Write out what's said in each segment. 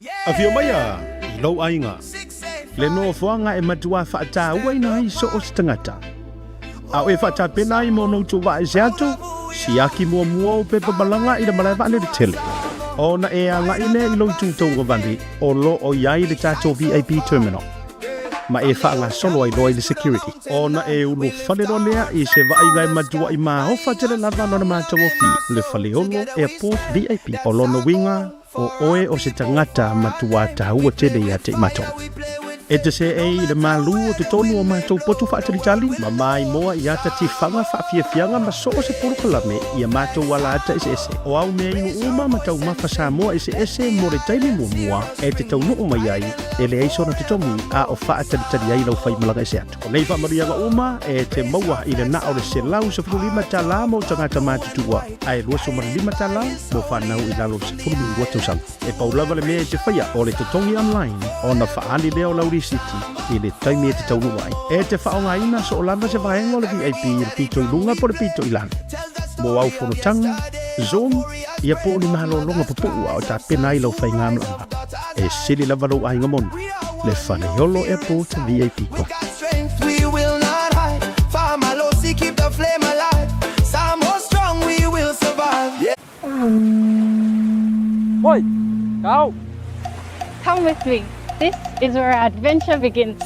Afio maia i lou aiga. Le nofoaga e matuā faatauaina ai so o se tagata. A o e faatapena ai mo nou tuvaa i se atu, siaki muamua ou pepa malaga i le malae vaalele tele. Ona e agai lea i lou itu tauagavale o lo o i ai le tatou VIP Terminal. Ma e faagasolo ai loa i le security. Ona e ulufale loa lea i se vaaiga e matuai maofa tele lava lona matagofie, le Faleolo Airport VIP. O lona uiga, O oe o se tagata matuā taua tele ia te i matou. E te seei i le malū o totonu o matou potu faatalitali, ma maimoa i ata tifaga faafiafiaga ma so o se polokalame i a matou ala ata eseese. O au mea inu uma ma taumafa Samoa eseese mo le taimi muamua e te taunuu mai ai, e leai sona totogi a o faatalitali ai lau faimalaga ese atu. O nei faamanuiaga uma e te maua i le na o le $115 mo tagata matutua ae $25 mo fanau i lalo o le 12 tausaga. E pau lava le mea e te faia o le totogi online ona faaali lea o lau lisiti i le taimi e te taunuu ai. E te faaaogaina soo lava se vaega o le VIP i le pito i luga po o le pito i lalo. Mo au fonotaga, Zoom, ia po o ni malologa pupuu a o tapena ai lau faigamalaga. E sili lava lou aiga moni, le Faleolo Airport VIP Club. Oi, go! Come with me. This is where our adventure begins.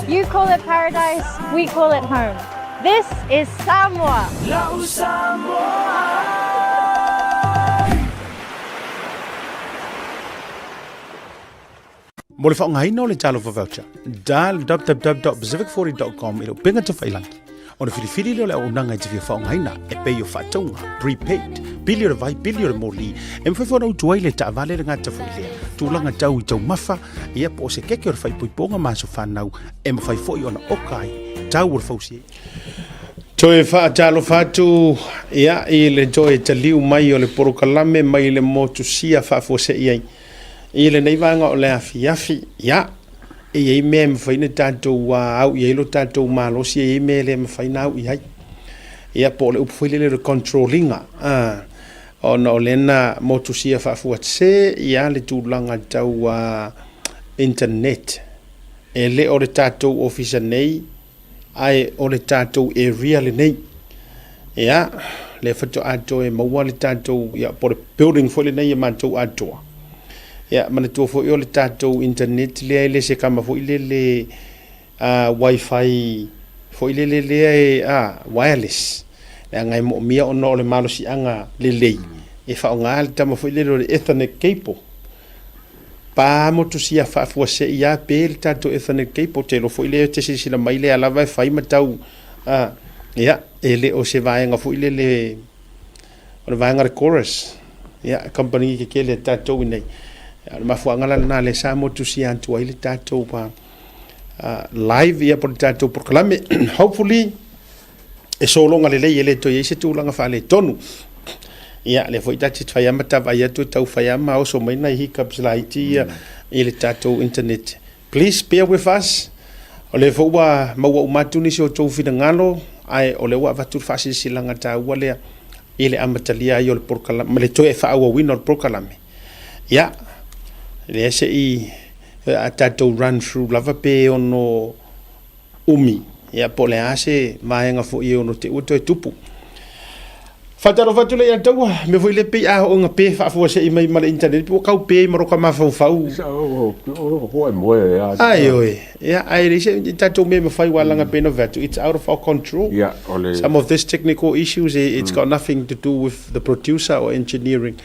You call it paradise, we call it home. This is Samoa. Mo le faaaogaina o le Talofa Voucher, dial www.pacific40.com i le upega tafailangi. Ona filifili lea o le auaunaga e te fia faaaogaina e pei o faatauga, prepaid, pili o le vai, pili o le moli, e mafai foi ona utu ai le taavale le gata foi lea, tulaga tau i taumafa, ia po o se keke o le faaipoipoga ma aso fanau, e mafai foi ona oka ai tau o le fausi ai. Toe faatalofa atu ia i le toe taliu mai o le polokalame mai le motusia faafuasei ai i lenei vaega o le afiafi. Ia, e i ai mea e mafai ona tatou au i ai lo tatou malosi, e i ai mea e le mafai ona au i ai. Ia, po o le upu foi lele o le control ina, ona o lea na motusia faafuasei ia le tulaga tau internet. E le o le tatou ofisa nei, ae o le tatou area lenei. Ia, lea faatoa toe maua le tatou, ia, po o le building foi lenei e matou atoa. Ia, manatua foi o le tatou internet lea e le se kama foi lele wifi foi lele lea e wireless. Leaga e moomia ona o le malosiaga lelei e faaaoga le tama foi lele o le ethernet cable. Pa motusia faafuasei a pe le tatou ethernet cable. Ou te iloa foi lea e te silasila mai lea lava e fai ma tau ia e le o se vaega foi lele o le vaega le Chorus, ia kamupani tetele a tatou i inei. O le mafuaaga la lena lea sa motusia atu ai le tatou live ia po o le tatou polokalame. Hopefully e sologa lelei e le toe i ai se tulaga faaletonu. Ia, lea foi ta te fai lava ma taavaai atu e tau fai lava ma oso mai nai hiccups laiti ia i le tatou internet. Please bear with us. O lea foi ua maua uma atu nisi o outou finagalo, ae o lea ua avatu le faasilasilaga taua lea i le amatalia ai o le polokalame, ma le toe faaauauina o le polokalame. Ia, lea se i a tatou run through lava pe ono umi, ia po o le a se vaega foi e ono te ua toe tupu. Faatalofa atu lea ia taua, mea foi le pei a oo ina pe faafuasei mai ma le internet, pe ua kau pe ma roka mafaufau. Ai oi, ia, ai le se tatou mea mafai wa langa pe no vatu, it's out of our control. Yeah, ole. Some of this technical issues, it's got nothing to do with the producer or engineering.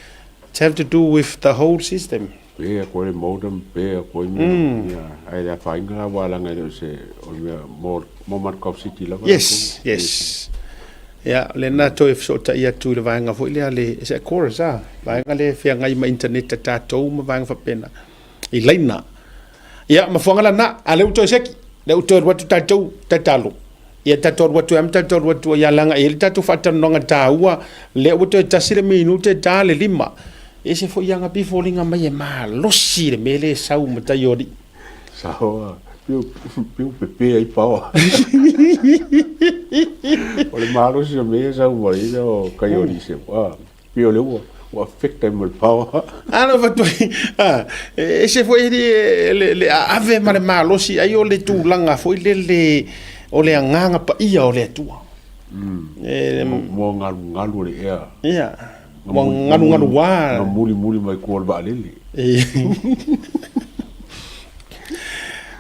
It's have to do with the whole system. Pea koe le modem, pea koe mea, mm. Ia, ai le afainga la wa langa i se o mea mo mo Markov City lava. Yes, yes. Ia, le na toe fesootai atu i le vaega foi lea le se chorus a, vaega le feagai ma internet a tatou ma vaega faapena i laina. Ia, mafuanga la na, a le ua toe seki, le ua toe alu atu tatou tatalo. Ia tatou alu atu ai ma tatou alu atu ai ia leaga e i ai le tatou faatalanoaga taua, lea ua toe tasi le minute ta le lima. E ese foi aga pei e foliga mai e malosi le mea lea e sau ma tai o alii. Sao a, piu, piu pepe ai paoa. O le malosi o mea e sau mai ia o kai o alii se, ah, pei o le ua, ua affect ai ma le paoa. Alo fatu ai, ah, e ese foi le, le, le aave ma le malosi ai o le tulaga foi lele o le agaga paia o le Atua. Mm. E, mo galu galu o le ea. Ia. Ua galugaluā. Na mulimuli mai kua o le vaalele.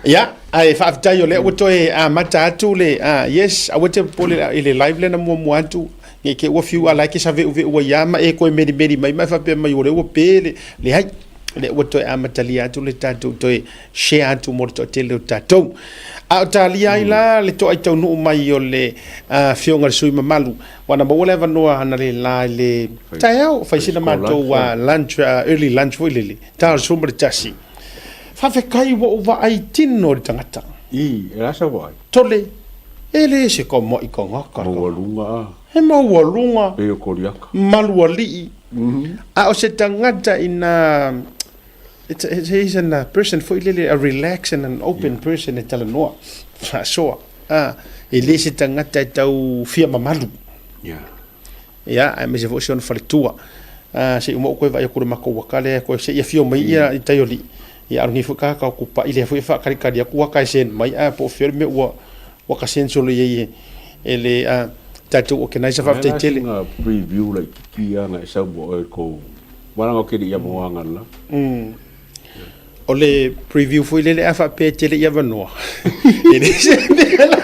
Ia, ae faafetai o lea ua toe amata atu le, ah, yes, aua te popole i le live lea na muamua atu, ne i te i ua fiu a la e te saveuveu ai lava ma e toe melimeli mai ma e faapea mai o lea ua pe le, leai, o lea ua toe amatalia atu le tatou toe share atu mo le toatele o tatou. A o talia ai la le toai taunuu mai o le afioga i le sui mamalu, ua na maua le avanoa analeila i le taeao, fai sina matou lunch, early lunch foi lele, ta o le 11. Faafetai ua ou vaai tino i le tagata. I, e asa vaai. Tole, e le se kamaʻi tagata. Maualuga a. He maualuga. Pei o Koliata. Malualii. A o se tagata ina It's a, he's an, a person foi lele, a relax and an open yeah. person e talanoa, faasoa. Ah, e le se tagata e tau fia mamalu. Yeah. Ia, aemaise foi si ona faletua. Ah, se i uma ou koe vaai atu i le matou waka lea, koe se i afio mai ia i tai o alii. Ia, alu nei foi ka ka kupaʻi lea foi e faakalikali atu waka e send mai, ah, po o fea le mea ua ua ka send solo i ai e, e le ah, tatou organizer faafetai tele. Sina preview laitiiti ia na e sau mo oe kou Wala ngau keri ia mo anga la. O le preview foi lele a faapea e tele i avanoa. E le se mea la.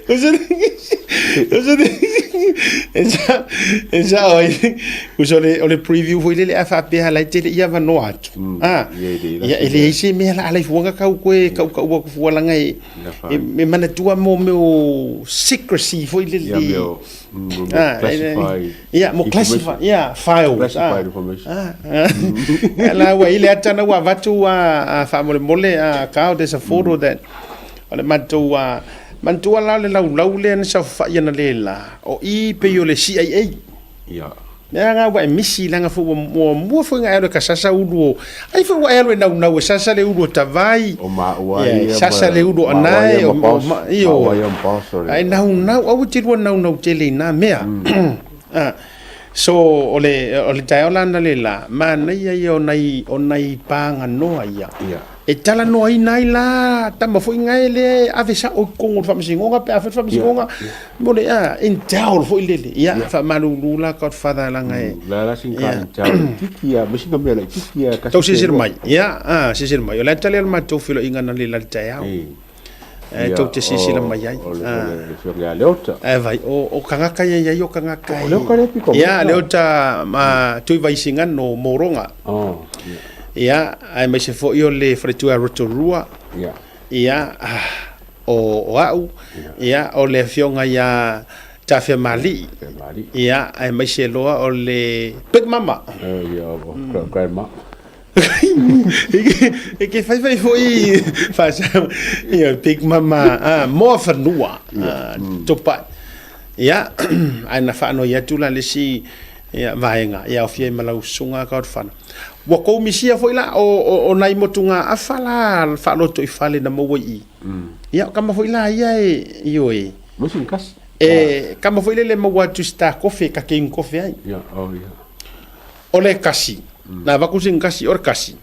O se o se e sa e sa oi. O le o le preview foi lele a faapea la e tele i avanoa atu. Ah. Ia e leai se mea la alai fuanga kau koe kau kau aku fua langa e e manatua mo mea o secrecy foi lele. Ia mea o classified. Ia, mo classified, ia, files. Classified information. La ua i le ata na ua avatu a faamolemole a Carl, there's a photo that o le matou a manatua la le laulau lea na saofafai ana le la o i pei o le CIA. Ia. Mea nga ua e misi leaga foi ua muamua foi na e alu e ka sasa ulu o ai foi ua e alu e naunau e sasa le ulu o Tavai. O maua ia yeah, sasa le ulu o Anae o ma io. Ai naunau aua te lua naunau tele i nā mea. Ah. So, o le, o le taeao la na le la, manaia ia o nai, o nai pāganoa ia. Ia. E talanoaina ai la tama foi ngae lea e ave sa'o i totonu o le faamasinoga pe a fai le faamasinoga mo le a entail foi lele. Ia, faamalulu la Godfather leaga e. La la sin ka entail laitiiti a ma sina mea laitiiti a kasi. Tau silasila mai. Ia, a silasila mai. O le a tali a le matou feiloaiga na le la i le taeao. E tou te silasila mai ai. O le afioga ia Leota. Ae vai, o tagata ia i ai o tagata e. O Leota lea pito. Ia, Leota ma Tuivaisigano Moroga. Oh. Ia, aemaise foi o le faletua Rotorua. Ia. Ia, o au. Ia, o le afioga ia Tafeamalii. Tafeamalii. Ia, aemaise loa o le Big Mama. Ia, o Grandma. E ke whaiwhai foi whasa, ia, Big Mama, ah, moa whanua, ah, topa. Ia, ai na whaanoi atu la le si, ia, vaenga, ia, o fia i malau sunga ka o whana. Ua kou misia foi la, o nai motu ngā awha la, whaaloto i whale na maua i. Ia, o kama foi la, ia e, io e. Musin kasi. E, kama foi lele maua atu sta kofe, ka ke kofe ai. Ia, oh, ia. O le kasi, na avatu sina kasi, o le kasi,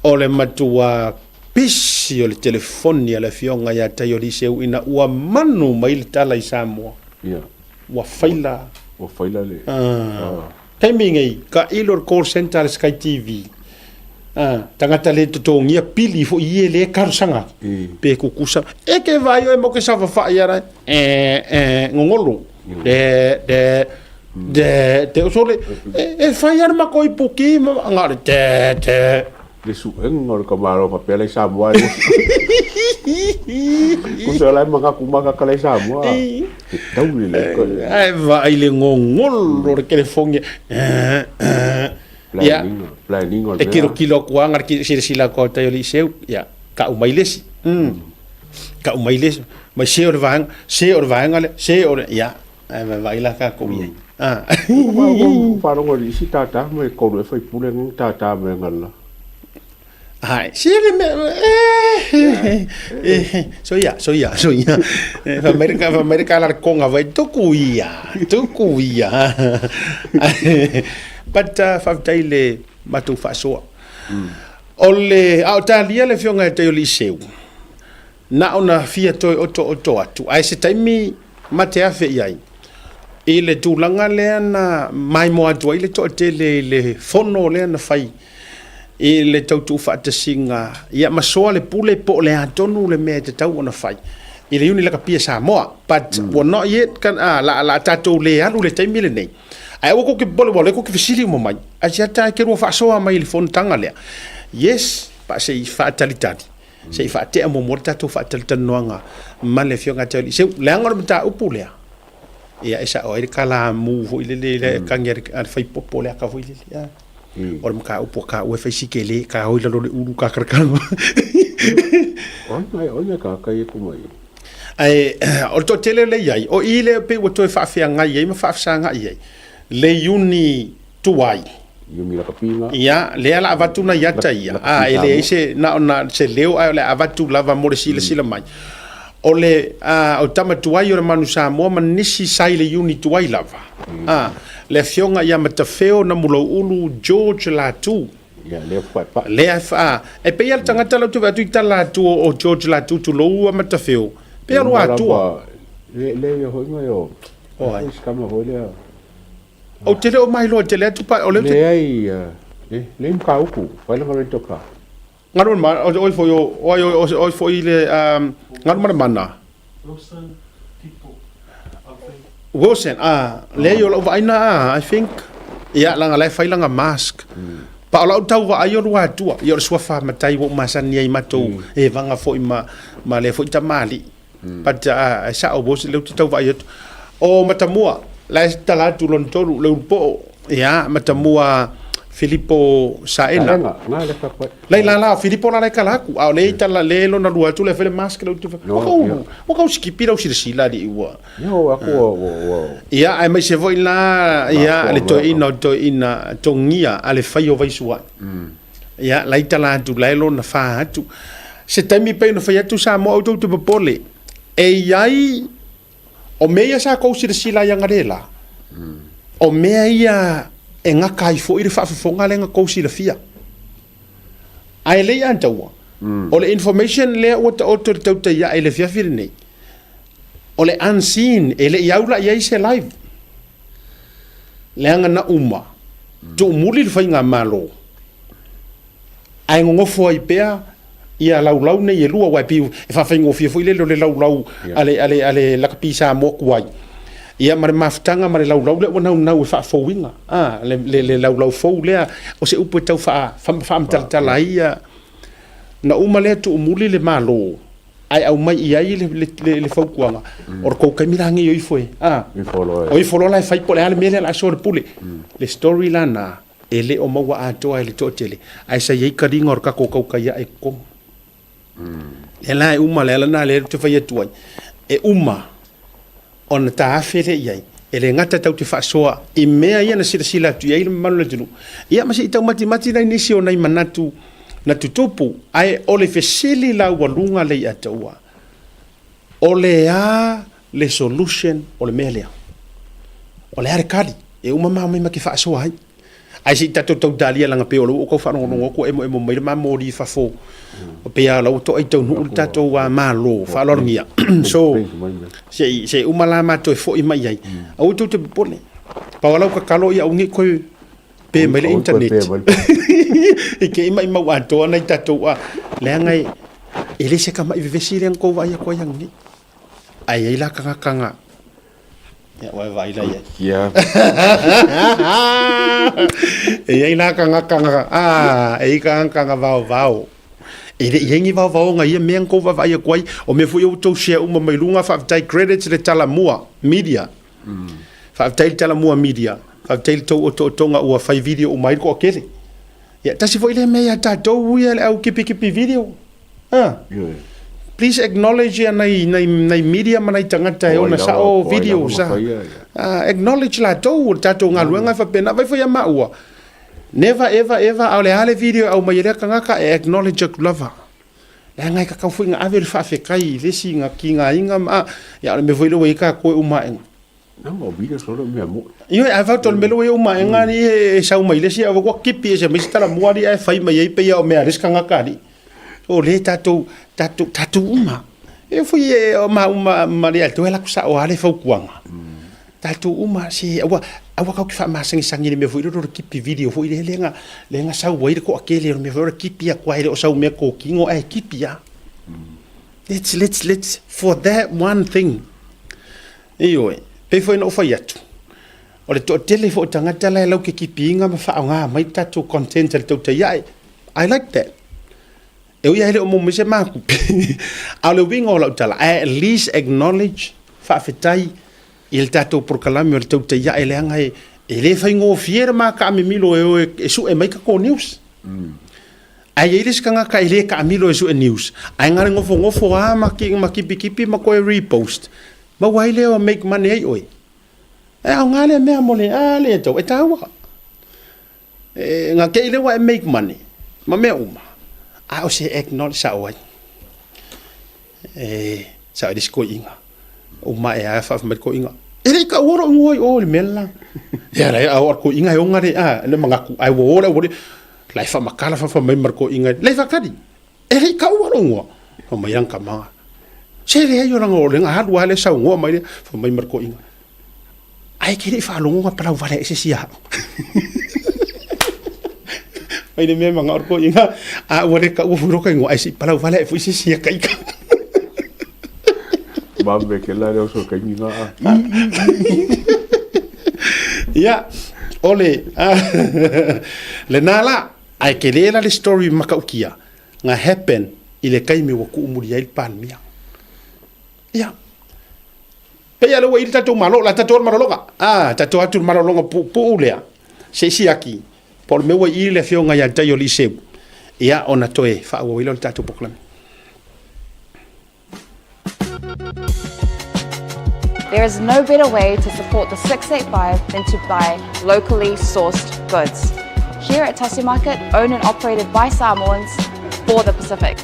o le matua pisi o le telefoni a le afioga ia Taioliiseu ina ua manu mai le tala i Samoa. Ia. Ua faila. Ua faila le. Ah. Taimi nei, ka ilo le call centre a le Sky TV. Ah, tagata le totogia pili foi i e le talosaga pe kukusa. E ke vai oe mo ke savawhai ara, e, e, ngongolo. De, de, de, te osole, e, e whai ara ma koi puki, ma, nga le, de, de. Le suʻega o le kamalo faapea la i Samoa e Kusa la e makaku makaka la i Samoa. E tauli le ko. Ai vaai le ngongolo le telefonia. Ia. Planning, planning o le E kilokilo aku lava ngara silasila aku au tai o le iseu, ia, ka'u mai le isi. Ka'u mai le isi, mai se o le vaega, se o le vaega lea, se o le, ia, ae vaevaai la tatou i ai. Ua faalogo i isi tata mai kolu e faipule nga tata me nga la. Hai, se le mea, eh, so ia, so ia, so ia. Fa mai fa mai ka la konga vai tuku ia, tuku ia. But faafetai le matou faasoa. O le, a o talia le afioga ia Taioliiseu, na ona fia toe otooto atu, ae se taimi ma te afe i ai, i le tulaga lea na maimoa atu ai le toatele i le fono lea na fai i le tau tuufaatasiga, ia ma soa le pule po o le a tonu le mea e tatau ona fai i le Iuni Lakapia Samoa. But ua not yet, la, la tatou le alu i le taimi lenei. Ae aua kou te popole, ua o lea kou te fesili uma mai, ae se ata e te lua faasoa mai i le fonotaga lea. Yes, pa se i faatalitali, se i faatea muamua le tatou faatalitalinoaga ma le Afioga ia Tauiliiseu, leaga o le mataupu lea, ia e sao ai le kalamu foi lele le kagi a le faipopo le aka foi lele. Ia. O le mataupu a kāua e fai si kele, ka hoi lalo le ulu ka karakara. Oi, oi, ka kai e kumai. Ae, o le toatele lea i ai, o i lea pei ua toe faafeagai ai ma faafesagai ai le iuni tuai. Iuni lakapiga. Ia, lea la avatu nai ata ia. A, e leai se, na ona se leo, ae o le a avatu lava mo le silasila mai. O le, a, o tama tuai o le Manu Samoa ma nisi sa i le iuni tuai lava. A, le afioga ia Matafeo Namulouulu George Latu. Ia, lea faepae. Lea, a, e pei lava le tagata la ou te vaai atu i tala atu o George Latu tulou a Matafeo, pei lava lua atua. Le, le ia hoi mai o, o ai. Sikama hoi lea. Ou te le o mailoa tele atu pa, o lea ou te. Leai, le, le i Mkauku, whai langa rental car. Ngaru ma, o oi foi o, o ai o, oi foi le, um, ngaru ma le mana. Wilson Tipo, I think. Wilson, ah, leai o lau vaaina, ah, I think. Ia, langa la e fai langa mask. Pa o lau tau vaai o lua atua, ia o le suafa matai ua ou masani ai matou e vaga foi ma, ma lea foi tamalii. But, ah, e sao Wilson, lea ou te tau vaai atu. O Matamua, la e tala atu lona tolu, le Ulupoo, ia, Matamua Filipo Saena. Saena, nga le fa Lai la la, o Filipo la lai kala aku, a o le i tala le lona lua atu le fai le mask le utu. No, Ua kau, ia. ua kau sikipi lau silasila alii ua. Ia o aku ua ua ua. Ia, aemaise foi la, ia, Mafua le mea. toeaina o le toeaina togia a le fai o Vaisua'i. Ia, lai tala atu la e lona fa atu. Se taimi pei ona fai atu Samoa aua tou te popole, e i ai, o mea ia sa kou silasila ai angalela. O mea ia e gata ai foi le faafofoga lea na tou silafia. Ae lei a taua, o le information lea ua taoto i le tautai ae i le afiafi lenei, o le unseen, e le i au la i ai se live. Leaga na uma, tuumuli le faigamalo, ae nonofo ai pea ia laulau nei e lua, aua e pei e faafaigofie foi lele o le laulau a le, a le, a le lakapi Samoa tuai, ia ma le mafutaga ma le laulau lea ua naunau e faafouina, a, le, le, le laulau fou lea, o se upu e tau faa, faamatalatala ai ia, na uma lea tuumuli le Malo, ae aumai i ai le, le, le, le fautuaga, o le tou taimi la nei o ifo e, a, o ifo loa la e fai po o le a le mea lea o le a solepule. Le story la na, E le o maua atoa e le toatele, ae sa i ai taliga o le tatou tautai ae i totonu. Lea la e uma, le ala lena lea ou te fai atu ai, e uma ona taafe lea i ai, e le gata tatou te faasoa i mea ia na silasila atu i ai le mamalu o le atunuu, ia ma se i taumatimati nai nisi o nai manatu na tutupu, ae o le fesili laualuga lea ia te au, O le a le solution o le mea lea? O le a le tali? E uma ma omai ma te faasoa ai. Ae se i tatou tau talia leaga pei o lea ua ou tau faalogologo atu ua emoemo mai le ma moli i fafo. Pei lava o la ua toai taunuu le tatou Malo faaaloalogia. So, se i se i uma la ma toe foi mai ai. Aua tou te popole. Pau lava lau tatalo ia aua ne i toe pe mai le internet i te i maimau atoa nai tatou a leaga e e le se tama'i vevesi lea na tou vaai atu ai ananei ae i ai la tagata na ia ua e vaai la i ai e i ai la tagata na a e i ai tagata na vaovao e le i ai ni vaovaoga i ia mea na tou vaavaai atu ai o mea foi ia ua tou share uma mai luga faafetai credits le Talamua Media Faafetai le Talamua Media, faafetai le tou otootoga ua fai video uma ai le toatele. Ia, tasi foi lea mea ia tatou ia le au kipikipi video. Ha? Please acknowledge ia nai, nai, nai media ma nai tagata e ona sao video sa. Acknowledge latou o le tatou galuega e faapena. Vai foi ia maua. Never ever ever a o le a le video e aumai e lea tagata e acknowledge atu lava. Leaga e tatau foi ona ave le faafetai i le isi na tigaina ma, ia o le mea foi lea ua i ai tatou e uma aena. Ioe, ae fautua o le mea lea ua i ai uma aena alii e sau mai le isi ae ua tipi ese mai se talamua alii ae fai mai ai pei lava o mea a le isi tagata alii. O lea tatou, tatou, tatou uma. E foi e o ma uma ma le toe alu atu sao lava le fautuaga. Tatou uma se aua aua tatou te faamasagisaga i le mea foi lele o le tipi video foi lea lea lea na sau ai le toatele o le mea foi o le tipi atu lava e le o sau mea totino ae tipi lava. Let's let's let's for that one thing. Ioe, pei foi ona ou fai atu, o le toatele foi o tagata la e lau ke tipiina ma faaaoga mai le tatou content a le tautai ae. I like that. E ui lava e le o maua mai se makupi, a o le uiga o lau tala, I at least acknowledge, faafetai i le tatou polokalame o le tautai ae leaga e, e le faigofie le ma taamimilo e o e, e sue mai tatou news. Ae i ai le isi tagata e le taamilo e sue news, ae na o le nofonofo lava ma, ma kipikipi ma toe repost, maua ai lea o make money ai oe. E aoga lea mea mo le, a le tau, e taua. E, na te i lea ua e make money, ma mea uma, a o se acknowledge sao ai. E, sao ai le isi toeaina. Uma ae lava fai mai le toeaina, e le i taua lou igoa i o i le mea le la. Ia la e a o le toeaina e ona le, a, le manatu, ae ua o le auala, la e faamatala fai mai ma le toeaina, le faatali, e le i taua lou igoa. Fai mai lana tama, se leai o leaga o lea na alu lava lea saunoa mai lea, fai mai ma le toeaina, Ae e te le i faalogo na palau vale ai se isi ia au. Mai le mea manao le toeaina, a ua le taua foi lota igoa, ae se i palau vale ae foi se isi ia ka ika. Vave ke la leo so kaimi nga a. Ia, o le, lena la, ae tele la le story matautia na happen i le taimi ua tuumuli ai le Palemia. Ia, Pei a lea ua i le tatou Malo, la tatou o le malologa. Ah, tatou atu le malologa puupuu lea, se i siaki, po o le mea ua i le afioga ia Taio Liseu, ia ona toe faaauau ai lea o le tatou polokalame. There is no better way to support the 685 than to buy locally sourced goods. Here at Tasi Market, owned and operated by Samoans for the Pacific.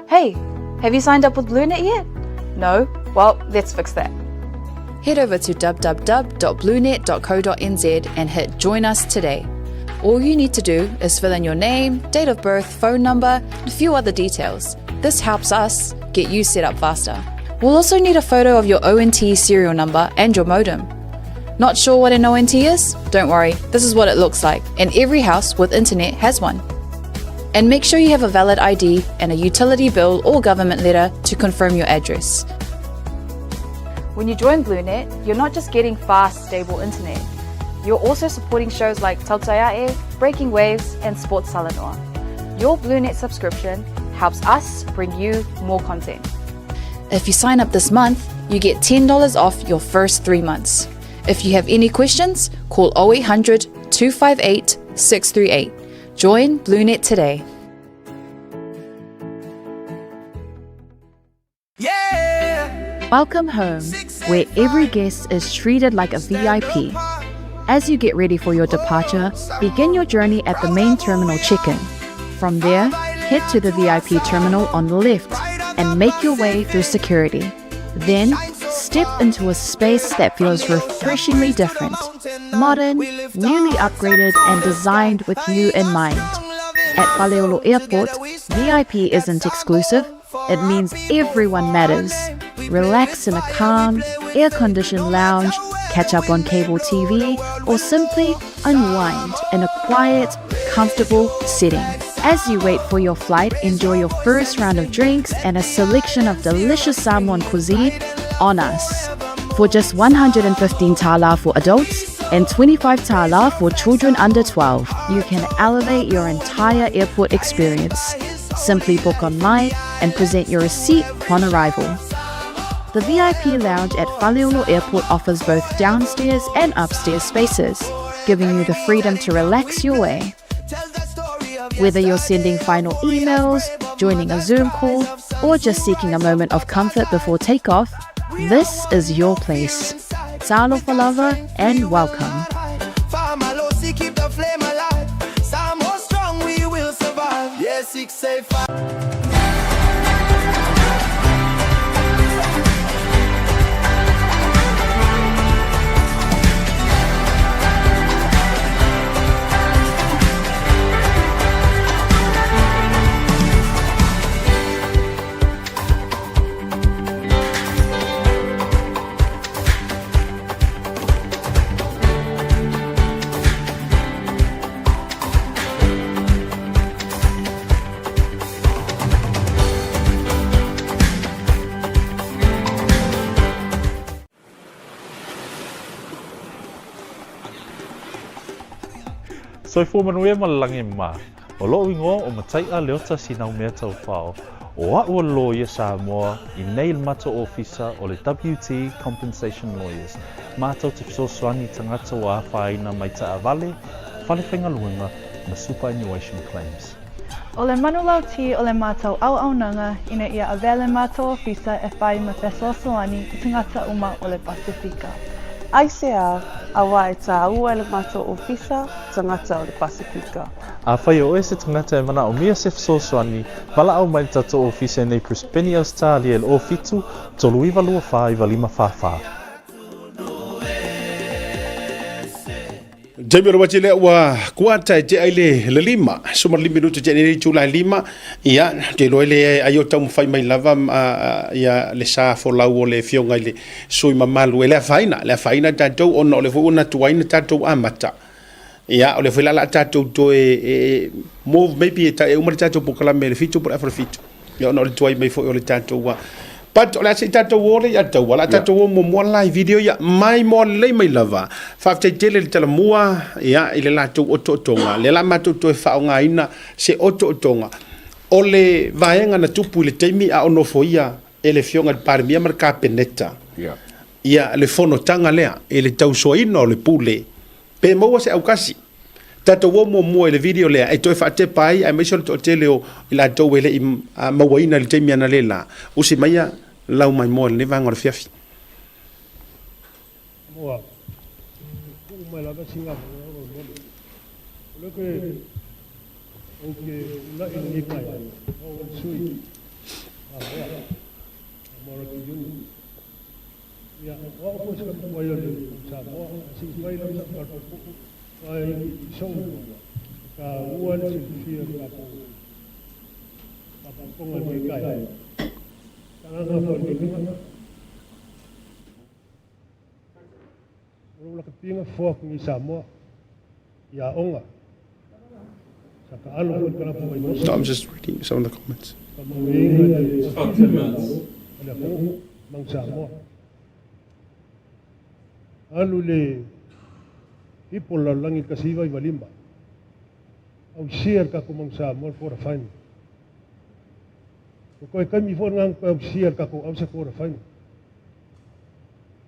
Hey, have you signed up with BlueNet yet? No? Well, let's fix that. Head over to www.bluenet.co.nz and hit Join Us today. All you need to do is fill in your name, date of birth, phone number, and a few other details. This helps us get you set up faster. We'll also need a photo of your ONT serial number and your modem. Not sure what an ONT is? Don't worry, this is what it looks like, and every house with internet has one. And make sure you have a valid ID and a utility bill or government letter to confirm your address. When you join BlueNet, you're not just getting fast, stable internet. You're also supporting shows like Tautaiae, Breaking Waves, and Sports Salanoa. Your BlueNet subscription helps us bring you more content. If you sign up this month, you get $10 off your first three months. If you have any questions, call 0800 258 638. Join BlueNet today. Welcome home, where every guest is treated like a VIP. As you get ready for your departure, begin your journey at the main terminal check-in. From there, head to the VIP terminal on the left and make your way through security. Then, step into a space that feels refreshingly different, modern, newly upgraded, and designed with you in mind. At Faleolo Airport, VIP isn't exclusive, it means everyone matters. Relax in a calm, air-conditioned lounge, catch up on cable TV, or simply unwind in a quiet, comfortable setting. As you wait for your flight, enjoy your first round of drinks and a selection of delicious Samoan cuisine on us. For just 115 tala for adults and 25 tala for children under 12, you can elevate your entire airport experience. Simply book online and present your receipt upon arrival. The VIP lounge at Faleolo Airport offers both downstairs and upstairs spaces, giving you the freedom to relax your way. Whether you're sending final emails, joining a Zoom call, or just seeking a moment of comfort before takeoff, this is your place. Talofa lava and welcome. Soifua manuia ma le lagi ma. O loʻu igoa ʻo Mataiʻa Leota Sinaumea Taufao. ʻO aʻu o Lawyer Samoa i nei le matou ofisa o le WT Compensation Lawyers. Matou te fesoasoani i tagata ua afaina mai taavale, fale faigaluega ma superannuation claims. ʻO le manulauti o le matou auaunaga ina ia avea le matou ofisa e fai ma fesoasoani i tagata uma o le Pasefika. Aisea, auā e tāua e le matou ofisa tagata o le Pasefika. Afai o oe se tagata e manaʻomia se fesoasoani, valaau mai le tatou ofisa i nei Brisbane, Ausetalia i le 07 39 24 95 44. Taimi o le wati lea ua kuata e tea i le le lima, suma le minuta tea nei itula e lima, ia, te iloa le ai o taumafai mai lava ia le sa folau o le afioga i le sui mamalu e le afaina, le afaina tatou ona o le foi ua natu ai na tatou amata. Ia, o le foi la la tatou toe e, move maybe e, ta, e uma le tatou polokalame i le fitu po o le afa le fitu. Ia ona o le tuai mai foi o le tatou ua. But o le a se i tatou o le ia taua, la tatou o muamua la i video ia mai mo lelei mai lava. Faafetai tele i le talamua ia i le latou otootoga. Lea la matou toe faaaogaina se otootoga o le vaega na tupu i le taimi a o nofoia e le Afioga i le Palemia ma le Kapeneta ia le fonotaga lea i le tausoaina o le pule Pe maua se aukasi. Tatou o muamua i le video lea e toe faatepa ai aemaise o le toatele o i latou e le i mauaina i le taimi analeila. Usi maia lau maimoa i lenei vaega o le afiafi. Moa, e kuu mai lava sina o le mole. O le ke, o ke unaʻi lenei paeaiga, o le sui. Samoa, Samoa Rugby Union. Ia, o au foi se kapu ai o le Samoa, se i fai lau sa palpupu, ai i sou ka ua le silafia o le tatou faapopoga i lenei taeao. Tagaga foi i lenei tagata. O lou lakapiga foa atu nei i Samoa i aoga. Sa taalo foi i le kalapu Vaimoso. No, I'm just reading some of the comments. Faamanuiaina i le Ofisa o le Malo a le atunuu Manu Samoa. Alu i le ipu o le lalolagi i le 1995, ausia le tatou Manu Samoa le quarter final. Ua toe taimi foi lena na toe ausia le tatou au se quarter final.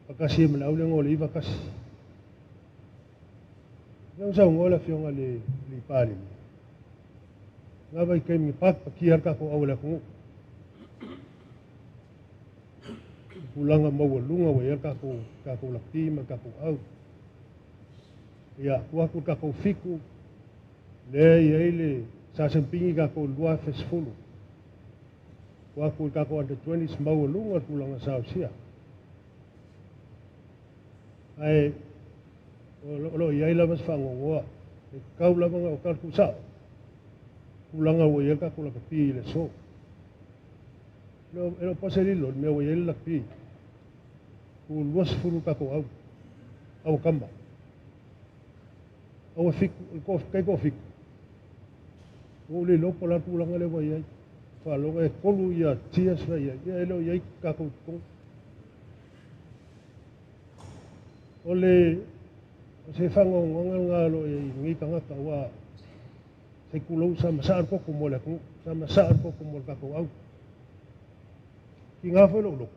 Faatasi ai ma le au lea o le 91. Lea ua saunoa le Afioga i le Palemia, na vaitaimi na pakipakia ai le tatou au e le atunuu. I tulaga maualuga ua i ai le tatou, tatou laki ma le tatou au. Ia, tuu atu le tatou fitu, lea e i ai le sasempini tatou i le 2010. Tuu atu i le tatou under 20s maualuga le tulaga sa ausia. Ae o lo o i ai lava se faanoanoa, e tatau lava ona o tatou sao tulaga ua i ai le tatou lakapi i le aso. E le o po se lilo i le mea ua i ai le lakapi. Ua 20 tatou au, au a tama. Au e fitu, o le taitoafitu, ua ou le iloa po o le a le tulaga lea ua i ai. Faalogo e tolu ia tiers la i ai, ia e le o i ai tatou i totonu. O le o se faanoanoaga lena o lo o i ai i lenei tagata aua se tulou sa masaa le toto mo le atunuu, sa masaa le toto mo le tatou au. Tiga foi lou loto,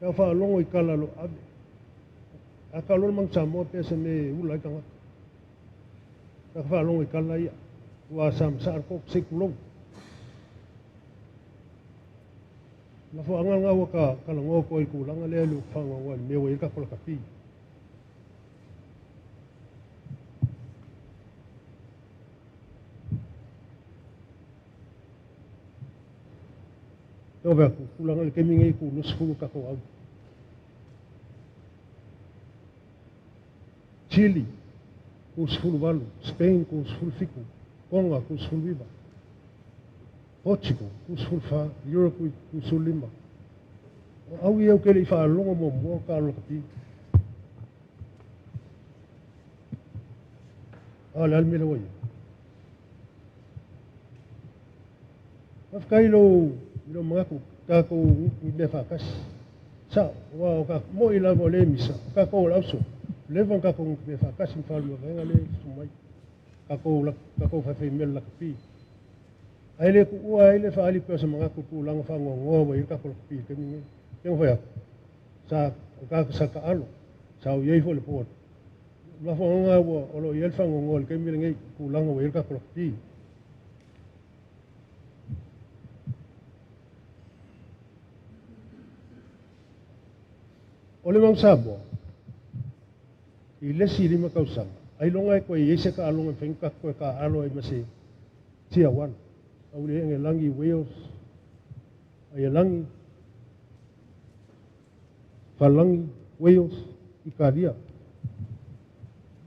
pe a faalogo i tala o lo o ave. A tau loa le manu Samoa pea se mea e ula ai tagata. Pe a faalogo i tala ia, ua sa masaa le toto, se i tulou. Mafuaaga lena ua ta talanoa atu ai i le tulaga lea i le faanoanoa i le mea ua i ai le tatou lakapi. Ua vaai atu, tulaga i le taimi nei, ku 20 tatou au. Chile, ku 18, Spain, ku 17, Tonga, ku 19, Portugal, ku 14, Uruguay, ku 15. O au ia ou te le i faalogo muamua o ta lakapi. A o le a le mea lea ua i ai? Faafetai i lou i lou manatu tatou i mea faatasi. Sao, aua o ka mo'i lava o le misa, o tatou o le auso, leva ona tatou mea faatasi ma faalumavaega lea e susu mai. Tatou la tatou faifaimeala lakapi. Ae le tuua ai le faaali pea o se manatu i tulaga faanoanoa ua i ai le tatou lakapi i le taimi lenei. Pei ona fai atu, sa o tagata sa taalo, sa o i ai foi i le board. O mafuaaga ua o lo o i ai le faanoanoa i le taimi lenei i tulaga ua i ai le tatou lakapi. O le Mau Samoa, i le isi 5 tausaga, ailoga e toe i ai se taaloga e mafai ona tatou toe taaalo ai ma se Tier 1. Au le Engelagi, Wales, Aielagi, Falagi, Wales, Italia.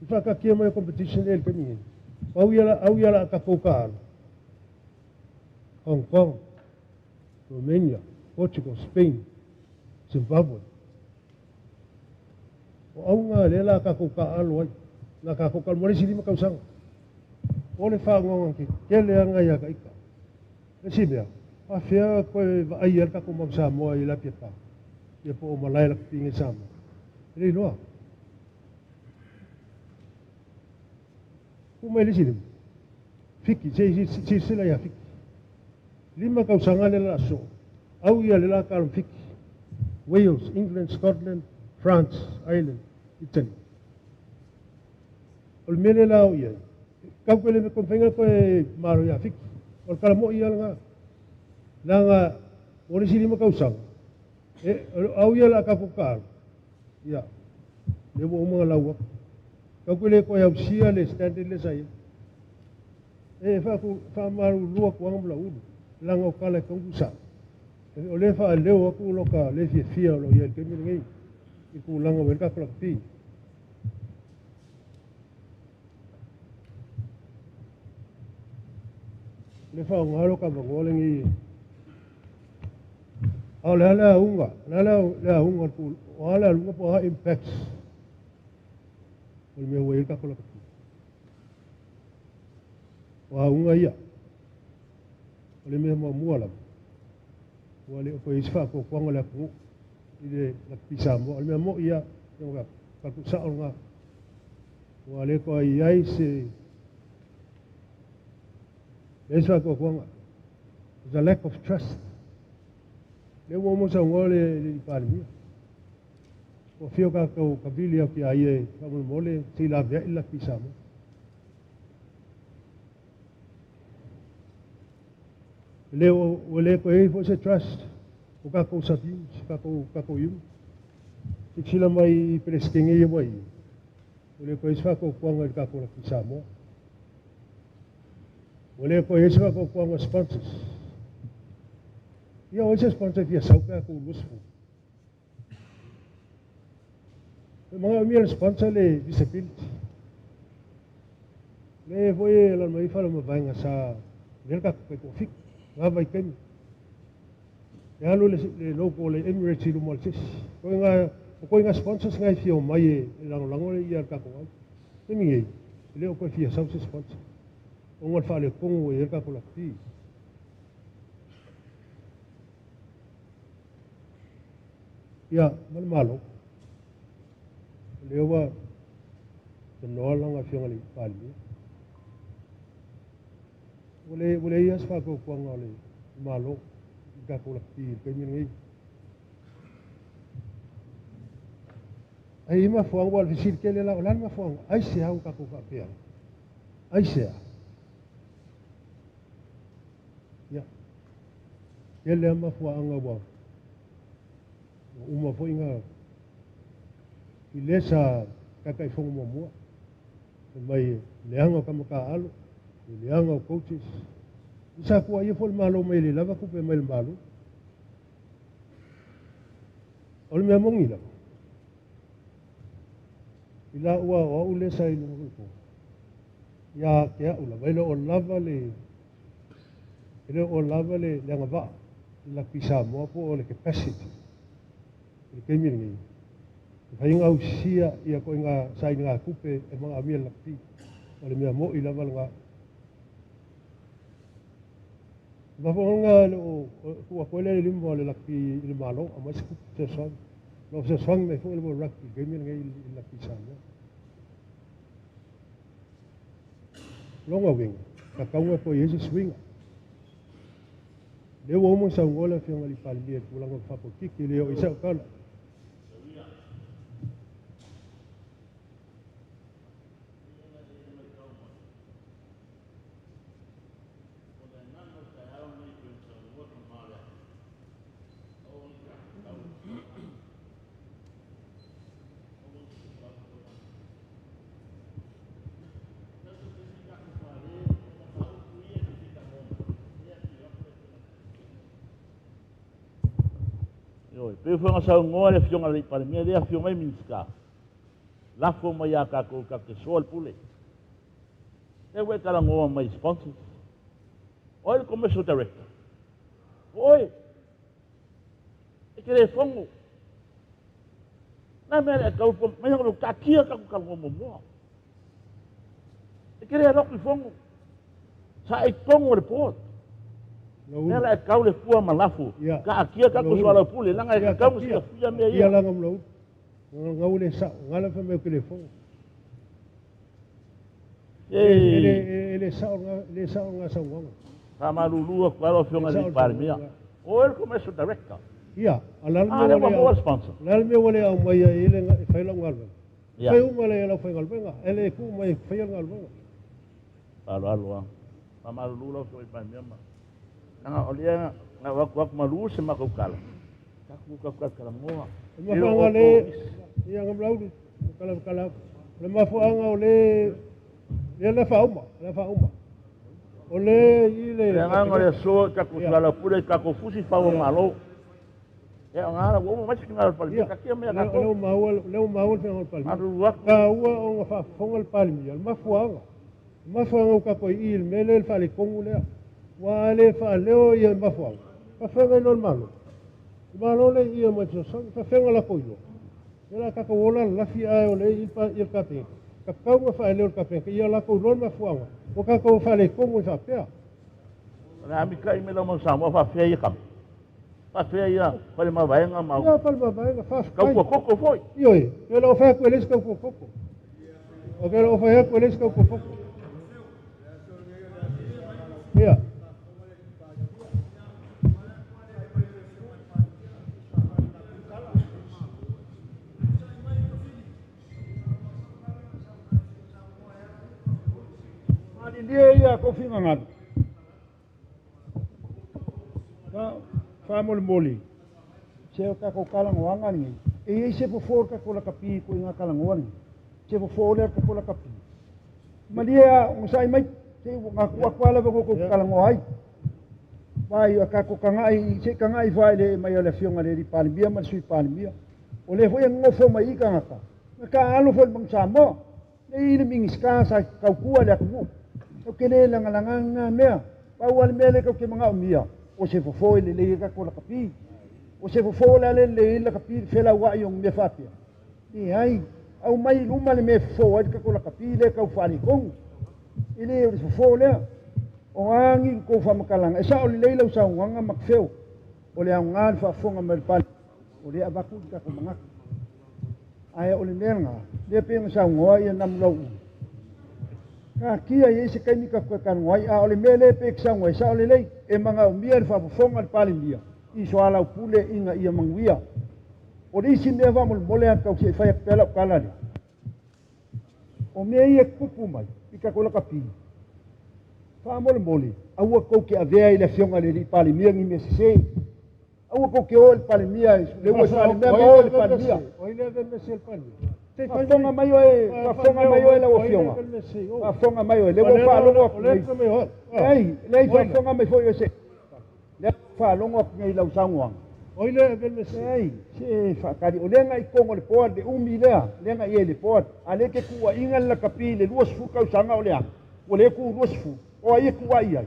I whaakatia mai o competition e le taimi nei. Au ia la, au ia la a tatou taaalo. Hong Kong, Romania, Portugal, Spain, Zimbabwe. O auga lea la a tatou taaalo ai. Na tatou taaalo mo le isi 5 tausaga. O le faanoanoa tetele lava ia ita. Le isi mea, faafefea toe vaai ai le tatou mau Samoa i Lapia Pa, ia po o malae lakapi nei Samoa. E le iloa. Tuu mai le isi lima. Fiki, se i silasila ia Fiki. 5 tausaga lea la soo. Au ia le la talo Fiki. Wales, England, Scotland, France, Ireland, Italy. O le mea lea la o i ai, tau koe le mea mafai ona toe malo ia Fiki. O le tala moi ia lena. Leaga o le isi 5 tausaga, e, au ia o le a tatou taalo, ia, lea ua uma ona lau atu. Tau koe le toe ausia le standard lea sa i ai. E faamalulu atu lava ma lau ulu, leaga o tala e tatau ona tuusao. O le faaleo atu lo ka le fiafia o loo iai i le taimi lenei i tulaga ua i ai le tatou lakapi. O le faaaoga lo ka avanoa lenei a o le a le auga, o le a le auga o a le aluga po o a impacts o le mea ua i ai le tatou lakapi. O auga ia, o le mea muamua lava, ua le o toe i ai se faatuatuaga o le atunuu i le lakapi Samoa. O le mea moi lava, ia tuusao lena, ua le toe i ai se leai se faatuatuaga. There's a lack of trust. Lea ua uma ona saunoa le Palemia, ua afio tatou tavili atu ia ia e faamolemole se i laveai le lakapi Samoa. Le ua le toe i ai foi se trust o tatou sub-units, tatou unit. Silasila mai i Peresetene ia ua i ai, ua le toe i ai se faatuatuaga i le tatou lakapi Samoa. Ua le toe i ai se faatuatuaga sponsors. Ia o ai se sponsor e fia sau pe a tuu 20. E manaomia le sponsor le visibility. Le foi e lalo mai fale ma vaega sa le tatou taitoafitu. Ngā vaitaimi. E alu le logo o le Emirates i luma o le sesi. O koe ngā sponsors ngai fia o mai e lagolago le ia le tatou au. Taimi nei, e le o koe fia sau se sponsor. Ona o le faaletonu ua i ai le tatou lakapi. Ia, ma le Malo. O lea ua tanoa lana afioga i le Palemia. Ua leai lava se faatuatuaga o le Malo i le tatou lakapi i le taimi lenei. Ai i mafuaaga, ua o le fesili tele la, o le a le mafuaaga? Aisea ua tatou faapea ai? Aisea? Ia, tele lava mafuaaga ua uma foi na i le sa Taitaifono muamua, fai mai leaga o tama taaalo, le leaga o coaches. I sa tuuaia foi le Malo mai e le lava tupe mai le Malo. O le mea moni lava, i la ua o au lea sa i luga o le pou, ia te au lava, e le o lava le, e le o lava le agavaa i Rugby Samoa po o le capacity i le taimi lenei, e mafai ona ausia ia ituaiga sailigatupe e manaomia e le rugby. O le mea moi lava lena. O mafuaaga e le o tuu atu ai le lima o le rugby i le Malo, aumai se tupe fesoasoani. O lo o fesoasoani mai foi le World Rugby i le taimi lenei i le rugby Samoa. Lona uiga, tatau ona toe i ai se suiga. Lea ua uma ona saunoa le Afioga i le Palemia i le tulaga o le faapolokiki, e le oo i ai sau tala. Ioe, pei foi ona saunoa le Afioga i le Palemia, lea afio mai Minisita, lafo mai ia tatou tatou te soa le pule. Lea ua e talanoa mai i sponsors. O ai le Commercial Director? O oe. E te le fono. Na mea le tau mai ona taatia tatou talanoa muamua. E te le alu atu i fono. Sa e tonu o le board. Mea la e tau le fua ma lafo. Taatia tatou soalaupule, leaga e tatau ona silafia mea ia. Ia laga ma lau ngau le sao, ngala fa mai o telefoni. E le sao le sao nga saunoaga. Faamalulu atu lava lau Afioga i le Palemia. O oe le Commercial Director. Ia, a o le a le mea ua maua le sponsor? O le a le mea ua le aumaia ai e fai lau galuega? Fai uma le lau faigaluega, e le tuu mai e faia le galuega. Faaaloalo lava. Faamalulu lau Afioga i le Palemia ma leaga o lea na avatu atu malu se matou tala, tatou talatalanoa. O le mafuaaga le, ia Gamalauli, kala kala. O le mafuaaga o le, lea le faauma, le faauma. O le i le. Le agaga o le aso i tatou soalaupule i tatou fusi fau o Malo. Ia, o gala ua uma mai se finagalo o le Palemia, taatia mea a tatou. Lea ua maua, lea ua maua le finagalo o le Palemia. Faamalulu atu. Taua ona faafofoga le Palemia, o le mafuaaga. O le mafuaaga ua tatou i i i le mea lea i le faaletonu lea. Aua a le faaleo ia mafuaaga, e faafefea ona iloa e le Malo? Le Malo lea i i e omai e fesoasoani, e faafefea ona latou iloa? Ia o le a tatou ola alalafi ae o lea e i i le Kapeneta. Tatau ona faaleo e le Kapeneta ia latou iloa le mafuaaga ua tatou faaletonu ai faapea. O le a mitai mai lau mau Samoa faafefea ia kami? Faafefea ia Falemavaega ma Ia Falemavaega, faafetai. Tautua toto foi. Ioe, e le o fai atu e leai se tautua toto. O ke le o fai atu e leai se tautua toto. Ia. Malilie ia kou finagalo. Faamolemole, se o takou talanoaga lenei, e i ai se fofo o le tatou lakapi i ituaiga talanoa lenei. Se fofo lea o le tatou lakapi. Malie a onosai mai, se i ua tuu atu lava lava tou te talanoa ai. Vai a tatou tagai, se i tagai ifo i le mai o le Afioga i le Alii Palemia ma le Sui Palemia. O lea foi e nonofo mai i tagata, na taaalo foi i le Manu Samoa. Nei i le Minisita sa tautua le atunuu. Tatou te le lagalaga lena mea. Pau lava le mea lea tatou te manaomia, o se fofo e lelei ai tatou lakapi. O se fofo o le a le lelei ai le lakapi i le felauai o ni mea faapea? Leai. Aumai i luma le mea e fofo ai le tatou lakapi lea e tau faaletonu. E le o le fofo lea. O a ni tou faamatalaga, e sao lelei lau saunoaga Makefeo, o le aoga le faafofoga mai o le Palemene, o lea e avatu le tatou manatu. Ae o le mea lena, lea pei ona saunoa ia Namulauulu, taatia e i ai se taimi tatou toe talanoa ai, a o le mea lea pei e te saunoa ai, sao lelei, e manaomia le faafofoga a le Palemia i soalaupule ina ia manuia. O le isi mea faamolemole lava tau se i fai atu pea lau tala lea, o mea ia e tutupu mai i tatou lakapi, faamolemole, aua tou te avea i le Afioga i le Alii Palemia ni mea sese. Aua tou te o i le Palemia, le ua i le Palemia ma o i le Palemia. Faafofoga mai oe, faafofoga mai oe lau Afioga. Faafofoga mai oe, lea ua ou faalogo atu nei. Leai, leai, faafofoga mai foi oe se. Lea ua ou faalogo atu nei i lau saunoaga. Leai, se faatali, o lea na i totonu o le board, le umi lea, lea na i ai i le board. A lea e te tuuaiina le lakapi i le 20 tausaga o le a? Ua le tu 20. O ai e tuuai ai?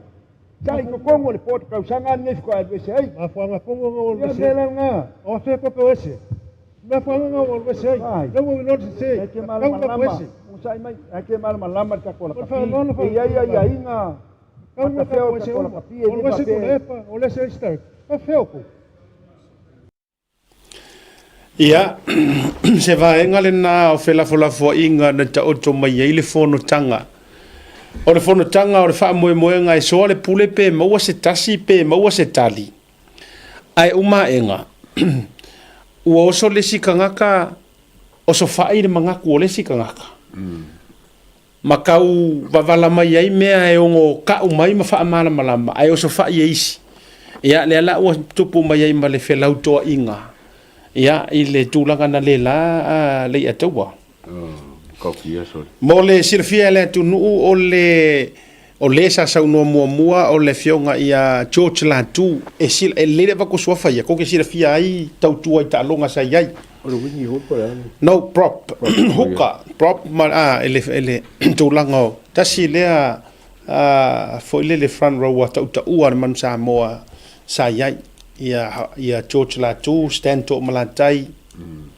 Sa i totonu o le board tausaga lenei faatoa alu ese ai. Mafuaaga tonu ona ua alu ese ai. Ia mea la lena. O afea kope o ese? Mafuaaga ona ua alu ese ai. Lea ua iloa le sese. Ai te malamalama. Onosai mai. Ai te malamalama le tatou lakapi. E i ai aiaiga. Matafea o le tatou lakapi. E le faapea. O le ese ese. Afea o kou. Ia, se vaega lena o felafolafoaiga na taoto mai ai le fonotaga. O le fonotaga o le faamoemoega e soa le pule pe maua se tasi pe maua se tali. Ae uma aega, ua oso le isi tagata osofa'i le manatu o le isi tagata. Ma tau vavala mai ai mea e ono ka'u mai ma faamalamalama ae osofa'i e isi. Ia, lea la ua tupu mai ai ma le felautoa'iga, ia, i le tulaga na le la a Lei'ataua. Mo le silafia e le atunuu, o le o le sa saunoa muamua o le afioga ia George Latu, e sila, e lelei le avatu o suafa ia, kou te silafia ai tautua i taaloga sa i ai. O le wingi hoi po le a? No, prop, hooker, prop ma, a, e le, e le tulaga o, tasi lea, a, foi lele front rower tautaua a le Manu Samoa sa i ai, ia, ia George Latu, Stan Toomalatai,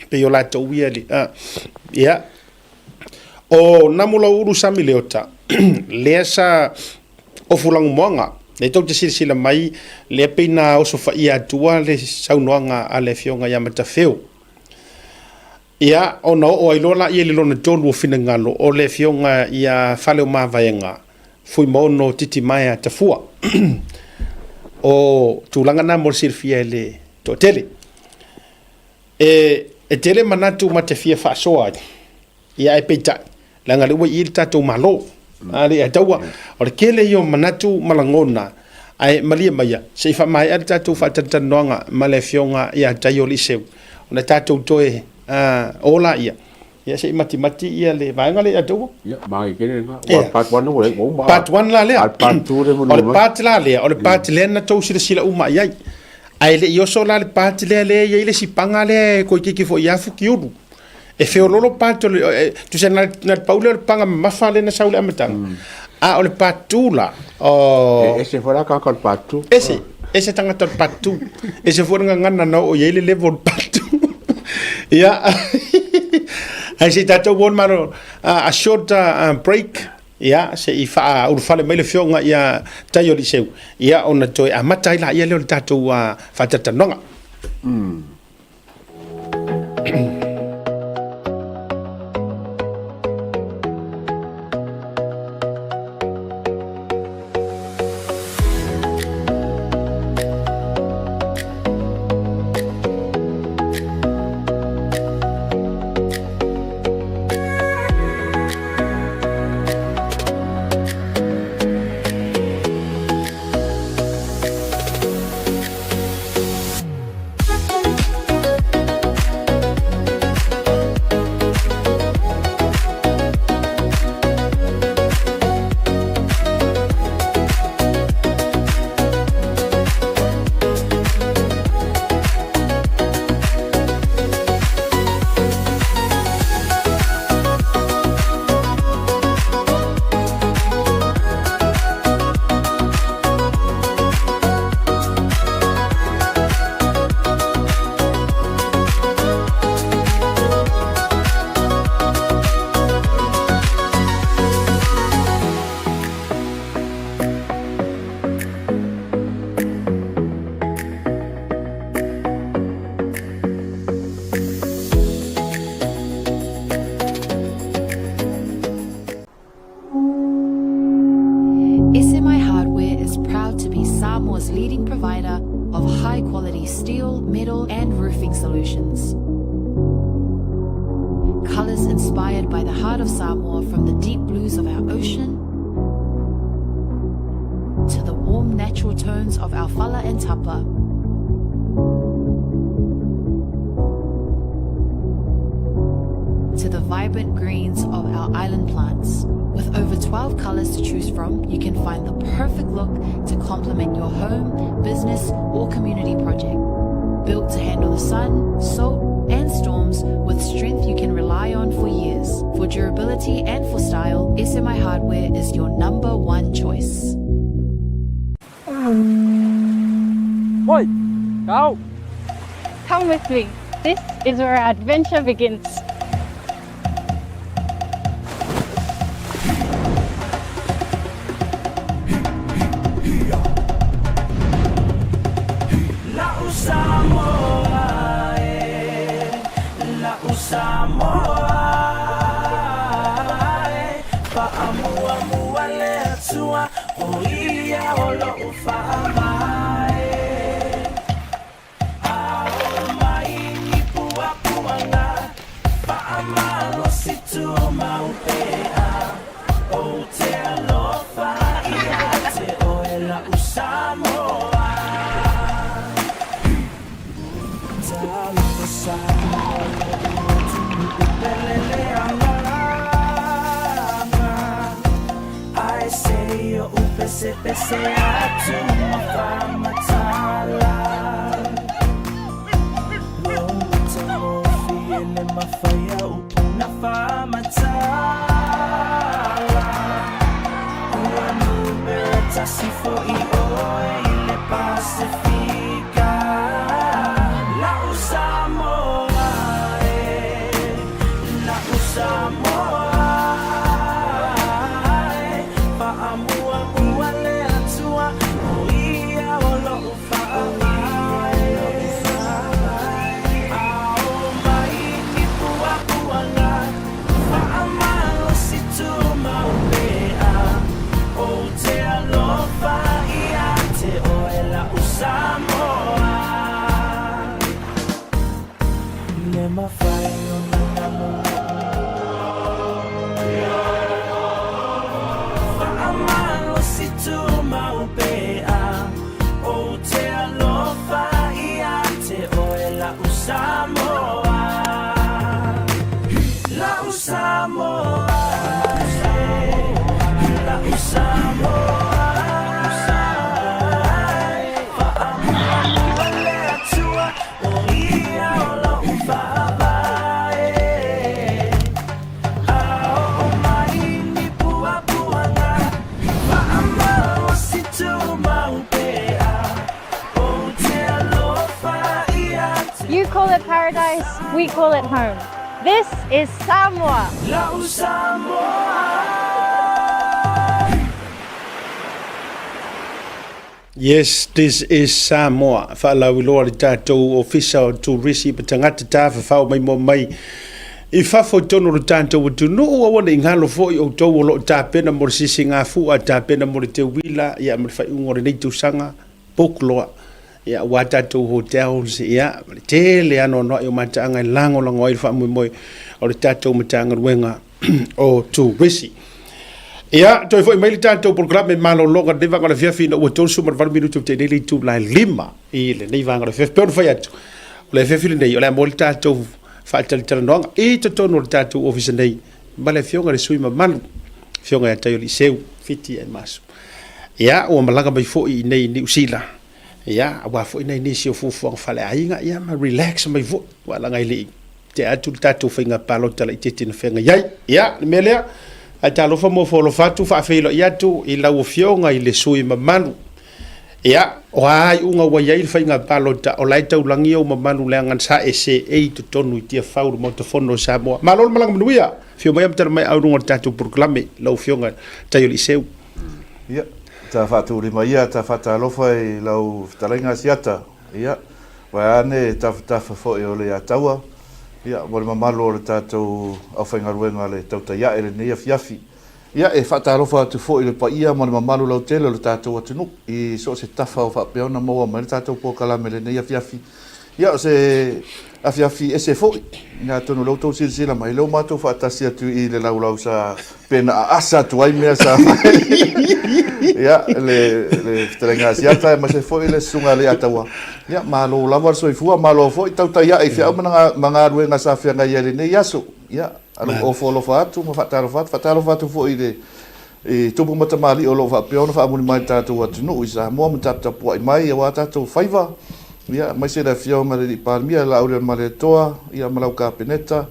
pei o latou ia, a, ia. O Namulauulu Sami Leota, lea sa ofu lagumoaga, lea tou te silasila mai, lea pei na osofaia atua le saunoaga a le Afioga ia Matafeo. Ia, ona oo ai loa laia i le lona tolu o finagalo o le Afioga ia Faleomavaega Fuimaono Titimaea Tafua. O tulaga na mo le silafia e le toatele. E tele manatu ma te fia faasoa ai, ia ae peitai, leaga lea ua i i le tatou Malo. A le taua, o le tele ia o manatu ma lagona, ae malie maia, se i faamaea le tatou faatalatalanoaga ma le Afioga ia Taio Liiseu, ona tatou toe o laia. Ia se i matimati ia le vaega lea ia te ua. Ia, manaia tele lena. Aua o le part 1 ua uma. Part 1 la lea. A o le part 2 lea O le part la lea, o le part lea na tou silasila uma i ai. Ae le i oso la le part lea lea e i ai le isi paga lea e toeitiiti foi ia Fukiulu. E feololo part o le, tusa na na le pau lea o le paga mamafa lea na sau i le amataga. A o le part 2 la, o... E ese foi la tagata o le part 2. Ese, ese tagata o le part 2. Ese foi le gagana na oo i ai le level o le part 2. Ia, ae se i tatou o le malo, a short break, ia, se i faaulufale mai le afioga ia Tai o Liseu, ia, ona toe amata ai laia lea o le tatou faatalatalanoaga. SMI Hardware is proud to be Samoa's leading provider of high quality steel, metal, and roofing solutions. Colors inspired by the heart of Samoa from the deep blues of our ocean to the warm natural tones of our fala and tapa. To the vibrant greens of our island plants. With over 12 colors to choose from, you can find the perfect look to complement your home, business, or community project. Built to handle the sun, salt, and storms with strength you can rely on for years. For durability and for style, SMI Hardware is your number one choice. Oi, go! Come with me. This is where our adventure begins. We call it home. This is Samoa! Yes, this is Samoa. Faalauiloa le tatou Ofisa o Turisi ma tagata tafafao maimoa mai i fafo i totonu o le tatou atunuu. Aua ne i galo foi outou o lo o tapena mo le sisigafua, tapena mo le teuila ia ma le faaiuga o lenei tausaga, book loa ia aua tatou hotels ia ma le tele anoanoai o mataaga e lagolago ai le faamoemoe o le tatou Matagaluega o Turisi. Ia, toe foi mai le tatou polokalame malologa lenei vaega o le afiafi ina ua 38 minute o te nei le itula e 5 i lenei vaega o le afiafi. Pei ona fai atu, o le afiafi lenei o le a maua le tatou faatalatalanoaga i totonu o le tatou ofisa nei ma le afioga i le sui mamalu, afioga ia Taioliiseu Fiti Masu. Ia, ua malaga mai foi i nei i Niu Sila. Ia, aua foi nai nisi o fuafuaga faaleaiga, ia ma relax mai foi, aua leaga e le i tea atu le tatou faiga palota laitiiti na feagai ai. Ia, le mea lea, ae talofa mo alofa atu, faafeiloai atu i lau Afioga i le sui mamalu. Ia, o a iuga ua i ai le faiga palota, o la e taulagi ou mamalu leaga sa e seei i totonu i Tiafau i le Maota Fono o Samoa. Malo le malaga manuia! Afio mai ma tala mai au i luga o le tatou polokalame, lau Afioga Taioliiseu. Ia, ta faatulima ia, ta faatalofa i lau fetalaiga Asiata, ia, vaeane tafatafa foi o le Ataua, ia, ma le mamalu o le tatou aufaigaluega a le Tautai Ae i lenei afiafi. Ia, e faatalofa atu foi i le paia ma le mamalu lautele o le tatou atunuu i so o se tafa o faapea ona maua mai le tatou polokalame i lenei afiafi. Ia, o se afiafi ese foi, atonu o lea ua outou silasila mai, o lea ua matou faatasi atu i le laulau sa pena aasa atu ai mea sa fai. Ia, le, le fetalaiga Asiata, aemaise foi le susuga a Leiataua. Ia, malo lava le soifua, malo foi tautai ae i feau ma galuega sa feagai ai i lenei aso. Ia, ofo alofa atu ma faatalofa atu, faatalofa atu foi i le I tupu ma tamalii o lo o faapea ona faamuli mai le tatou atunuu i Samoa ma taputapuai mai aua tatou faiva, ia, aemaise le Afioga i le Alii Palemia, Laaulialemalietoa, ia, ma lau Kapeneta.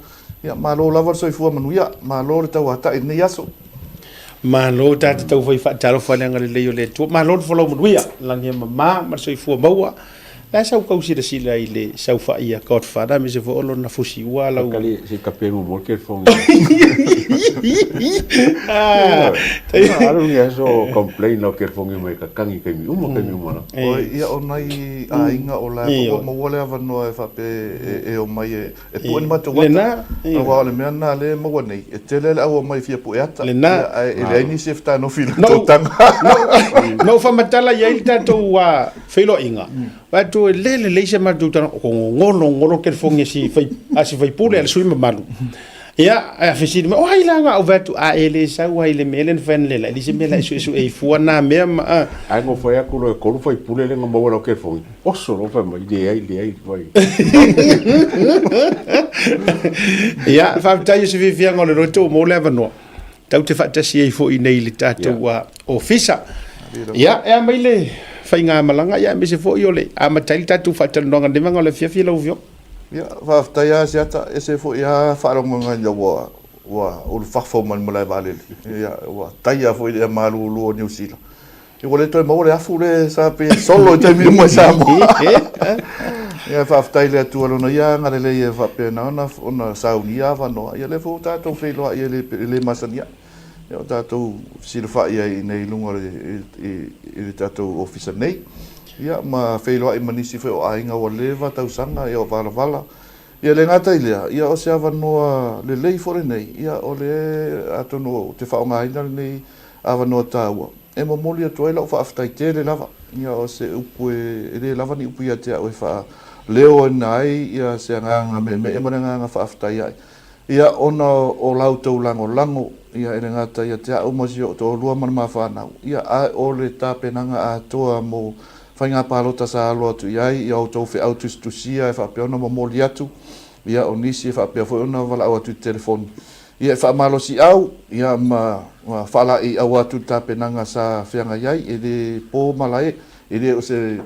Ia, malo lava le soifua manuia, malo le tauatai i lenei aso. Malo ta te taufai faatalofa i le agalelei o le Atua. Malo le folau manuia, lagi e mama ma le soifua maua. La e sau kau silasila i le saofai a Godfather aemaise foi o lona fusi ua lau. Kali se kape mo mo ke fongi. Alu ngi aso complain lo ke fongi mai ka kangi kai mi uma kai mi uma la. Oi ia o nai aiga o la ua maua le avanoa e faapea e omai e E pue ni matou ata, aua o le mea lena lea e maua nei, e tele le au omai e fia pue ata, ae e leai nisi e fetanofi i latou taga. Na ou faamatala i ai le tatou feiloaiga, vaai atu e le lelei se matou tala, o gogolo golo telefoni a si faipule a le sui mamalu. Ia, ae fesili mai, o ai la na ou vaai atu, a e le sau ai i le mea lea na fai analeila, e leai se mea la e suesue ai fua na mea ma. Ae na fai atu loa e 3 faipule lea na maua lau telefoni, Oso loa fai mai, leai, leai, fai. Ia, faafetai o se fiafiaga o le loto ua maua le avanoa. Tatou te faatasi ai foi nei i le tatou ofisa. Ia, e a mai le faigamalaga, ia aemaise foi o le amata ai le tatou faatalanoaga nei vaega o le afiafi lau Afioga. Ia, faafetai lava Asiata, ese foi lava faalogoga ina ua ua ulufafo mai le malae vaalele. Ia, ua taia foi le ea malulu o Niu Sila. Ua le toe maua le afu le sa pei e solo i taimi uma i Samoa. Ia faafetai i le Atua lona ia agalelei e faapena ona ona saunia avanoa. Ia lea foi ua tatou feiloai e le e le masani ae. Ia ua tatou fesilafai ai i inei i luga o le i i le tatou ofisa nei. Ia ma feiloai ma nisi foi o aiga ua leva tausaga ia o valavala. Ia le gata i lea, ia o se avanoa lelei foi lenei, ia o le atonu ou te faaaogaina lenei avanoa taua e momoli atu ai lau faafetai tele lava. Ia o se upu e le lava ni upu ia te au e faaleoina ai ia se agaga meemee ma le agaga faafetai ai. Ia ona o la outou lagolago, ia e le gata ia te au ma si ou toalua ma le ma fanau, ia ae o le tapenaga atoa mo faiga palota sa alo atu i ai ia outou feau tusitusia e faapea ona momoli atu, ia o nisi e faapea foi ona valaau atu i le telefoni. Ia e faamalosiau, ia ma faalaeiau atu i le tapenaga sa feagai ai, e le po malae, e le o se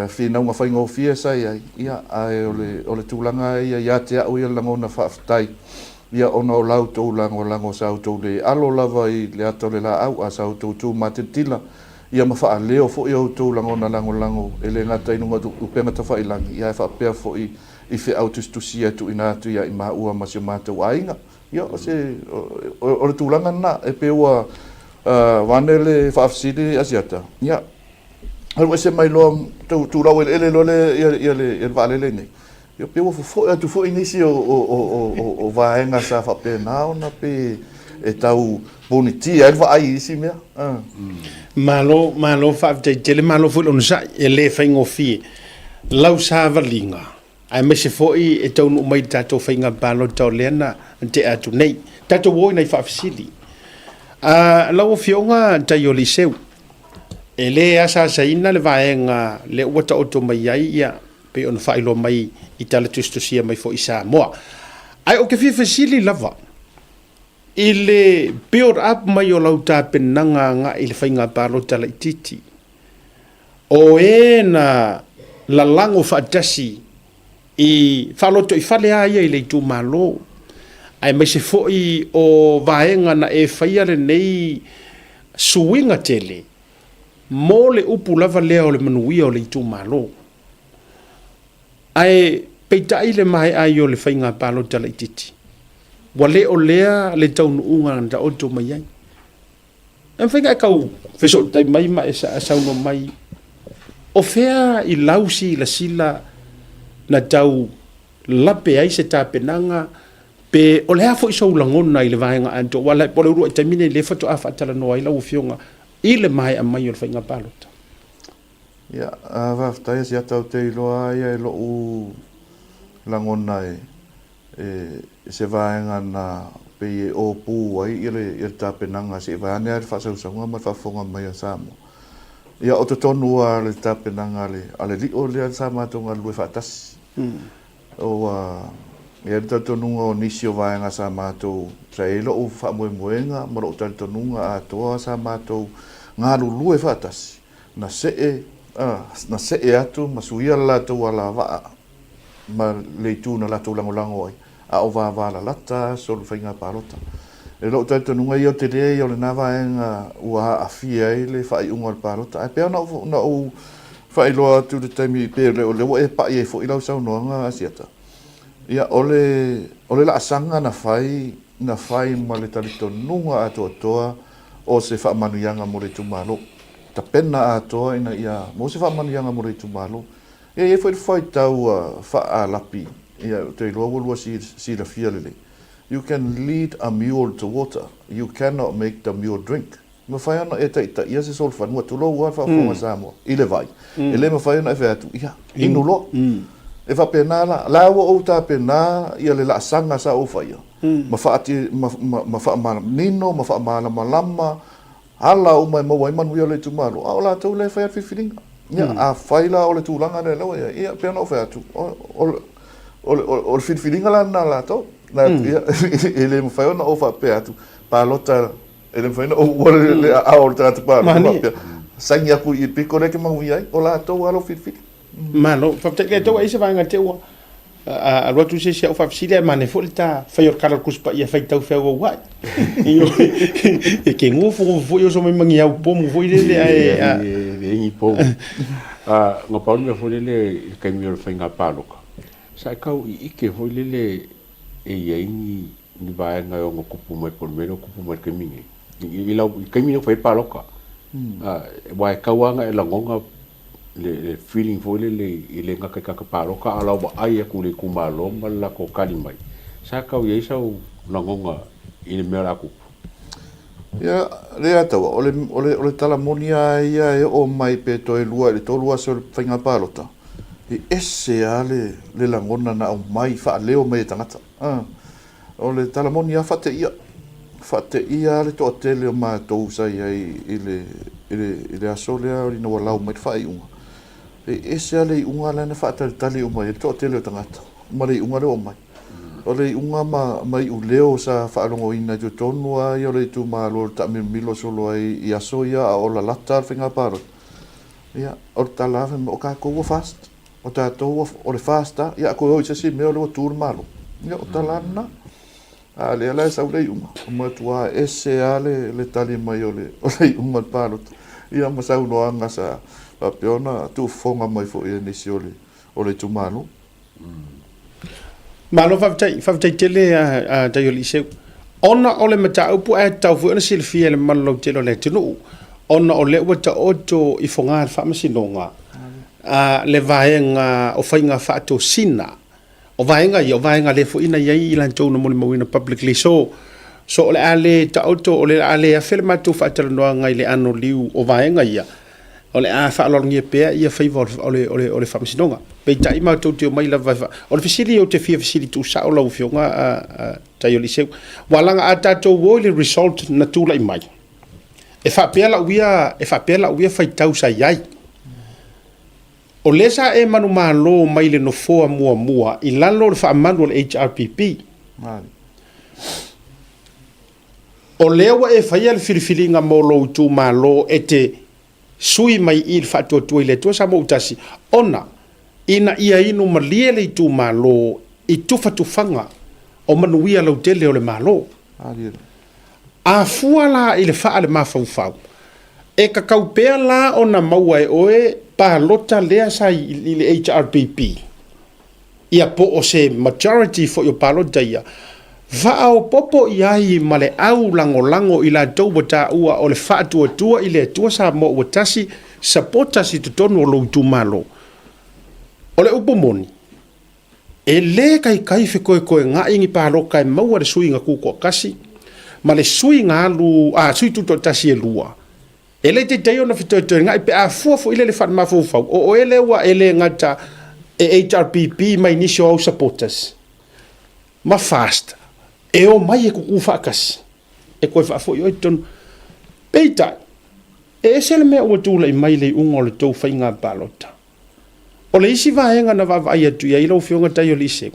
finauga faigofie sa i ai, ia ae o le tulaga ia ia te au ia le lagona faafetai, ia ona o la outou lagolago sa outou le alo lava i le ata o le laau, a sa outou tu matilatila, ia ma faaleo foi a outou lagona lagolago e le gata i luga o upega tafailagi, ae faapea foi i feau tusitusia e tuuina atu ia i maua ma si o matou aiga. Ia, o se, o le tulaga lena, e pei ua vaeane le faafesili Asiata, ia, alu ese mai loa, tau tulau eleele loa le, ia, ia le, ia le vaalele nei, ia pei ua fofoe atu foi nisi o, o, o, o, o vaega sa faapena ona pei e tau ponitia ai le vaai i isi mea. Malo, malo faafetai tele, malo foi le onosai, e le faigofie lau savaliga, aemaise foi e taunuu mai i le tatou faiga palota o lea na tea atu nei. Tatou o i nai faafesili. Lau Afioga Taioliseu, e le asaasaina le vaega lea ua taoto mai ai, ia, pei ona faailoa mai i tala tusitusia mai foi i Samoa. Ae ou te fia fesili lava, i le build up mai o lau tapenaga agai i le faiga palota laitiiti, o e na lalago faatasi i faalotoifale lava ia i le itumalo, aemaise foi o vaega na e faia lenei suiga tele mo le upu lava lea o le manuia o le itumalo. Ae peitai le maea ai o le faiga palota laitiiti, ua le o lea le taunuuga na taoto mai ai. E mafai ona e tau fesootai mai ma e saunoa mai, o fea i lau silasila na tau lape ai se tapenaga, pe o le a foi sou lagona i le vaega atoa, aua o le uluai taimi lenei lea faatoa faatalanoa ai lau Afioga i le maea mai o le faiga palota. Ia, faafetai Asiata, ou te iloa lava ia i lo'u lagona e, e se vaega na pei e opu ai ia le, ia le tapenaga se i vaeane lava le faasausauga ma le faafofoga mai a Samoa. Ia, o totonu lava o le tapenaga a le, a le lio lea sa matou galulue faatasi. Ua i ai le talitonuga o nisi o vaega sa matou, sa i ai lo'u faamoemoega ma lo'u talitonuga atoa sa matou galulue faatasi. Na see, na see atu ma suia le latou alavaa ma le itu na latou lagolago ai, a o vavalalata aso o le faiga palota. I lou talitonuga ia o te lē ia o lena vaega ua aafia ai le faaiuga o le palota. Ae pei ona ou faailoa atu i le taimi, pei o lea ua e pai ai foi lau saunoaga Asiata, ia o le, o le laasaga na fai, na fai ma le talitonuga atoatoa o se faamanuiaga mo le itumalo. Tapena atoa ina ia maua se faamanuiaga mo le itumalo. E i ai foi le faitau faa-Alapi, ia, ou te iloa ua lua silafia lelei, You can lead a mule to water, you cannot make the mule drink. E mafai ona e taitaia se solofanua, tulou lava le faafofoga a Samoa, i le vai. E le mafai ona e fai atu, ia, inu loa. E faapena la, la ua ou tapena ia le laasaga sa ou faia, ma faati, ma, ma, ma faamanino, ma faamalamalama, ala uma e maua ai manuia o le itumalo, a o latou lea e faia le filifiliga. Ia, afai la o le tulaga lea la ua i ai, ia, pei ona ou fai atu, o, o, o, o le filifiliga la lena a latou. Na, ia, e le mafai ona ou faapea atu, palota, e le mafai ona ou ua le, le aao o le tagata palota faapea, saini atu i le pito lea e te manuia ai, o latou lava lau filifili. Malo, faafetai. Lea tau ai se vaega te ua alu atu se isi au faafesili ae manaia foi le ta fai o le kala o le Tusi Paia faitau feauauai. E ke ngofo foi o so mai mangi au pomu foi lele ae e ni pomu. Na pau le mea foi lele i le taimi o le faiga palota, sa e tau i ike foi lele e i ai ni ni vaega e ono tupu mai po o le mea lea ua tupu mai i le taimi nei. I lau i le taimi lea ua fai ai palota. Aua e tau lava ona e lagona le feeling foi lele e le gata i tagata palota a o lau vaai atu i le itumalo ma le latou tali mai, sa tau i ai sau lagona i le mea o le a tupu? Ia, lea taua, o le, o le, o le tala moni lava ia e oo mai pe toe lua i le tolu aso o le faiga palota, e ese lava le, le lagona na aumai, faaleo mai e tagata. A. O le tala moni lava, faateia. Faateia lava le toatele o matou sa i ai i le, i le, i le aso lea ina ua lau mai le faaiuga. E ese lava le iuga lea na faatalitali uma i ai le toatele o tagata ma le iuga lea ua aumai. O le iuga ma, ma iuleo sa faalogoina i totonu lava ia o le itumalo i le taamilomilo solo ai i aso ia a o lalata le faiga palota, ia, o le tala lava fai mai, o tatou ua fast. O tatou o le FAST lava, ia a toe o i se isi mea o lea ua tu le Malo. Ia o tala lava lena. A o lea la e sau le iuga, ua matua ese lava le, le tali mai o le, o le iuga o le palota, ia ma saunoaga sa faapea ona tuufofoga mai foi e nisi o le, o le itumalo. Malo faafetai, faafetai tele a Taioliiseu. Ona o le mataupu ae tatau foi ona silafia e le mamalu lautele o le atunuu, ona o lea ua taoto i fogaa le Faamasinoga le vaega o faiga faatosina. O vaega ia, o vaega lea foi na i ai i latou na molimauina publicly. So, so o le a le taoto, o le a le afe le matou faatalanoaga i le anoliu o vaega ia, o le a faaaloalogia pea ia faiva o le, o le, o le Faamasinoga. Peitai matou te omai lava e fa... O le fesili ou te fia fesili tuusao lau Afioga a, a Taioliseu, aua leaga a tatou o i le result na tulai mai, e faapea lau ia, e faapea lau ia faitau sa i ai. O lea sa e manumalo mai le nofoa muamua i lalo o le faamalu o le HRPP. O lea ua e faia le filifiliga mo lou itumalo e te sui mai i le Faatuatua i le Atua Samoa ua Tasi, ona ina ia inu malie le itumalo i tufatufaga o manuia lautele o le Malo. A fua la i le faalemafaufau, e tatau pea la ona maua e oe palota lea sa i le HRPP, ia po o se majority foi o palota ia, faaopoopo i ai ma le au lagolago i latou ua taua o le Faatuatua i le Atua Samoa ua Tasi supporters i totonu o lou itumalo. O le upu moni, E le taitai fetoetoega'i ni paloka e maua le suiga tutoatasi ma le suiga alu, a, sui tutoatasi e lua. E le taitai ona fetoetoega'i pe a fua foi lele faalemafaufau, o oe lea ua e le gata e HRPP mai nisi o au supporters ma fast e omai e tutu faatasi e toe faafoi oe i totonu. Peitai, e ese le mea ua tulai mai i le iuga o le tou faiga palota. O le isi vaega na vaavaai atu i ai lau Afioga Taioliiseu,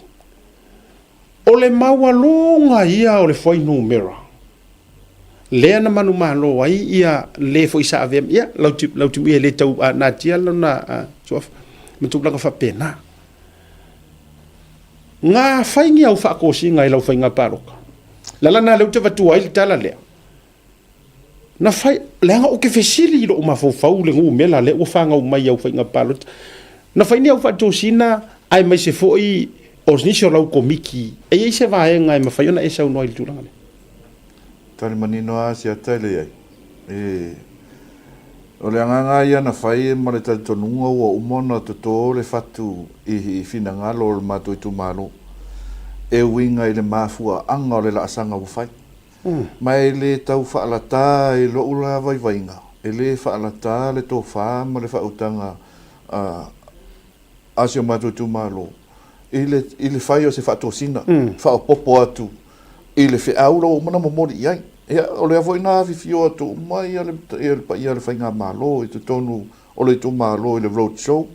o le maualuga ia o le fuainumera lea na manumalo ai ia le foi sa avea, ia, Lautimuia e le tau natia lona suafa ma tulaga faapena. Na fai ni au faatosina i lau faiga palota. Lalana lea ou te avatua ai le tala lea. Na fai, leaga ou te fesili i lou mafaufau le numera lea ua fanau mai i au faiga palota. Na fai ni au faatosina aemaise foi o nisi o lau komiti, e i ai se vaega e mafai ona e saunoa i le tulaga lea? Tali manino lava si ata e leai. E, o le agaga ia na fai ma le talitonuga ua uma ona toto le fatu i finagalo o le matou itumalo e uiga i le mafuaaga o le laasaga ua fai. Ma e le tau faalata i lou la vaivaiga, e le faalata le tofa ma le faautaga a si o matou itumalo i le, i le fai o se faatosina, faaopoopo atu i le feau la ua uma ona momoli i ai. Ia, o lea foi na afifio atu uma ia le, ia le paia o le Faigamalo i totonu o le itumalo i le road show,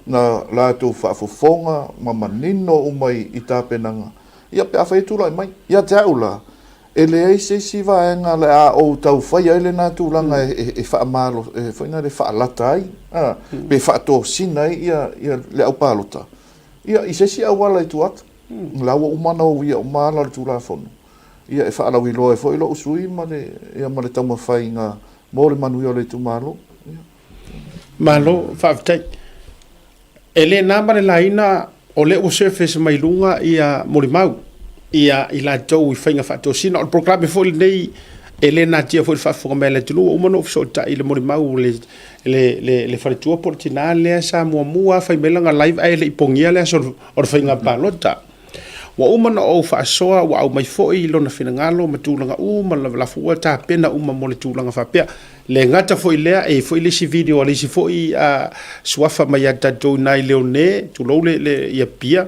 na latou faafofoga ma manino uma i tapenaga, ia pe afai e tulai mai. Ia te au la, e leai se isi vaega o le a ou tau faia ai lena tulaga e faamalo, e foi lea faalata ai, a, pe faatosina ai ia, ia le au palota, ia i se isi auala i tua atu. O la ua uma ona uia uma ala o le Tulafono, ia e faalauiloa ai foi lou sui ma le, ia ma le taumafaiga mo le manuia o le itumalo. Ia. Malo, faafetai. E le na ma le laina o lea ua surface mai luga ia molimau ia i latou i faiga faatosina. O le polokalame foi lenei e le natia foi le faafofoga mai a le atunuu. Ua uma ona ou fesootai i le molimau le, le, le, le faletua po o le tina lea sa muamua fai mai lana live ae le i pogia le aso o le faiga palota. Ua uma ona ou faasoa, ua aumai foi lona finagalo ma tulaga uma lava, la ua tapena uma mo le tulaga faapea. Le gata foi lea, e i ai foi le isi video a le isi foi suafa mai ia tatou i ina i Leone, tulou le, le, ia Pia.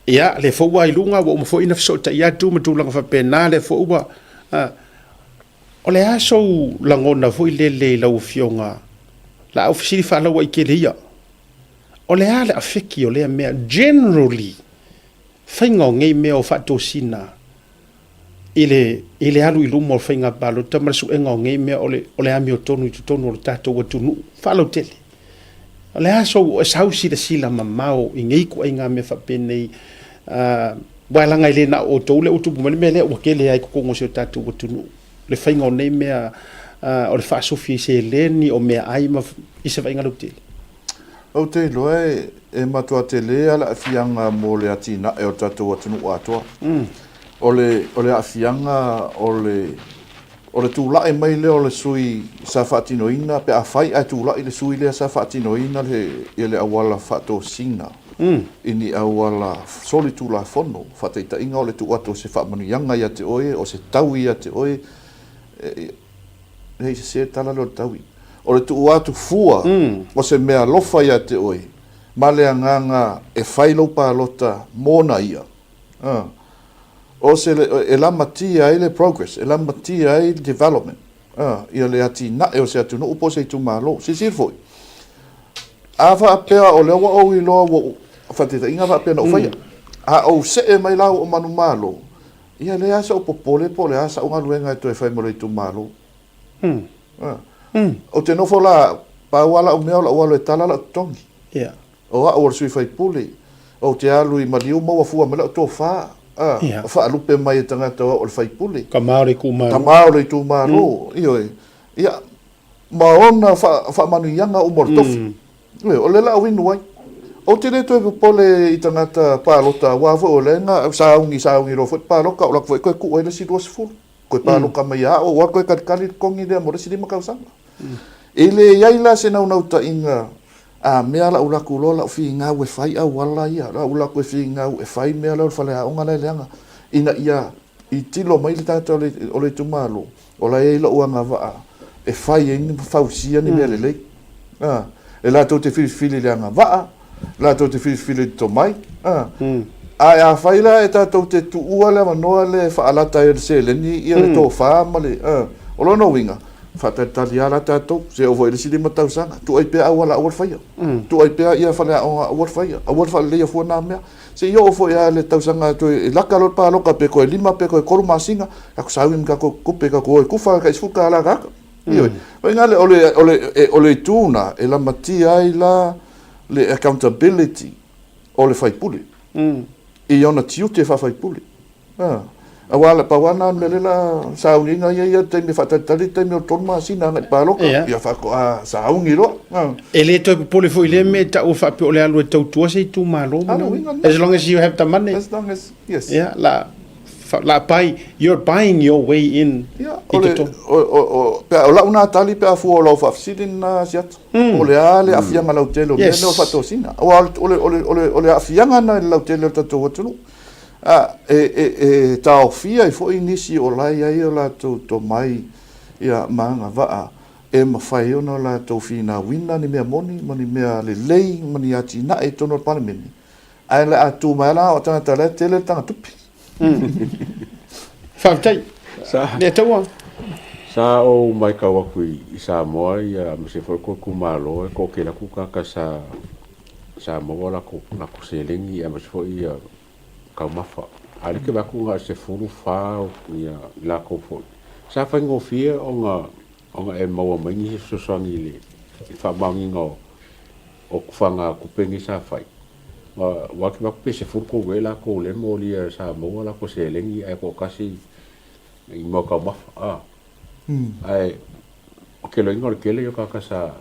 Ia, lea foi ua i luga, ua uma foi ona fesootai atu ma tulaga faapena, lea foi ua... o le a sou lagona foi lele i lau Afioga? La au fesili faalauaitele ia. O le a le afeki o lea mea? Generally, faiga o nei mea o faatosina i le, i le alu i luma o le faiga palota ma le suega o nei mea o le, o le amiotonu i totonu o le tatou atunuu faalautele. O le a sou, sau silasila mamao i nei ituaiga mea faapenei, aua leaga e le na o outou lea ua tupu mai le mea lea, ua tele lava i totonu o si o tatou atunuu le faiga o nei mea o le faasofi i seleni, o meaai ma, i se vaaiga lautele. Ou te iloa e matua tele a le aafiaga mo le atinae o le tatou atunuu atoa. O le, o le aafiaga o le, o le tulai mai lea o le sui sa faatinoina, pe afai ae tulai le sui lea sa faatinoina le, ia le auala faatosina i ni auala solitulafono, faataitaiga o le tuu atu o se faamanuiaga ia te oe, o se taui ia te oe, Nei sese le tala lea o le taui. O le tuu atu fua o se mea alofa ia te oe, ma le agaga e fai lou palota mona ia. A. O se, e lamatia ai le progress, e lamatia ai le development, a, ia le atinae o se atunuu po o se itumalo. Silasila foi, a faapea o lea ua ou iloa ua ou, faataitaiga faapea na ou faia, a ou see mai la ua ou manumalo, Ia leai lava sou popole po o le a sau galuega e toe fai mo le itumalo. Ou te nofo la, pau lava lau mea o lau alu e tala lau totogi. O au o le sui faipule, ou te alu i maliu ma ua fua mai lau tofa, faalupe mai e tagata o au o le faipule. Tama o le itumalo. Tama o le itumalo, ioe. Ia, ma ona faamanuiaga uma o le tofi. Ioe, o lea la au inu ai. Ou te le toe popole i tagata palota aua foi o lea na sauni sauni loa foi le palota, o laka foi toe tuu ai le isi 20. Toe palota mai ia au, ua toe talitali le totogi lea mo le isi 5 tausaga. E le i ai la se naunautaiga a mea la ou latou loa lau finau e fai auala ia, la ou latou e finau e fai mea la o le faleaoga la e leaga, ina ia i tilo mai le tagata o le itumalo, O la e i ai lou agavaa e fai ai ma fausia ni mea lelei. A, e latou te filifili i le agavaa, latou te filifili i le tomai. A, ae afai la e tatou te tuua le avanoa lea e faalata ai e le seleni ia le tofa ma le, a, o lona uiga, faatalitali lava la tatou, se oo foi i le isi 5 tausaga, tuu ai pea auala aua le faia, tuu ai pea ia faleaoga aua le faia, aua le faaleleia fua na mea. Se i oo foi lava i le tausaga toe e laka loa le palota pe toe 5 pe toe 3 masina, tatou sauni ma tatou tupe tatou o e tufa le tai $10 a tagata. Ioe. Uiga lea, o le, o le, o le itu lena e lamatia ai la le accountability o le sui usufono i ona tiute faa-sui usufono. Aua na pau lava lena mea lea la sauniga ia ia taimi e faatalitali le taimi o le 3 masina agai i le palota, ia faatoa sauni loa. E le toe popole foi i lea mea e taua faapea o le alu e tautua se itumalo ma As long as you have the money. As long as, yes. Yeah, la, la buy, you're buying your way in i totonu. O, o, o lau na tali pe a fua o lau faafesili na Siata. O le a le aafiaga lautele o mea nei o le faatosina. Aua o le, o le, o le, o le aafiaga na i le lautele o le tatou atunuu. A, e, e, e taofia ai foi nisi o la e i ai o latou tomai ia, ma agavaa e mafai ai ona latou finauina ni mea moni ma ni mea lelei ma ni atinae i totonu o le Palemene, ae o le a tu mai lava la o tagata la e tele le tagatupe. Faafetai. Sa, Le taua. Sa ou matau atu i, i Samoa ia, aemaise foi ko itumalo e toatele atu tagata sa sa maua latou latou seleni aemaise foi ia taumafa. A o lea e te vaai atu na o le 14 ia latou foi. Sa faigofie ona ona e maua mai nisi fesoasoani i le i le faamaoniga o o tufaga tupe nei sa fai. Aua ou te vaai atu pe 13 ea latou lea e molia sa maua latou seleni ae toatasi i mea o taumafa a. Ae o ke loina o le tele ia o tagata sa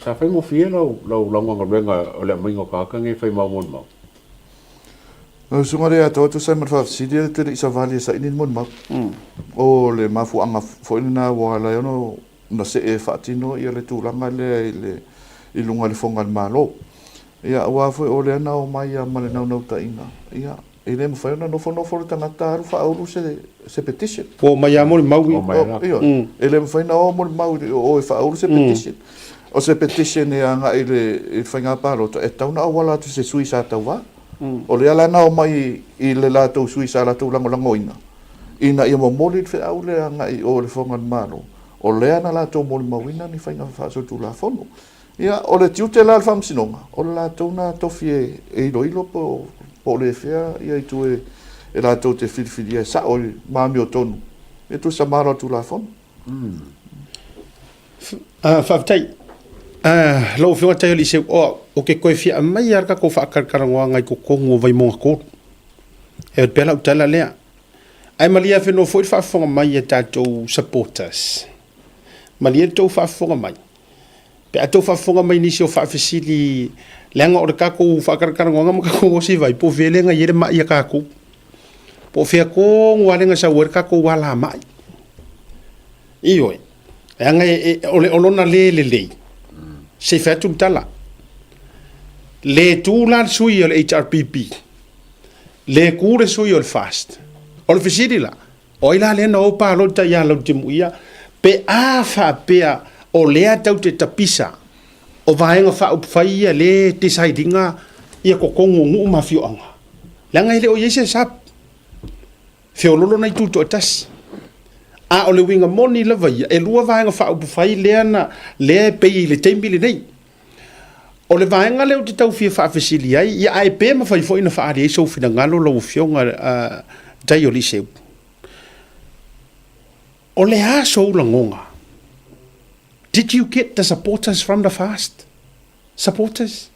sa faigofie lau lau lauga galuega o le aumaiga o tagata nei e fai mau molimau. Lau Susuga le Atoa tusa ai ma le faafesili e te le i savali e saini le molimau. O le mafuaaga foi lena ua ala ai ona see e faatino ia le tulaga lea i le i luga i le Fofoga o le Malo. Ia aua foi o lea na omai lava ma le naunautaiga, ia E le mafai ona nofonofo le tagata alu faaulu se, se petition. Ua omai lava molimau ia. Ioe. E le mafai ona o molimau i o e faaulu se petition. O se petition e agai i le, i le faiga palota, e tatau ona auala atu i se sui sa tauva. O lea la na omai i le latou sui sa latou lagolagoina, ina ia momoli le feau lea agai i o i le Fofoga o le Malo, o lea na latou molimauina ni faiga faasolitulafono. Ia, o le tiute la o le Faamasinoga, o le latou na tofi e iloilo po o le fea ia itu e latou te filifilia e sao ma amiotonu e tusa ma ala o le Tulafono. Faafetai. Lau Afioga Taialise, o ke koe fia aumai lava le tatou faatalatalanoaga i totonu o Vaimauga 3. E pei lau tala lea. Ae malie afenoa foi le faafofoga mai a tatou supporters. Malie le tou faafofoga mai. Pe a tou faafofoga mai i nisi o faafesili, leaga o le tatou faatalatalanoaga ma tatou osi vai, po o fea lea na i ai le mai a tatou. Po o fea tonu lava lea na sau ai le tatou alamai. Ioe, leaga o le o lona le lelei, se i fai atu le tala. Le tu la le sui o le HRPP, le tu le sui o le FAST. O le fesili la, O ai la lea na o palota ia Lautimuia pe a faapea o lea tau te tapisa o Vaega Faaupufai ia le decide ina ia totonu o nuu ma afioaga? Leaga e le o i ai se sub feololo na itu toatasi. A o le uiga moni lava ia, e lua Vaega Faaupufai lea na lea e pei i le taimi lenei. O le vaega lea ou te tau fia faafesili ai, ia ae pe mafai foi ona faaali ai sou finagalo lau Afioga Taio Liseu. O le a sou lagona? Did you get the supporters from the FAST? Supporters?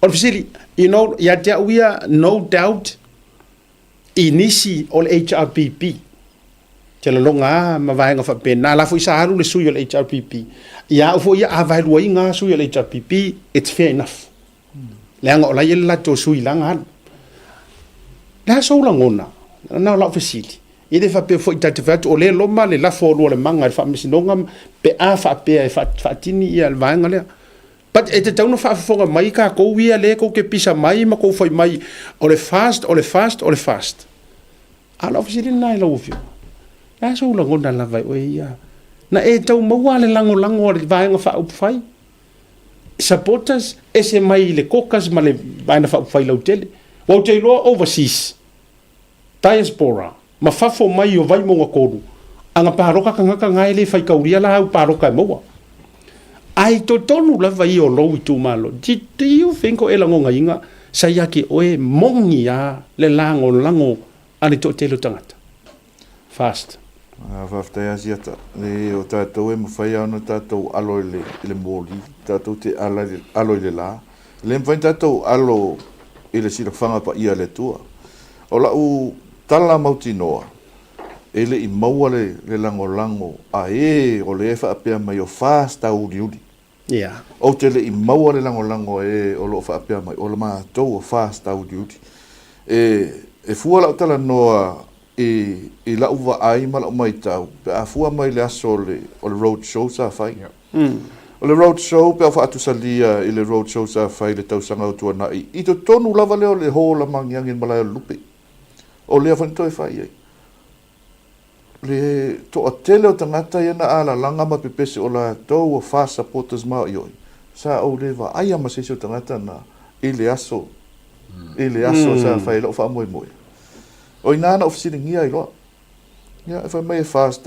O le fesili, you know, ia te au ia, no doubt, i nisi o le HRPP, te laloga a ma vaega faapena, la foi sa alu le sui o le HRPP. Ia au foi ia, a vaeluaina a sui o le HRPP, it's fair enough. Leaga o la e i ai le latou sui la na alu. Le a sou lagona? Na o lau fesili. E le faapea foi ta te fai atu o lea e loma le lafo o Lualemaga i le faamasinoga pe a faapea e faatini ia le vaega lea. But e tatau ona faafofoga mai tatou ia lea tou te pisa mai ma tou fai mai o le fast, o le fast, o le fast. A o lau fesili lena i lau Afioga, le a sou lagona lava e oe ia? Na e tau maua le lagolago a le Vaega Faaupufai, supporters, ese mai i le caucus ma le Vaega Faaupufai lautele. Ua ou te iloa overseas, diaspora, ma fafo mai o Vaimauga 3, ana paloka tagata na e le faitaulia la au paloka e maua. Ae i totonu lava ia o lou itumalo, do you think o e lagonaina sa ia te oe moni a le lagolago a le toatele o tagata? Fast. Faafetai Asiata. E, o tatou e mafai lava ona tatou alo i le, i le moli, tatou te ala, alo i le la. E le mafai ona tatou alo i le silafaga paia a le Atua. O lau tala mautinoa, e le i maua le, le lagolago a e o lea e faapea mai o FAST tauuliuli. Yeah. Ou te le i maua le lagolago a e o lo o faapea mai o matou o FAST tauuliuli. E, e fua lau talanoa i, i lau vaai ma lau matau pe a fua mai i le aso o le, o le road show sa fai. Yeah. O le road show pe a faatusalia i le road show sa fai i le tausaga ua tuanai, i totonu lava lea o le hall a Magiagi i le malae o le Lupe. O lea foi na toe fai ai. Le toatele o tagata ia na alalaga ma pepese o latou o FAST supporters maoioi, sa ou le vaaia ma se isi o tagata na i le aso, i le aso sa fai ai lou faamoemoe. O ina na ou fesiligia ai loa. Ia, e fai mai e FAST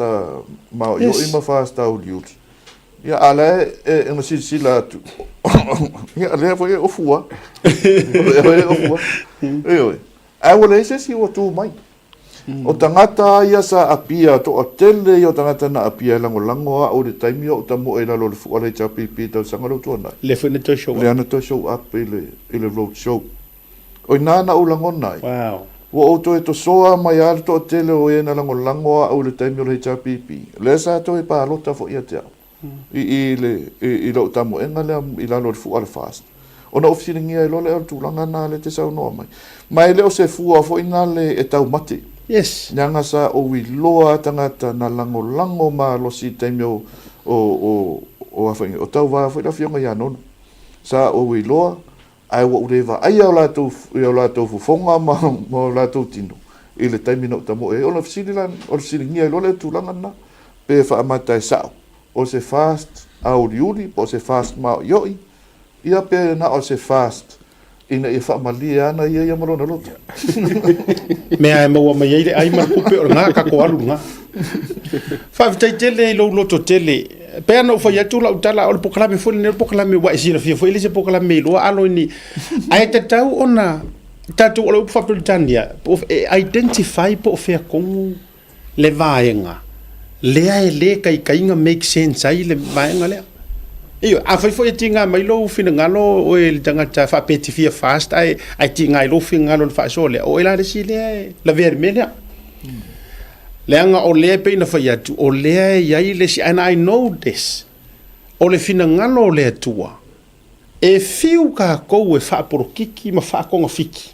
maoioi ma FAST uliuli. Ia, a la e, e na silasila atu. Ia, lea foi e ofu lava. O lea foi e ofu lava. Ioe. Ae ua leai se isi ua tu mai. O tagata ia sa apia, toatele ia o tagata na apia e lagolago au i le taimi o ou tamoe i lalo o le fua o le HRPP i tausaga lea ua tuanai. Lea foi na toe show up. Lea na toe show up i le, i le road show. O ina na ou lagona ai. Wow. Ua ou toe tosoa mai lava le toatele o e na lagolago au i le taimi o le HRPP. Lea sa toe palota foi ia te au. I, i, le, i, i lou tamoega lea i lalo o le fua o le FAST. Ona ou fesiligia ai loa lea o le tulaga na lea e te saunoa mai. Ma e le o se fua foi na le e taumate. Yes. Leaga sa ou iloa a tagata na lagolago malosi i le taimi o, o, o, o, o, o tauva foi le afioga ia Nonu. Sa ou iloa Ae ua ou le vaaia o latou, i o latou fofoga ma, ma o latou tino i le taimi na ou tamoe ai. Ona fesili la, o le fesiligia ai loa lea o le tulaga lena, pe faamata e sao, o se fast auliuli po o se fast maoioi, ia pe na o se fast ina ia faamalie ana ia ia ma lona loto. Mea e maua mai ai le ai ma le tupe o lena tatou alu lena. Faafetai tele i lou loto tele. Pei ona ou fai atu lau tala, o le polokalame foi lenei o le polokalame ua e silafia foi e le se polokalame iloa alo i ni. Ae tatau ona tatou o le upu faa-Peretania, e identify po o fea tonu le vaega lea e le taitaiga make sense ai le vaega lea. Ioe, afai foi e tiga mai lou finagalo oe le tagata faapea e te fia fast ae, ae tiga i lou finagalo le faasoa lea, o oe la le isi lea e lavea i le mea lea. Leaga o lea e pei ona fai atu, o lea e i ai le isi, and I know this. O le finagalo o le Atua, e fiu kākou e faapolokiki ma faatogafiti,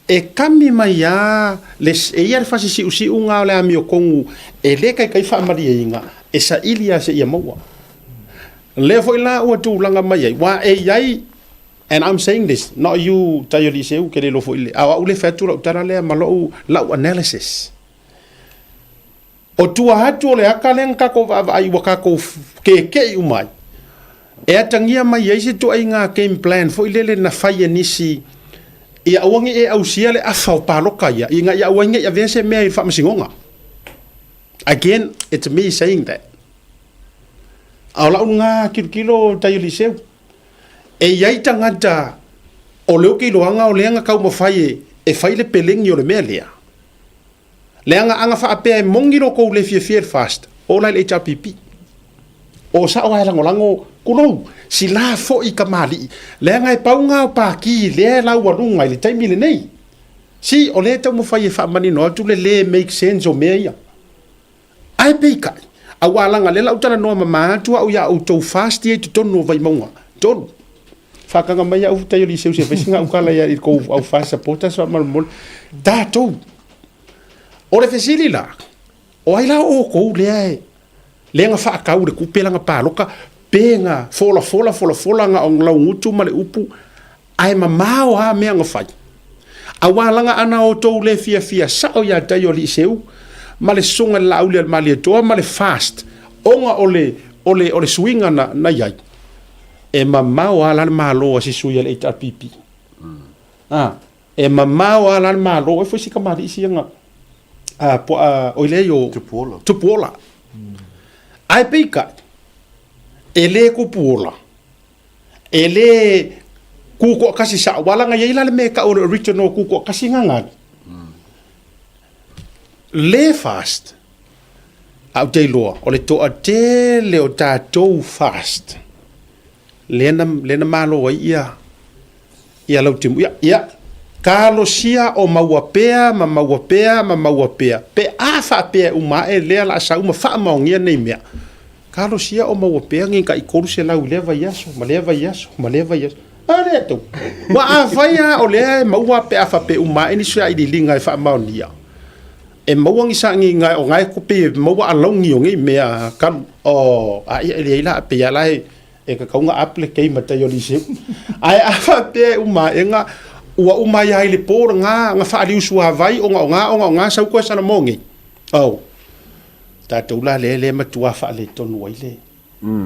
e kami mai a le, e ia le fasisiusiuga o le amiotogu e le taitai faamalieina, e saili a seia maua. Lea foi la ua tulaga mai ai, ua e i ai, and I'm saying this, not you, Taioliiseu, ke le iloa foi le, a o au lea e fai atu lau tala lea ma lou, lau analysis. O tua atu o le aka lea na tatou vaavaai ua tatou keke'i uma ai, e atagia mai ai se ituaiga game plan foi lele na fai e nisi ia aua ne i e ausia le afa o paloka ia, ina ia aua ai ne i avea se mea i le faamasinoga. Again, it's me saying that. A o lau lena tilotilo Taioliseu, e i ai tagata o lea ou te iloaga o lea na taumafai e fai le pelegi o le mea lea, Leaga ana faapea e moni lo kou le fiafia i le fast, ola i le HRPP. O sao ae lagolago, tulou, sila foi kamali'i. Leaga e pau nga o Paki lea e laualuga i le taimi lenei. Si, o lea e taumafai e faamanino atu le le make sense o mea ia. Ae peitai, auā laga lea la ou talanoa mama atu au ia outou fast ia i totonu o Vaimauga 3. Faataga mai au tai o Liseu se fai sina ukala ia i kou au fast supporters faamolemole. Tatou. O le fesili la, o ai la o outou lea e lea na faatau le tupe lana paloka pe na folafola folafola na o laugutu ma le upu Ae mamao a mea na fai. Auā laga ana outou le fiafia sao ia tai o Alii Seu ma le Susuga i le Laauli a le Malietoa ma le Fast ona o le o le o le suiga na na iai. E mamao a la le malo a si sui a le HRPP. A, e mamao a la le malo e foi si kamalii sia na a poa oi lea o Tupuola. Tupuola. Ae peitai, e le tupuola E le kū toʻatasi saʻo, ua laga i ai la le mea e taʻu o le original kū toʻatasi gagana. Le fast, a ou te iloa, o le toʻatele o tatou fast, lea na, lea na malo ai ia, ia Lautimu. Ia, ia, talosia o maua pea ma maua pea ma maua pea, pe a faapea e uma ae lea la sau ma faamaonia nei mea, talosia o maua pea ni tai 300 i lea vaiaso ma lea vaiaso ma lea vaiaso. A lea tou. Ua afai lava o lea e maua pe a faapea e uma ae ni sailiiliga e faamaonia, e maua ni sailiiliga o na e pei e maua alauni o nei mea talu, oh, a ia e leai la, pei lava la e E tatau ona up le game a tai o Liceu. Ae a faapea e uma aega, ua uma ai lava i le po lena na faaliu suavai ona o na ona o na sau koe Salamo nei. Oh. Tatou la lea lea matua faaletonu ai le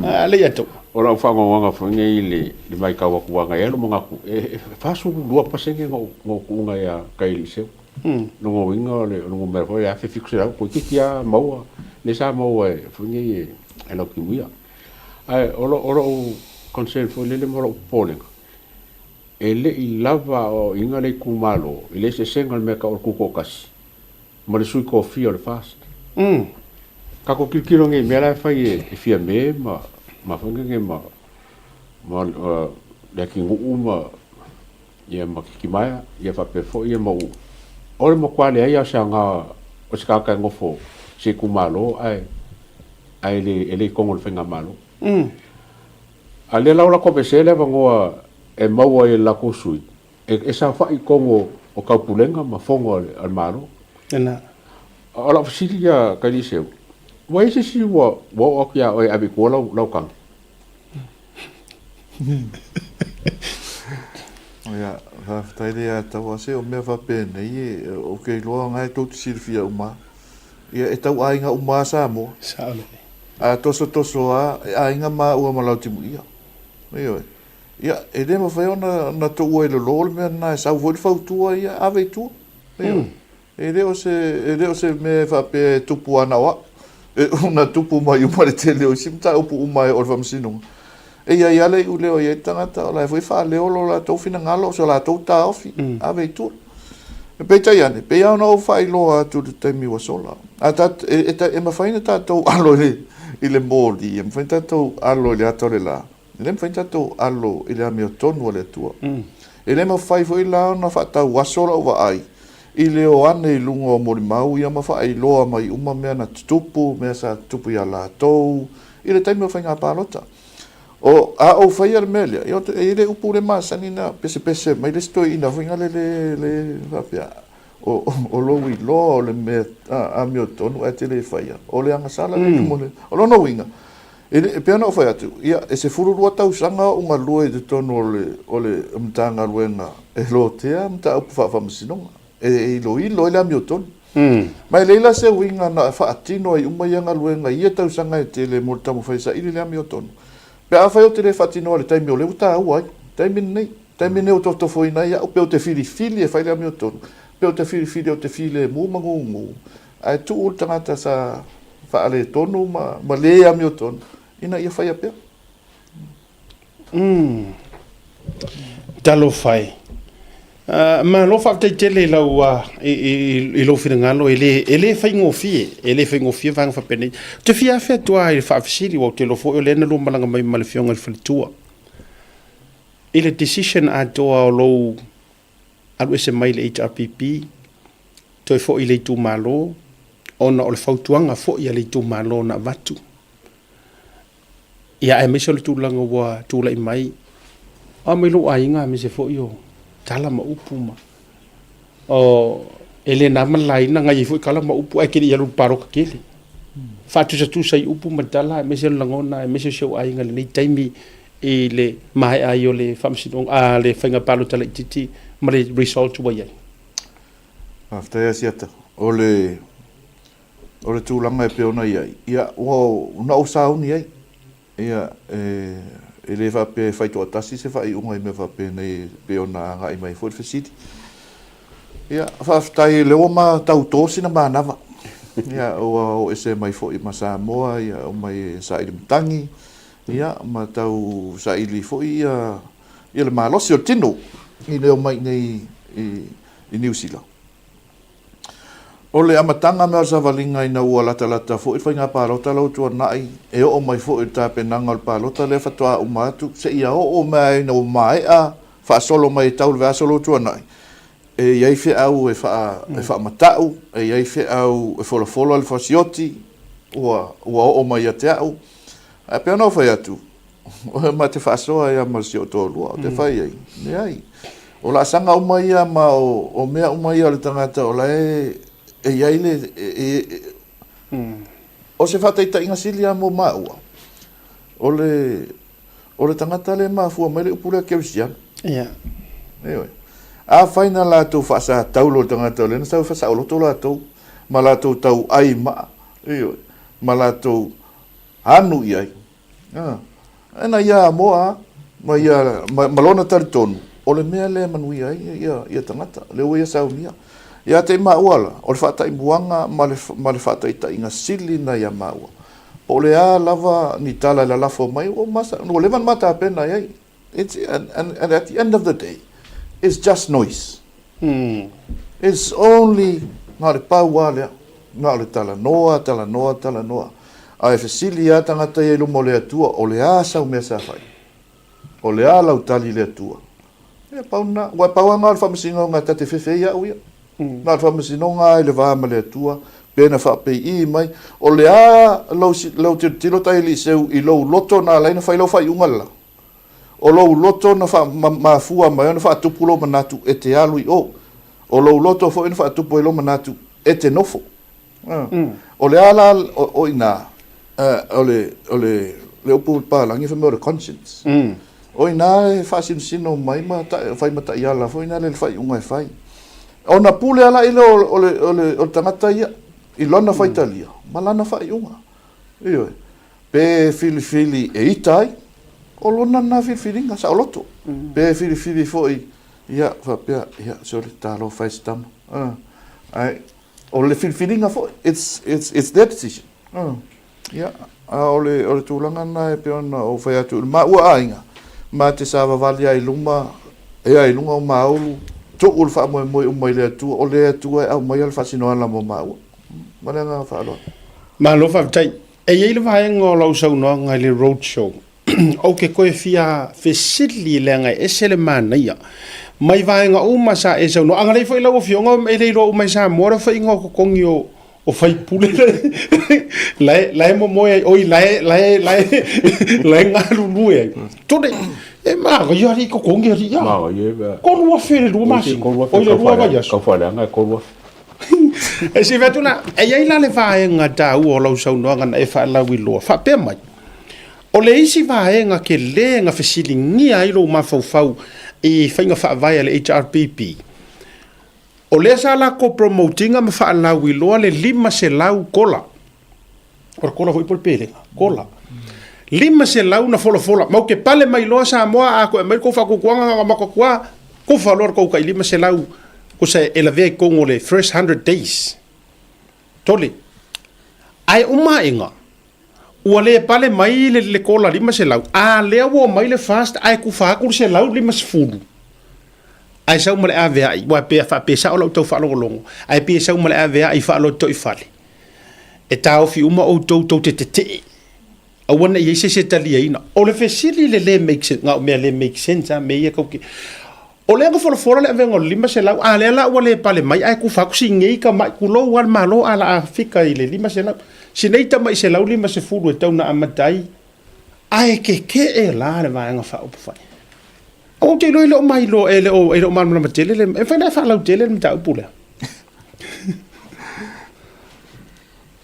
a le ia tou. O lau faanoanoaga foi nei i le le vaitau atu agai ai lou manatu e 42% na ou tuuina ia tai i Liceu. Lona uiga o le numera foi lea 1700 toeitiiti lava maua lea sa maua e foi nei e Lautimuia. Ae o lou concern foi lele ma lou popolega, e le i lava aoaoina le itumalo i le eseesega o le mea e tau o le tutoatasi ma le sui tofia o le FAST. Tatou tilotilo nei i mea la e fai e Fiame ma ma foi nei ma ma Leatinuu ma ia ma Titimaea ia faapea foi ia Mauu. O le matua leai lava o se aoga o se tagata e nofo i se itumalo ae ae le e le i totonu o le faigamalo. A lea la ua latou aveesea le avanoa e maua ai e le latou sui e saofai i totonu o taupulega ma fono a le Malo. Lena. O lau fesili ia Kailiseu, ua i ai se isi ua oo atu ia oe e ave i tua lau tagi? Ia, faafetai le ia taua. Se o mea faapenei, ou te iloa na e tou te silafia uma lava. Ia, e tau aiga uma lava Samoa. Sao lelei. A tosotoso lava, e aiga maua ma Lautimuia. Ioe. Ia, e le mafai ona tuua i lalo le mea lena, e sau foi le fautua ia, ave i tua. Ioe. E le o se, e le o se mea e faapea e tupu ana o au. E ona tupu mai uma le tele o isi mataupu uma e oo i le faamasinoga. E i ai lava le iuleo e i ai le tagata, o la e foi e faaleo lo latou finagalo, o so latou taofi, ave i tua. Peitai ane, pei lava ona ou faailoa atu i le taimi ua sola, a ta, e, e, e mafai ona tatou alo i le, i le moli, e mafai ona tatou alo i le ata o le la, E le mafai ona tatou alo i le amiotonu a le Atua. E le mafai foi la ona faatauaso lau vaai i le o ane i luga o molimau ia ma faailoa mai uma mea na tutupu, mea sa tutupu ia latou i le taimi o faiga palota. O, a ou faia le mea lea, ia, e i ai le upu le masani na pesepese mai le isi toeaina foi lea le, le faapea, o, o lou iloa o le mea amiotonu ae te le faia, o le agasala lea mo le... O lona uiga, e, e pei ona ou fai atu, ia, e 12 tausaga ou galue i totonu o le, o le Matagaluega e lotea mataupu faafaamasinoga, e iloilo ai le amiotonu. Ma e leai la se uiga na faatino ai uma ia galuega i ia tausaga e tele mo le taumafai e saili le amiotonu, pe afai ou te le faatinoa i le taimi o lea ua taua ai, taimi lenei, taimi lenei ua tofotofoina ai au, pe ou te filifili e fai le amiotonu, pe ou te filifili ou te filemu ma gugu, ae tuu le tagata sa faaletonu ma le amiotonu ina ia faia pea. Umm. Talofa e. Malo faafetai tele i lau i lou finagalo e le e le faigofie, e le faigofie vaega faapenei. Ou te fia afe atu lava i le faafesili aua ou te iloa foi o lea na lua malaga mai ma le Afioga i le Faletua i le decision atoa o lou alu ese mai le HRPP toe foi i le itumalo ona o le fautuaga foi a le itumalo na avatu. Ia aemaise o le tulaga ua tulai mai, a mai lou aiga aemaise foi o tala ma upu ma o e le na ma le laina ngai ai foi tala ma upu ae te le i alu i le palota tele. Faatusatusa i upu ma tala aemaise o le lagona aemaise o si ou aiga i lenei taimi i le maea ai o le faamasinoga a le faiga palota laitiiti ma le result ua i ai. Faafetai Asiata. O le O le tulaga e pei ona i ai, ia, ua na ou sauni ai. Ia, e, e le faapea e fai toatasi se faaiuga i mea faapenei e pei ona agai mai foi le fesili. Ia, faafetai o lea ua ma tauto sina manava. Ia, ua oo ese mai foi ma Samoa, ia, omai e saili matagi, ia, ma tau saili foi ia, ia le malosi o le tino i le omai i nei i, i Niu Sila. O le amataga mea o le savaliga ina ua latalata foi le faiga palota la ua tuanai, e oo mai foi i le tapenaga o le palota lea faatoa uma atu, seia oo mai lava ina ua maea faasolo mai e tau le vaiaso la ua tuanai, e i ai feau e faamatau, e i ai feau e folafola le fasioti, ua oo mai ia te au. Ae pei ona ou fai atu, Ma te faasoa ai lava ma si ou toalua, ou te fai ai, leai. O laasaga uma ia ma o mea uma ia o le tagata o la e i ai le... O se faataitaiga sili lava mo maua, o le, o le tagata lea e mafua mai le upu lea kerisiano. Ia. Ioe. Afai na latou faasataulo i le tagata o lea na sau e faasaoloto latou ma latou tauai maa, ioe, ma latou anu i ai, A, na ia Amoa ma ia ma lona talitonu, o le mea lea e manuia ai ia ia tagata, lea ua ia saunia. Ia te i maua la, o le faataimuaga ma le ma le faataitaiga sili na ia maua. Po o le a lava ni tala e lalafo mai, ua masa, ua leva ona ma tapena i ai. It's, and, and, and at the end of the day, it's just noise. It's only, na o le pau lava lea, na o le talanoa, talanoa, talanoa. Ae fesili lava tagata ia i luma o le Atua, o le a sau mea sa fai? O le a lau tali i le Atua? Ia, pau lena. Aua e pau lava na o le faamasinoga ta te fefe ai au ia. Na o le faamasinoga lava i le va ma le Atua, pe na faapei mai, o le a lau, lau tilotilo ta Eliseu i lou loto na ala ai ona fai lau faaiuga le la? O lou loto na faamafua mai ona faatupu lou manatu e te alu i o. O lou loto foi na faatupu ai lou manatu e te nofo. O le a la o i ina, o le, o le, le upu palagi fai mai o le conscience. O i ina e faasinosino mai ma fai ma taiala foi na le faaiuga e fai. Ona pule lava lea o le, o le, o le tagata ia i lona faitalia ma lana faaiuga. Ioe. Pe filifili e ita ai, o lona lena filifiliga saoloto. Pe filifili foi, ia, faapea, ia, sole, talofa e se tama. Ae, o le filifiliga foi, it's, it's, it's their decision. Ia, a o le, o le tulaga lena e pei ona ou fai atu, i le maua aiga, ma te savavali ai i luma, ea i luga o maulu, tuu le faamoemoe uma i le Atua, o le Atua e aumaia le faasinoala mo maua. Ma le agaga faaaloalo. Malo faafetai. E i ai le vaega o lau saunoaga i le road show, ou te toe fia fesili leaga e ese le manaia. Mai vaega uma sa e saunoa, agalelei foi lau Afioga e le iloa uma e Samoa le faiga o totogi o, O faipule la la e momoe ai oi la e la e la e la e galulue ai. Tole e ma ia ri ko kongi ri ia. Ma ia ba. Kolu afe le lua masina. Oi le lua vaiaso. Kau whaleanga e 3000. E sive atu la, e i ai la le vaega taua o lau saunoaga na e faalauiloa, faapea mai, o le isi vaega kelē na fesiligia ai lou mafaufau i faiga faavae a le HRPP, o lea sa latou promote ina ma faalauiloa le 500 kola, o le kola foi po o le pelega, kola, 500 na folafola, ma ou te pale mai loa Samoa a toe aumai le tou faatuatuaga na matou atu kufa loa le tou tai 500 kusa e lavea i totonu o le first 100 days. Tole. Ae uma aʻega, ua le pale mai le, le kola 500, a lea ua omai le first ae kufa atu le 150. Ae sau ma le aveai, ua pei a faapea sao lau tau faalogologo, ae pei e sau ma le aveai faalotoifale. E taofi uma outou tou te tetee. Aua ne i ai se isi e taliaina. O le fesili le le make sense, na o mea le make sense a mea ia tau ke. O lea na folafola le avega o le 500, a lea la ua le pale mai ae kufa atu sinei tamai, tulou a le Malo a la a fika i le 500. Sinei tamai 150 e tau na amata ai, ae kekee la le vaega faaupufai. Ou te iloa e le o mailoa, e le o, e le o malamalama tele le, e mafai ona e faalautele le mataupu lea.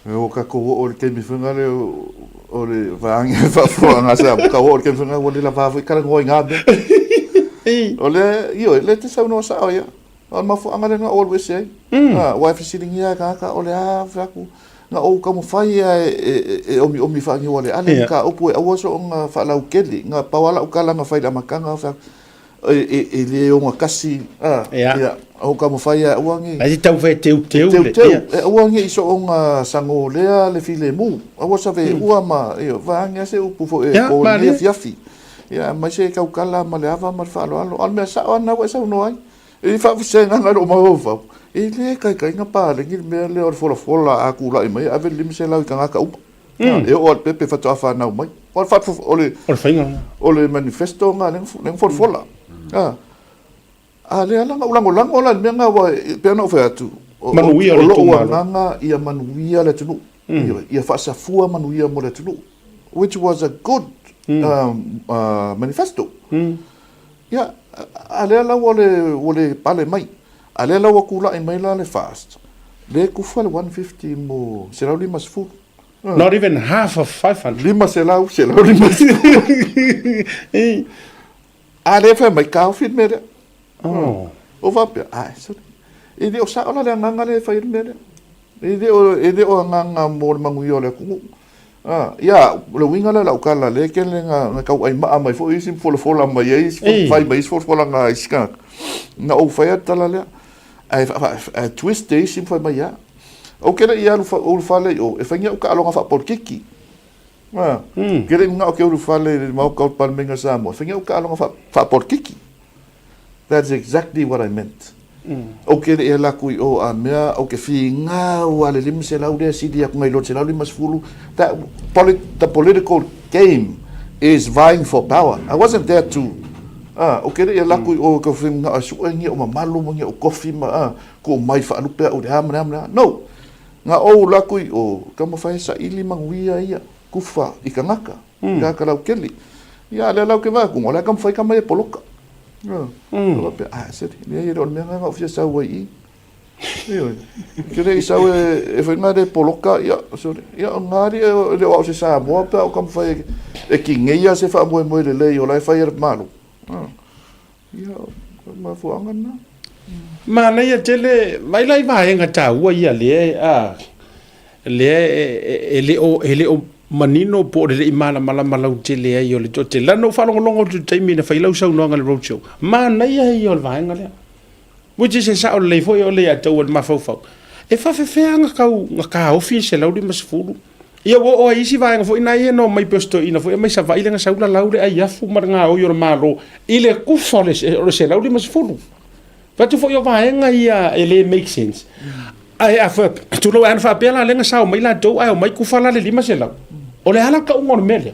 Ua tatou oo i le taimi foi lea o le vaega e faafofoga sa tau oo i le taimi foi lea ua le lava foi talanoa i na mea. O lea, ioe, lea e te saunoa sao ia. O le mafuaaga lea na ou alu ese ai. Aua e fesiligia e tagata o le a fai atu, na ou taumafai lava e omiomi faaniualeale le mataupu e aua soona faalautele. Na pau lava lau tala na fai i le amataga, fai atu, e le ogatasi, ia, o taumafai e aua ne i. Ai tau fai teuteu le. Teuteu, e aua ne i soona sagolea le filemu, aua saveua ma, ioe, vaeane lava se upu foi e ko i lenei afiafi. Ia, aemaise e tautala ma le ava ma le faaaloalo. A o le mea sao lava lena ua e saunoa ai. E faafesegaga i lou mafaufau, e le taitai ona paleni le mea lea o le folafola a tulai mai e ave le 500 i tagata uma. E oo lava i le pepe faatoa fanau mai. O le o le, o le faiga lena. O le manifesto lena lea na folafola. A lea la na ou lagolago la i le mea lena aua e pei ona ou fai atu, o lou agaga ia manuia le atunuu, ia faasafua manuia mo le atunuu, which was a good manifesto. Ia, a lea la ua le, ua le pale mai. A lea la ua tulai mai la le FAST, lea e kufa le 150 mo 150. Not even half of 500. 500, 150. A lea e fai mai, taofi le mea lea. Oh. Ou faapea, ai, sorry. E le o sao la le agaga lea e fai ai le mea lea. E le o, e le o agaga mo le manuia o le atunuu. A, ia, o le uiga lea o lau tala, lea e tele na, na tauaimaa mai foi isi ma folafola mai ai isi, Ei. fai mai isi folafolaga a isi tagata. Na ou faia le tala lea, ae, ae twist e isi ma fai mai ia. Ou te le i alu ulufale i o, e fai ni au taaloga faapolitiki. A, ou te le i manao ou te ulufale i le Maota o le Palemene o Samoa, e fai ni au taaloga faapolitiki. That's exactly what I meant. Ou te le i ala atu i o a mea, ou te finau a le 500 lea sili atu nai lo le 150. That, polit, the political game is vying for power. I wasn't there to, ah, ou te le i ala atu i o ka whenga a sue ni o mamalu ma ni o kofi ma, ah, ko mai whaalupe au le a ma le a ma le a. No! Nga ou ala atu i o, ka mawhai sa ili manguia ia, kufa i kangaka. Ia ka lau keli. Ia lea lau ke vae kunga, lea ka mawhai ka mai e poloka. Ia, mm. Ah, seri, lea ia o le mea nga ngau fia sau ai i. Ia, ke le i sau e, e whai ngā re poloka, ia, sorry, ia, o ngā ri e le o au se Samoa, pea o ka mawhai e, e ki ngeia se wha moe moe le lei o lai whai e malo. Ia, o mafuaanga lena. Manaia tele, vai la i vaega taua ia lea e, a, lea e, e, e le o, e le o manino po o le le i malamalama lautele ai o le toatele. Lana ou faalogologo atu i le taimi na fai lau saunoaga i le roadshow, manaia ia o le vaega lea. Which is e sao lelei foi o le ia te au o le mafaufau. E faafefea na kau, na taofi e 150. Ia ua oo ai isi vaega foi na ia na omai pei o se toeaina foi mai Savaii lea na sau lalau le aiafu ma le gaoi o le Malo i le kufa o le 150. Fai atu foi o vaega ia e le make sense. Ae a tulou ana faapea la lea na sao mai latou ae omai kufa la le 500. O le a la le tauga o le mea lea?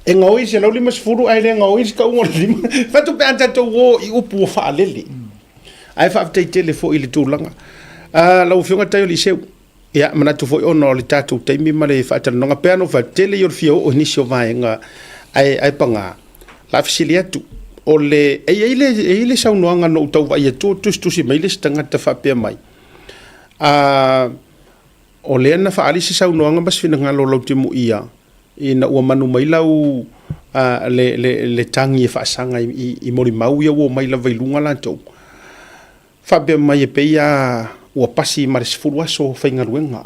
E gaoi i le 150 ae le gaoi se tauga o le 5. Fai atu pe a tatou o i upu ua faalele. Ae faafetai tele foi i le tulaga. Lau Afioga Taioliiseu, ia, manatu foi ona o le tatou taimi ma le faatalanoaga, pei lava ona ou fai atu, tele ia o le fia oo i nisi o vaega, ae, ae paga, la fesili atu, o le, e i ai le, e i ai le saunoaga na ou tau vaai atu o tusitusi mai le isi tagata faapea mai, a, o lea na faaali se saunoaga ma se finagalo o Lautimuia ina ua manu mai lau, a, le, le, le tagi e faasaga i, i, i molimau ia ua omai lava i luga latou. Faapea mai e pei lava ua pasi ma le 10 aso faigaluega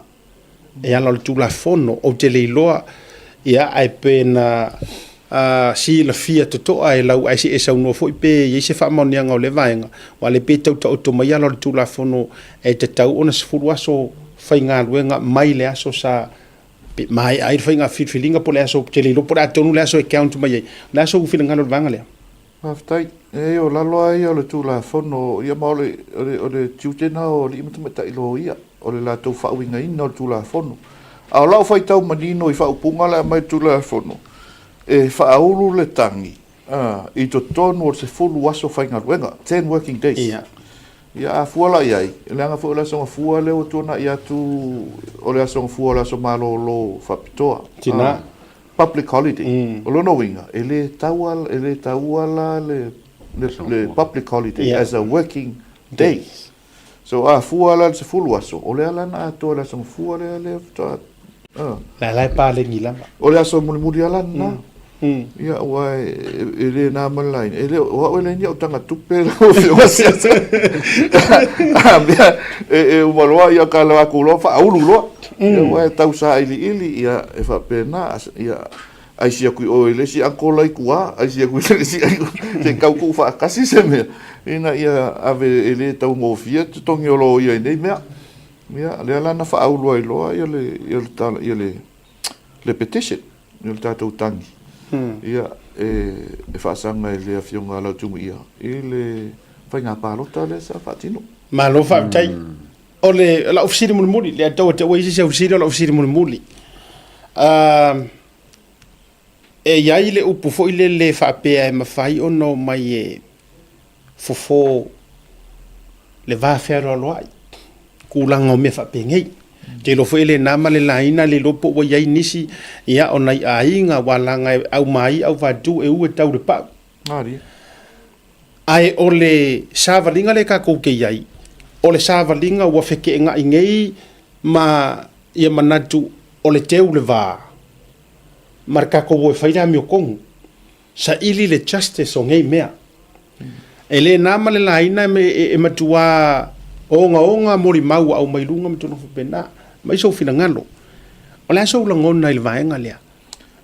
e ala o le Tulafono. Ou te le iloa, ia, ae pe na silafia totoa e lau, ae se i e saunoa foi pe i ai se faamaoniaga o lea vaega, aua o lea e pei e tau taoto mai ala o le Tulafono e tatau ona 10 aso faigaluega mai le aso sa maea ai le faiga filifiliga po o le aso, ou te le iloa po o le a tonu le aso e count mai ai. O le a sou finagalo i le vaega lea? Faafetai. E o lalo lava ia o le Tulafono, ia ma o le, o le, o le tiute lena o alii ma tamaitai loia, o le latou faauigaina o le Tulafono. A o lau faitau manino i faaupuga la e aumai i le Tulafono, e faaulu le tagi a, i totonu o le 10 aso faigaluega, 10 working days. Ia. Ia, a fua la i ai, leaga foi o le Aso Gafua lea ua tuanai atu, o le Aso Gafua o le aso malolo faapitoa. Tina. Public holiday. O lona uiga, e le taua, e le taua la le, le, le public holiday as a working day. So a fua la le 10 aso, o lea la na atoa le aso gafua lea lea faatoa La la e paleni lava. O le aso mulimuli lava la lena. Ia aua e le na ma le laina. E le, o au e leai ni au taga tupe lau Afioga Siata. A mea e uma loa ia kala aku loa faaulu loa. Ia aua e tau sailiili ia e faapena ia aisi aku i o i le isi uncle la i tua, aisi aku i le isi se i tau tuufaatasi se mea ina ia ave e le taugofie totogi o loia i nei mea. Ia lea la na faaulu ai loa ia le ia le tala ia le le petition ia le tatou tagi ia e faasaga i le Afioga a Lautimuia i le faiga palota lea sa faatino. Malo faafetai. O le lau fesili mulimuli, lea tau ate ua isi se fesili o lau fesili mulimuli. E i ai le upu foi lele faapea e mafai ona omai e fofo le va fealoaloai, tulaga o mea faapenei. Ou te iloa foi e le na ma le laina le iloa po ua i ai nisi ia o nai aiga aua leaga e aumai auvatu e u e tau i le pau. Ae o le savaliga lea tatou te i ai, o le savaliga ua feteenai nei ma ia manatu o le teu le va ma le tatou o e fai le amiotonu, saili le justice o nei mea. E le na ma le laina e matua ogaoga molimau ua aumai luga ma tulaga faapena. Aumai sou finagalo. O le a sou lagona i le vaega lea?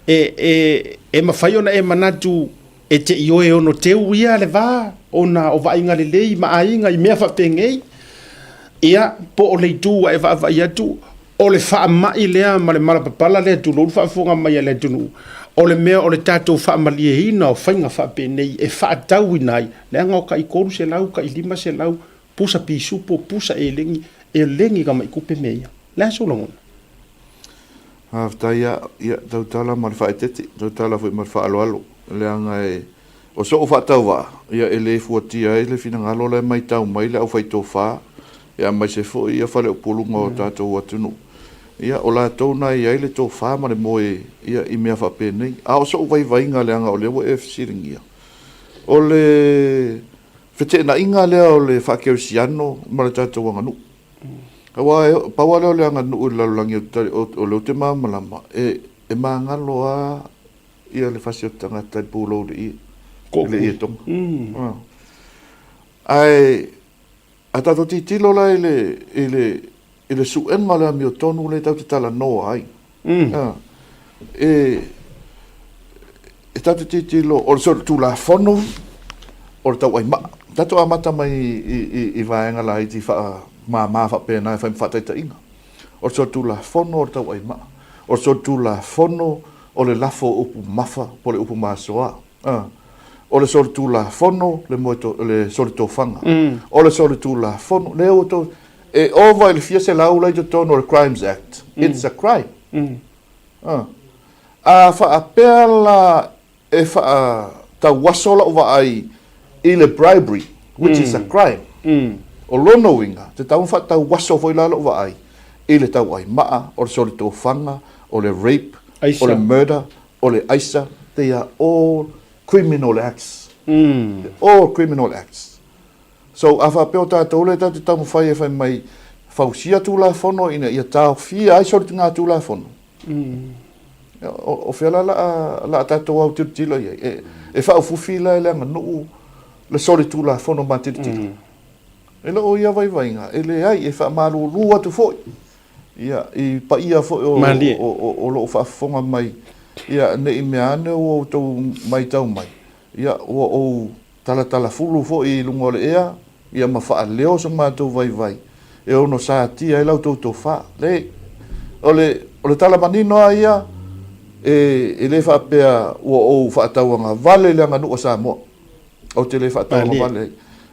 E, e, e mafai ona e manatu e te ioe e ono teu ia le va ona o vaaiga lelei ma aiga i mea faapenei, ia, po o le itu ua e vaavaai atu, o le faamai lea ma le malapapala lea, tulou le faafofoga mai a le atunuu, o le mea o le tatou faamalieina o faiga faapenei e faatauina ai, leaga o tai 300, tai 500 pusa pisupo, pusa elegi, e legi tamai tupe mea ia. O le a sou lagona? Faafetai a, ia, tautala ma le faaeteete, tautala foi ma le faaaloalo, leaga e, o so'u faatauvaa, ia, e le fuatia ai le finagalo la e matau mai le aufaitofa, ia, aemaise foi ia faleupoluga o tatou atunuu, ia, o latou na e i ai le tofa ma le moe, ia, i mea faapenei. A o so'u vaivaiga leaga o lea ua e fesiligia, o le feteenaiga lea o le faakerisiano ma le tatou aganuu. Aua e, pau lava lea o le aganuu i le lalolagi o lea ou te malamalama, e, e magalo lava ia le fasi o le tagata i le pulou i le ie, i le ie tonga. Ae a tatou tilotilo la i le, i le, i le suega o le amiotonu lea tatou te talanoa ai, E, e tatou te tilotilo, o le Tulafono o le tauaimaa. Tatou amata mai i, i, i vaega laiti faamama faapena e fai ma faataitaiga. O le Tulafono o le tauaimaa. O le Tulafono o le lafo o upu mamafa po o le upu masoa. O le solitulafono le moe to, le solitofaga. O le solitulafono, lea ua to, e ova i le fia selau la i totonu o le Crimes Act. It's a crime. A faapea la e faatauaso lau vaai i le bribery, which is a crime. O lona uiga, e tatau ona faatauaso foi la lou vaai i le tauai maa, o le solitofaga, o le rape, o le murder, o le aisa, they are all criminal acts. They're all criminal acts. So, a faapea o tatou lea tatou te taumafai e fai mai, fausia Tulafono ina ia taofia ai soligatulafono, o fea la la a tatou autilotilo i ai? E faaufufi la e le aganuu le solitulafono matilotilo? E lou ia vaivaiga, e leai, e faamalulu atu foi ia, i paia foi o, o, o lo o faafofoga mai, ia, ne i mea ane ua outou matau mai, Ia, ua ou talatalafulu foi i luga o le ea, ia ma faaleo so matou vaivai, e ono satia ai la outou tofa. Leai, o le, o le tala manino lava ia, e, e le faapea ua ou faatauagavale i le aganuu a Samoa. Ou te le faatauagavale ai.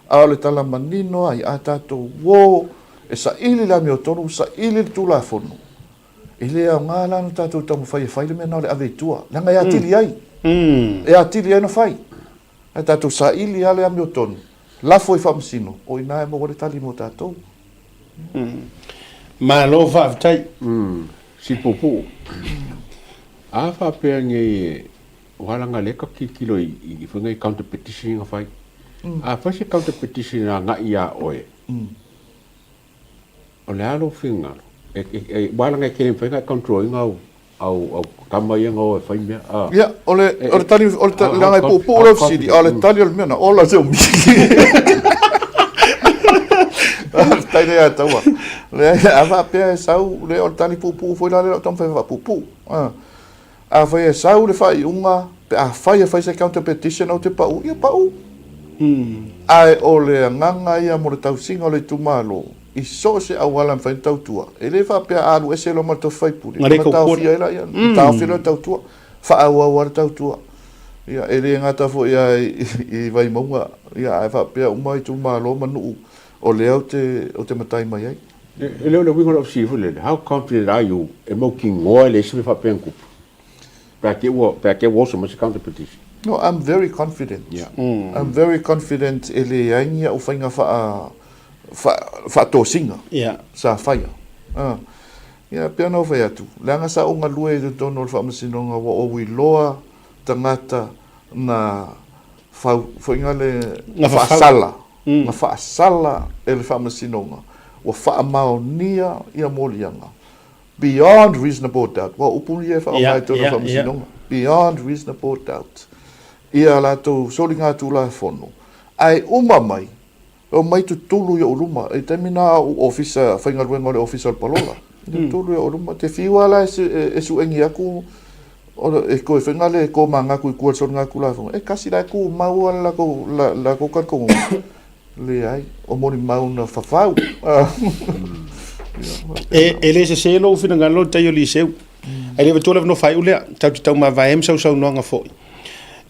A o le tala manino lava ia, a tatou o e saili le amiotonu, saili le Tulafono, E le aoga la ona tatou taumafai e fai le mea na o le ave i tua, leaga e atili ai. E atili ai ona fai. Ae tatou saili lava le amiotonu, lafo i faamasino, o i ina e maua le tali mo tatou. Malo faafetai. Sipupu. A faapea nei e ua laga lea ka tilotilo i faiga i counter petition na fai. A fai se counter petition agai ia oe, O le a lou finagalo? Aua leaga e tele mafai ona e control ina au au tama ia na o e fai mea. Ia, o le o le tali o le leaga e puupuu lau fesili, a o le tali o le mea na ola se umi. Faafetai lea ia Taua. Leai, a faapea e sau, le o le tali puupuu foi la lea o lau taumafai e faapuupuu. Afai e sau le faaiuga pe afai e fai se counter petition ou te pau, ia pau. Ae o le agaga ia mo le tausiga o le itumalo i so o se auala e mafai ona tautua. E le faapea a alu ese loa ma le tofi faipule ona taofia ai laia, taofi loa le tautua, faaauau lava le tautua. Ia e le gata foi lava i Vaimauga, ia ae faapea uma itumalo ma nuu o lea ou te matai mai ai. E le o le uiga o lau fesili foi lele, how confident are you e mautinoa e leai se mea faapea na tupu? Pe a te ua, pe a te ua oso mai se counter petition. No, I'm very confident. Yeah. I'm very confident e leai ni au faiga faa, faa, faatosina yeah. sa faia. Ia, pei ona ou fai atu, leaga sa ou galue i totonu o le faamasinoga ua ou iloa tagata na fau, foi le, na faasala na faasala e le Faamasinoga ua faamaonia ia moliaga beyond reasonable doubt, aua o upu ia e faaaoga i totonu o le Faamasinoga, beyond reasonable doubt, ia latou soligatulafono, ae uma mai, e omai tutulu i ou luma, i le taimi lena a o ou ofisa, faigaluega o le Ofisa o le Palola, tutulu i ou luma, te fiu lava la e suegi atu, e toe faiga le komagaku i tua i le soligatulafono, e tasi la e tumau lava le latou, le latou talitonuga. Leai, o molimau na fafau. E le sese lou finagalo tai o Liseu. Ae le avatua le avanoa faaiu lea, tatou te taumavae ai ma sausaunoaga foi.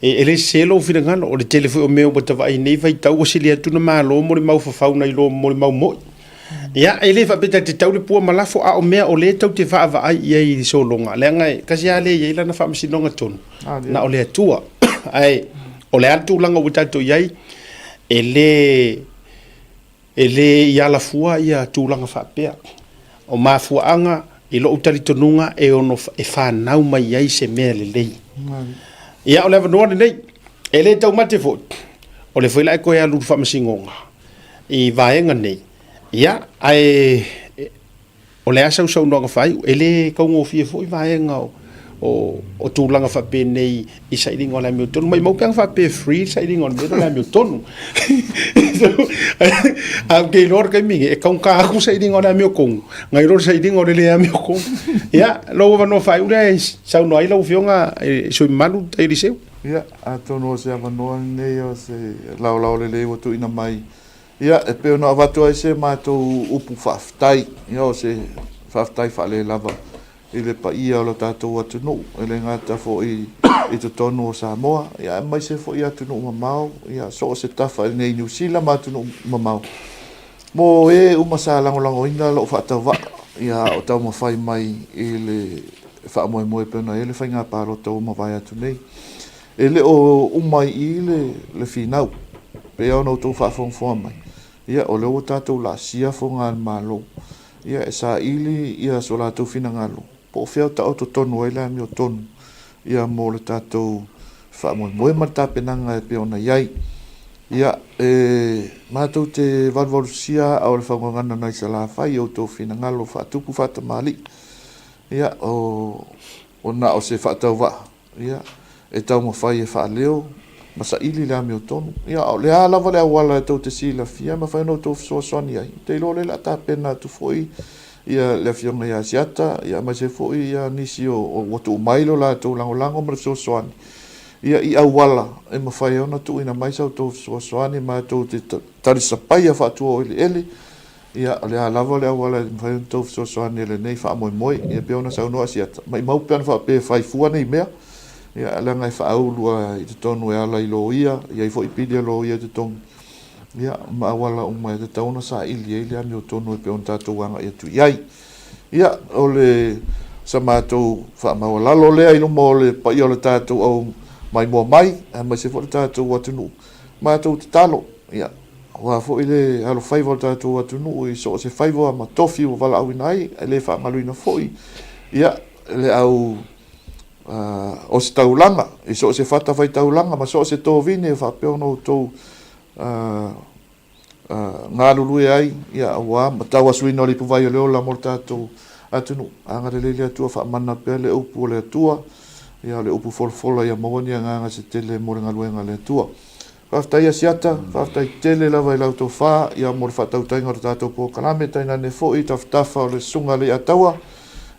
E le sese lou finagalo, o le tele foi o mea ua ta vaai i nei vaitau ua sili atu na malo molimau fafau nai lo molimau moi. Ia, e le faapea ta te tau le pua ma lafo, a o mea o lea tou te vaavaai i ai i le sologa, leaga e tasi lava lea e i ai lana faamasinoga tonu, na o le Atua. Ae o le a le tulaga ua tatou i ai, e le, e le i alafua ia tulaga faapea. O mafuaaga i lou talitonuga e ono e fanau mai ai se mea lelei. Ia, o le avanoa lenei, e le taumate foi, o lea foi la e toe alu i le faamasinoga. i vaega nei, ia, ae o le a sau saunoaga faaiu, e le taugofie foi vaega o, o, o tulaga faapenei i sailiga o le amiotonu. Maimau pe ana faapea e free le sailiga o le mea lea o le amiotonu. Ae ou te iloa le taimi lenei, e taugata atu le sailiga o le amiotonu nai lo le sailiga o le le amiotonu. Ia, lou avanoa faaiu lea e saunoa ai lau Afioga i le sui usufono mamalu Tai Eliseu. Ia, atonu o se avanoa lenei o se laolao lelei ua tuuina mai, ia, e pei ona avatu ai se matou upu faafetai, ia, o se faafetai faalelava i le paia o lo tatou atunuu, e le gata foi i totonu o Samoa, ia, aemaise foi i atunuu mamao, ia, so o se tafa i nei Niu Sila ma atunuu mamao, mo e uma sa lagolagoina lou faatauvaa, ia, a o taumafai mai i le faamoemoe pei ona i ai le faiga palota ua mavae atu nei. E le o uma i i le finau, pei ona outou faafogafoga mai. Ia, o lea ua tatou laasia foga a le Malo, ia, e saili ia so latou finagalo, po o fea o taoto tonu ai le amiotonu, ia, mo le tatou faamoemoe ma le tapenaga e pei ona i ai. Ia, e matou te valuvalusia aa o le faugagana nai Salafai i outou finagalo faatupu faatamalii. Ia, o, o na o se faatauvaa, ia, e taumafai e faaleo ma saili le amiotonu. Ia, o le a lava le auala e tou te silafia e mafai ona outou fesoasoani ai, ou te iloa o lea o le a tapena atu foi ia le Afioga ia Asiata, ia aemaise foi ia nisi o, o ua tuu mai lo latou lagolago ma le fesoasoani, ia i auala e mafai ai ona tuuina mai sa outou fesoasoani matou te talisapaia faatuaoeleele, ia o le a lava le auala e mafai ona outou fesoasoani i lenei faamoemoe. Ia pei ona saunoa Asiata, maimau pe ana faapea e fai fua nei mea, ia leaga e faaulu lava i totonu e ala i loia, e i ai foi pili a loia i totonu, ia ma auala uma e tatau ona saili ai le amiotonu e pei ona tatou agai atu i ai. Ia, o le sa matou faamaualalo lea i luma o le paia o le tatou au maimoa mai, aemaise foi le tatou atunuu. Matou tatalo, ia, aua foi le alofaiva o le tatou atunuu i so o se faiva ma tofi ua valaauina ai, e le faagaloina foi, ia, le au ositaulaga, i so o se fatafaitaulaga ma so o se tovine faapea ona outou galulue ai, ia, aua ma tauasuina o le ipuvai o le ola mo le tatou atunuu. Agalelei le Atua, faamana pea le upu o le Atua, ia, o le upu folafola ia maua ni agaga se tele mo le galuega a le Atua. Faafetai Asiata, faafetai tele lava i lau tofa, ia, mo le faatautaiga o le tatou polokalame, tainane foi i tafatafa o le Susuga a Leiataua,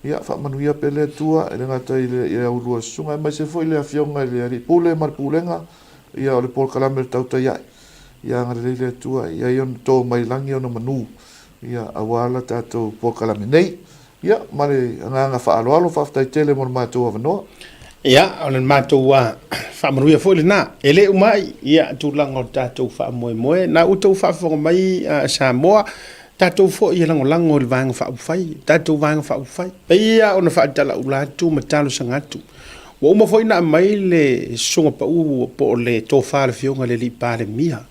ia, faamanuia pea le Atua, e le gata i le aulua susuga, aemaise foi le Afioga i le Alii Pule ma le Pulega, ia, o le polokalame o le Tautai Ae. Ia agalelei le Atua, ia i ai ona to mai lagi ona manu, ia, aua la tatou polokalame nei. Ia, ma le agaga faaaloalo, faafetai tele mo le matou avanoa. Ia, o le matou faamanuia foi lena. E le uma ai, ia, tulaga o le tatou faamoemoe. Na outou faafofoga mai Samoa, tatou foi e lagolago i le Vaega Faaupufai, tatou Vaega Faaupufai. Pei lava ona faatalaula atu ma talosaga atu. Ua uma foi ona aumai le susuga pau po o le tofa a le Afioga i le Alii Palemia.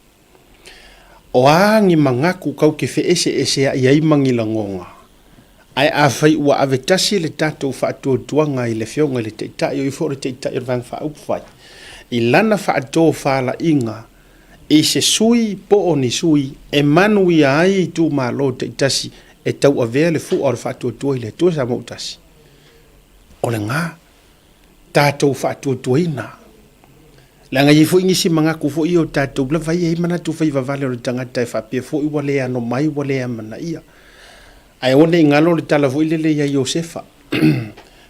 O a ni manatu kau te feeseeseai ai ma ni lagona, ae afai ua ave tasi le tatou faatuatuaga i le Afioga i le Taitai, o ia foi o le Taitai o le Vaega Faaupufai, i lana faatofalaiga i se sui po o ni sui e manuia ai itumalo taitasi e tauavea le fua o le faatuatua i le Atua Samoa ua tasi. O lena tatou faatuatuaina. Leaga e i ai foi nisi manatu foi ia o tatou lava ia, e i ai manatu faivavale o le tagata e faapea foi ua le ano mai, ua le amanaia. Ae aua ne i galo le tala foi lele ia Iosefa,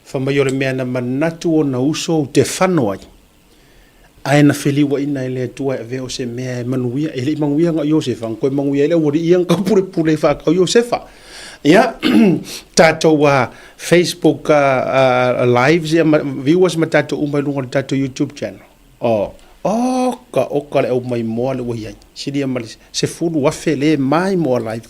fai mai o le mea na manatu ona uso ou te fano ai, Ae na feliuaina e le Atua e avea o se mea e manuia, e le i manuia na o Iosefa, na toe manuia ai le aualii ia na taupulepule e faatau Iosefa. Ia, tatou Facebook lives ia ma viewers ma tatou uma i luga o le tatou YouTube channel. Oh, oka oka le au maimoa le ua i ai. Silia ma le 10,000 le maimoa live.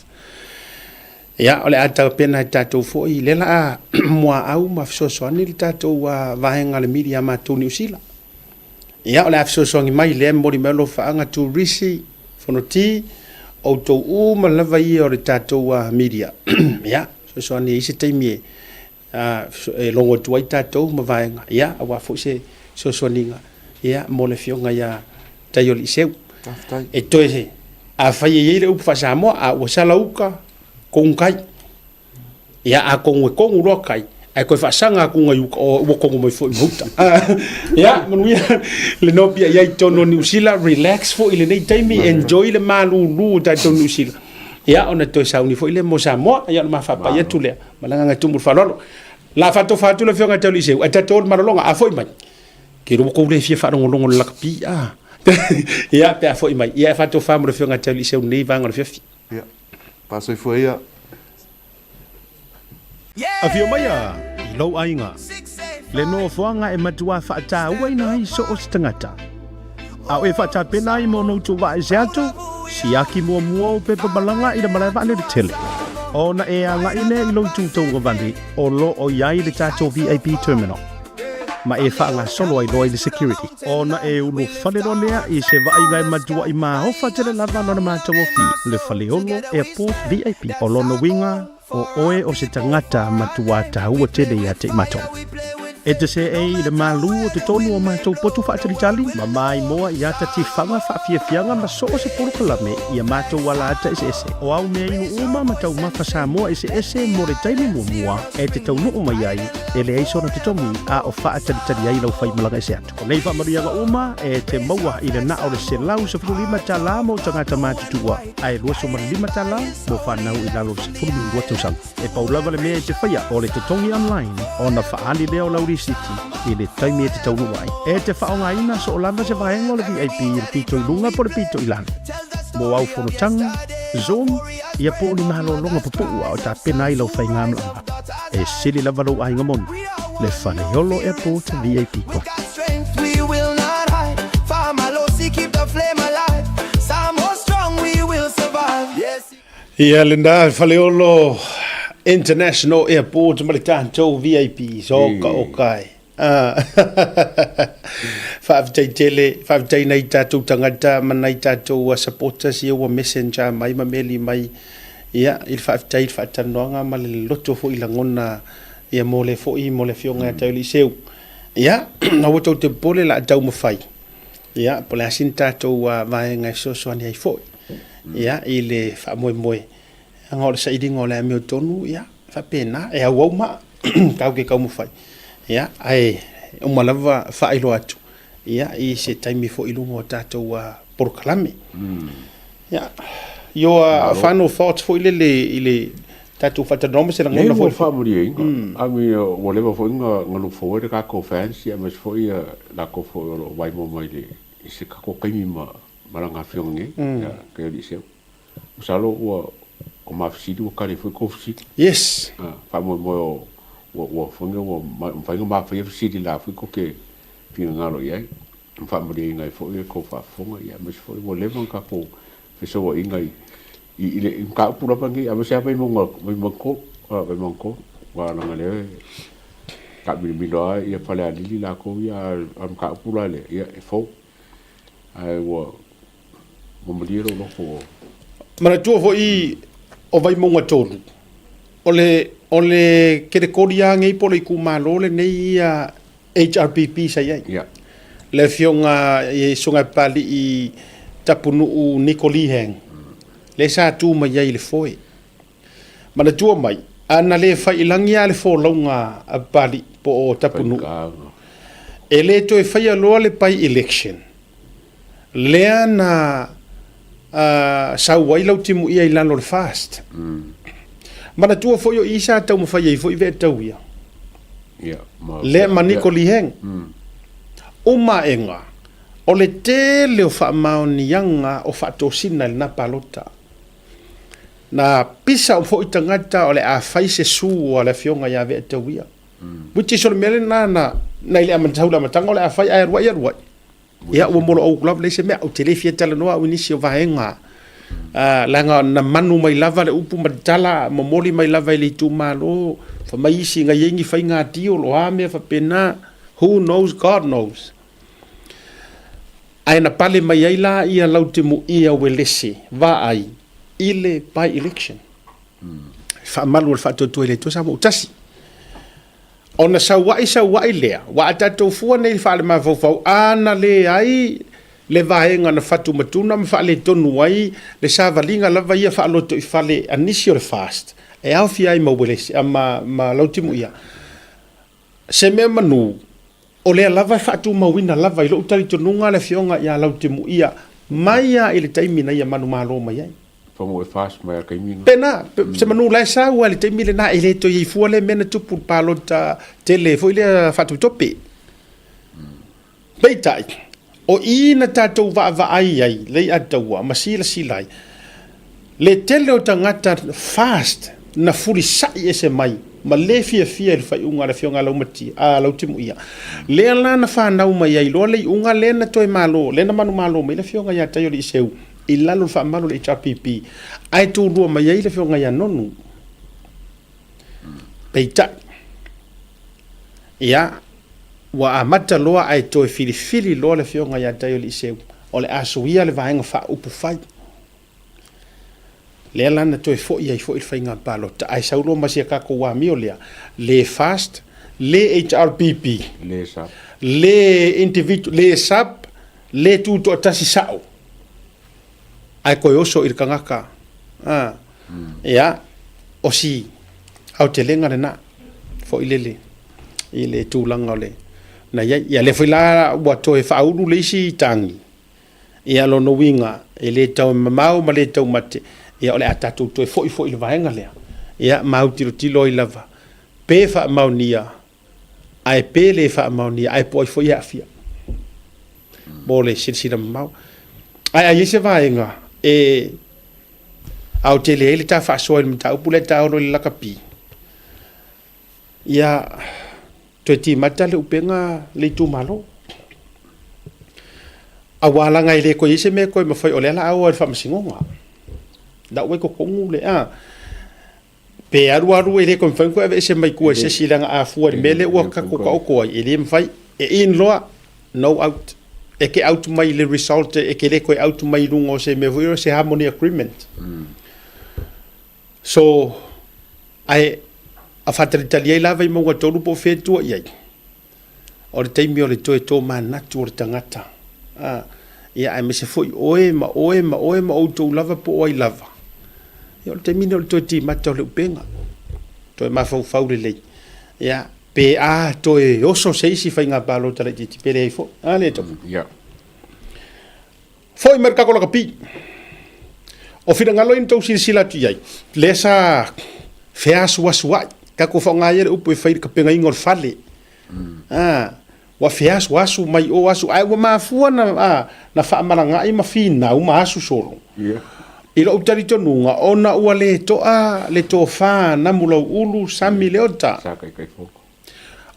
Ia, o le a tapena e tatou foi lea la a muaau ma fesoasoani le tatou vaega le media a matou Niu Sila. Ia, o le a fesoasoani mai lea e momoli mai alofaaga Turisi, Fonoti, outou uma lava ia o le tatou media. Ia, fesoasoani i se taimi e e logo atu ai tatou ma vaega, ia, aua foi se fesoasoaniga, ia, mo le Afioga ia Taioliiseu. Faafetai. E toe, afai e i ai le upu faa-Samoa, a ua sala uka, kogu kai. Ia, atonu e kogu loa kai, ae toe faasaga atu nai uka, o, ua kogu mai foi ma uta. Ia, manuia le nopia i ai i totonu o Niu Sila, relax foi i lenei taimi, enjoy le malulu o tatou Niu Sila. Ia, ona toe sauni foi lea mo Samoa, ia, ona ma faapai atu lea, ma le agaga e tumu i le faaaloalo. O le a faatofa atu le Afioga ia Tauliiseu, ae tatou o le malologa, a foi mai, ke iloa ua tou le fia faalogologo i le lakapi, a. Ia, pe a foi mai, ia, e faatofa mo le Afioga ia Tauliiseu i lenei vaega o le afiafi. Ia, faasoifua ia. Afio maia i lou aiga. Le nofoaga e matua faatauaina ai so o se tagata. A o e faatapena ai mo no tou vaese atu, siaki muamua o pepa malaga i le malae vaalele tele. Ona e agai lea i lou itu tauagavale o lo o i ai le tatou VIP Terminal. ma e faagasolo ai loa i le security. Ona e ulufale loa lea i se vaaiga e matuai maofa tele lava lona matagofie, le Faleolo Airport VIP. O lona uiga, o oe o se tagata matuā taua tele ia te i matou. E te seei i le malū o totonu o matou potu faatalitali, ma maimoa i ata tifaga faafiafiaga ma so o se polokalame i a matou alaata eseese. O au mea inu uma ma taumafa Samoa eseese mo le taimi muamua e te taunuu mai ai, e leai sona totogi a o faatalitali ai lau faimalaga ese atu. O nei faamanuiaga uma e te maua i le na o le $115 mo tagata matutua ae $25 mo fanau i lalo o le 12 tausaga. E pau lava le mea e te faia o le totogi online ona faaali lea o lau lisiti i le taimi e te taunuu ai. E te faaaogaina soo lava se vaega o le VIP i le pito i luga po o le pito i lalo. Mo au fonotaga, Zoom, ia po o ni malologa pupuu a o tapena ai lau faigamalaga. E sili lava lou aiga moni, le Faleolo Airport VIP Club. Ia lena Faleolo International Airport ma le tatou VIP so oka oka e. Faafetai tele, faafetai nai tatou tagata ma nai tatou supporters ia ua messenger mai ma meli mai ia i le faafetai i le faatalanoaga ma le loloto foi i lagona ia mo le foi mo le afioga ia Tauiliiseu. Ia, aua tou te popole la taumafai. Ia, po o le a sina tatou vaega e fesoasoani ai foi ia i le faamoemoe leaga o le sailiga o le amiotonu, ia, e faapena, e auau maa tatou te taumafai, ia, ae uma lava faailoa atu ia i se taimi foi i luga o tatou polokalame. Ia, your final thoughts foi lele i le tatou faatalanoa ma se lagona foi. Ua faamalieina. I mean, ua leva foi na look forward le tatou fans aemaise foi latou foi o lo o vaimoa mai i se tatou taimi ma lana afioga nei, ia, ke alii seu. Masalo ua o ma fesili ua tali foi kou fesili. Yes. Faamoemoe o ua ua foi ua mafai ona ma faia fesili la foi tou te finagalo i ai. Ma faamalieina ai foi le tou faafofoga ia aemaise foi ua leva ona tatou fesouaiga i i le mataupu lava lenei aemaise lava Vaimauga Vaimauga 3, Vaimauga 3 aua leaga o lea e taamilomilo lava ia Falealili latou ia a o le mataupu la lea ia e fou ae ua ua malie lou loto ua. Manatua foi o Vaimauga 3 o le o le kerekori lava nei po o le itumalo lenei ia HRPP sa i ai. Yeah. Le afioga i Susuga Papali'i Tapunuu Niko Lee Hang, lea sa tu mai ai i le foe. Manatua mai, a na le fai i lagi lava le folauga a Papali'i po o Tapunuu, e le toe faia loa le by-election, lea na sau ai Lautimuia i lalo o le FAST. Manatua foi o i sa taumafai ai foi Ve'atauia. Lea ma Niko Lee Hang. Uma aega, o le tele o faamaoniaga o faatosina i lena palota. Na pisa uma foi tagata o le a fai se su a le afioga ia Ve'atauia. Which is o le mea lena na i le amataga o le a fai ae alu ai alu ai. Ia, ua moloou atu lava leai se mea, ou te le fia talanoa au i nisi o vaega, leaga na manu mai lava le upu ma le tala, momoli mai lava i le itumalo, fai mai isi na i ai ni faiga deal o a mea faapena, who knows, God knows. Ae na pale mai ai la ia Lautimuia Uelese Vaai i le by-election. Faamalu o le faatuatua i le Atua Samoa ua tasi. Ona sauaʻi sauaʻi lea, ua a tatou fua nei i le faalemafaufau, a na leai le vaega na fatumatuna ma faaletonu ai le savaliga lava ia faalotoifale a nisi o le FAST e aofia ai ma Uelese, ma, ma Lautimuia. Se mea manu, o lea lava e faatumauina lava i lou talitonuga le afioga ia Lautimuia mai lava i le taimi na ia manumalo mai ai. Whango e fast mai a taimi na. Pena, se manu la e sau a le taimi lena e le toe i ai fua lea mea na tupu le palota tele foi lea faatopetope. Peitai, o i na tatou vaavaai ai Leiataua ma silasila ai, le tele o tagata fast na fulisa'i ese mai ma le fiafia i le faaiuga a le Afioga a Laumatia, a Lautimuia. Lea la na fanau mai ai loa le iuga lea na toe malo, lea na manumalo mai le Afioga ia Taioliiseu i lalo o le faamalu o le HRPP, ae tulua mai ai le Afioga ia Nonu. Peitai, ia, Ua amata loa ae toe filifili loa le Afioga ia Taioliiseu o le a suia le vaega faaupufai. Lea la na toe foi ai foi le faiga palota ae sau loa ma si a tatou amio lea, le fast, le HRPP, Le sub. le individual, le sub, le tutoatasi sao ae toe oso i le tagata. A, ia, o si aotelega lena foi lele i le tulaga o le na i ai. Ia lea foi la ua toe faaulu le isi tagi, ia lona uiga e le tau mamao ma le taumate, ia o le a tatou toe foi foi i le vaega lea, ia ma autilotilo ai lava pe faamaonia ae pe le faamaonia ae po o ai foi e aafia mo le silasila mamao. Ae a i ai se vaega e aotele ai le ta faasoa i le mataupu lea ta olo i le lakapi, ia toe timata le upega le itumalo. Aua laga e le toe i ai se mea e toe mafai, o lea la a o i le faamasinoga. La ua i totonu le, a, pe alu alu e le toe mafai ona toe aveese mai tua e se isi leaga a fua i le mea lea ua tatou taoto ai, e le mafai. E in loa, no out. E te out mai i le result, e te le toe out mai i luga o se mea foi lea, se harmony agreement. So, ae a faatalitali ai la Vaimauga 3 po o fea e tua i ai, o le taimi o le toe tomanatu o le tagata. A, ia aemaise foi oe ma oe ma oe ma outou lava po o ai lava. Ia o le taimi lenei o le toe timata o le upega. Toe mafaufau lelei. Ia, pe a toe oso se isi faiga palota laitiiti, pe leai foi. A lea tau. Ia. Foi mai le tatou lakapi. O finagalo ia na tou silasila atu i ai, lea sa feasuasuai, tatou faaaoga ia le upu e fai i le tapenaina o le fale. A, ua feasuasu mai o asu, ae ua mafua na, a, na faamalagai ma finau ma asu solo. I lou talitonuga, ona ua le toa le tofa Namulauulu Sami Leota. Sa Taitaifono.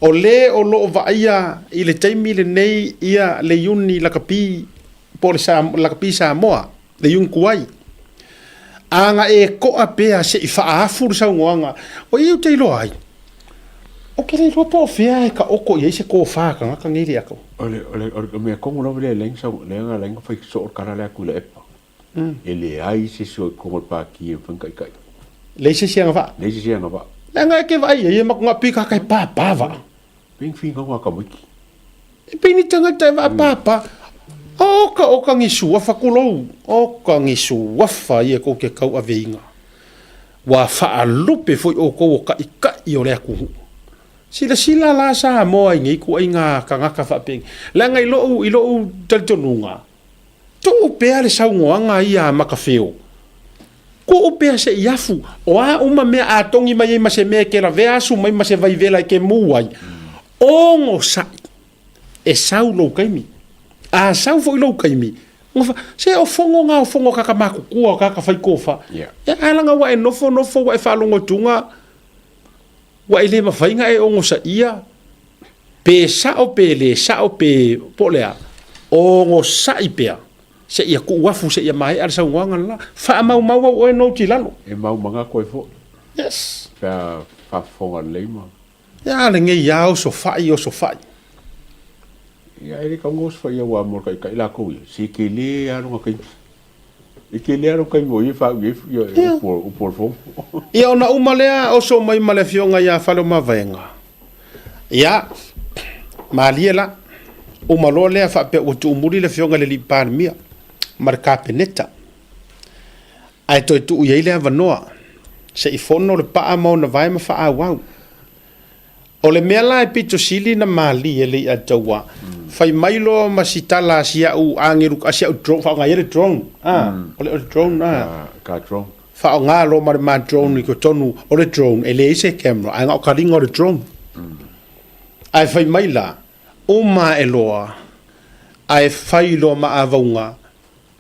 O le o lo o vaaia i le taimi lenei ia le Iuni Lakapi po o le Lakapi Samoa, le Iuni Tuai. A na e koa pea se i faaafu le saunoaga, o ia ou te iloa ai, ou te le iloa po o fea e taoto i ai se tofa a tagata nei le atu. O le, o le, o le mea tonu lava lea e leai ni lea na ala ai ona fai soo le tala lea a Tuilaepa. E leai se isi o i totonu o le Pāti e mafai ona taitai. Leai se isi agavaa. Leai se isi agavaa. Leaga e te vaai ai e maku ngā pika kai pāpā vaa. Pei ni whingau a tamaiti. E pei ni tangata e vaa pāpā. Oka oka ngi suafa kulou. Oka ngi suafa ia kou ke kau aveinga. Ua whaalupe foi o kou o kaʻikaʻi o le atunuu. Silasila la Samoa i nei ituaiga tagata faapeni. Leaga i lou, i lou talitonuga, Tuu pea le saunoaga ia a Makafeo. Tuu pea se i afu. O a uma mea a togi mai ai ma se mea e ke lavea asu mai ma se vai vela e ke mū ai. Ogosaʻi. E sau lou taimi. A sau foi lou taimi, gofa, se o fono na o fono a kaka makutua o kaka fai kofa. Yeah. Ia, ae laga ua e nofo nofo ua e faalogotuga, ua e le mafai na e ogosaia Pe sao pe le sao pe po o le a, ogosaʻi pea seia tuu afu seia maea le saunoaga le la. Faamaumau au oe note i lalo. E mau manatu ai foi. Yes. Pe a faafofoga lelei ma. Ia lenei a oso fai oso fai. Ia e le tau na oso fai aua mo le taitai latou ia, se tele a lona taimi. E tele lava lou taimi o ia e faaui ai ia upu o le fono. Ia ona uma lea oso mai ma le afioga ia Faleomavaega. Ia, malie la. Uma loa lea faapea ua tuumuli le afioga i le alii Palemia ma le Kapeneta. Ae toe tuu i ai le avanoa se i fono le paa ma ona vae ma faaauau. O le mea la e pito sili na malie le i'a taua, fai mai loa ma si tala a si a'u agelu, a si a'u drone, faaaoga ia le drone, a, o le drone, a. Ka drone. Faaaoga loa ma le ma drone i totonu o le drone, e leai se camera, ae na o kaliga o le drone. Ae fai mai la, uma ae loa, ae fai loa ma avauga,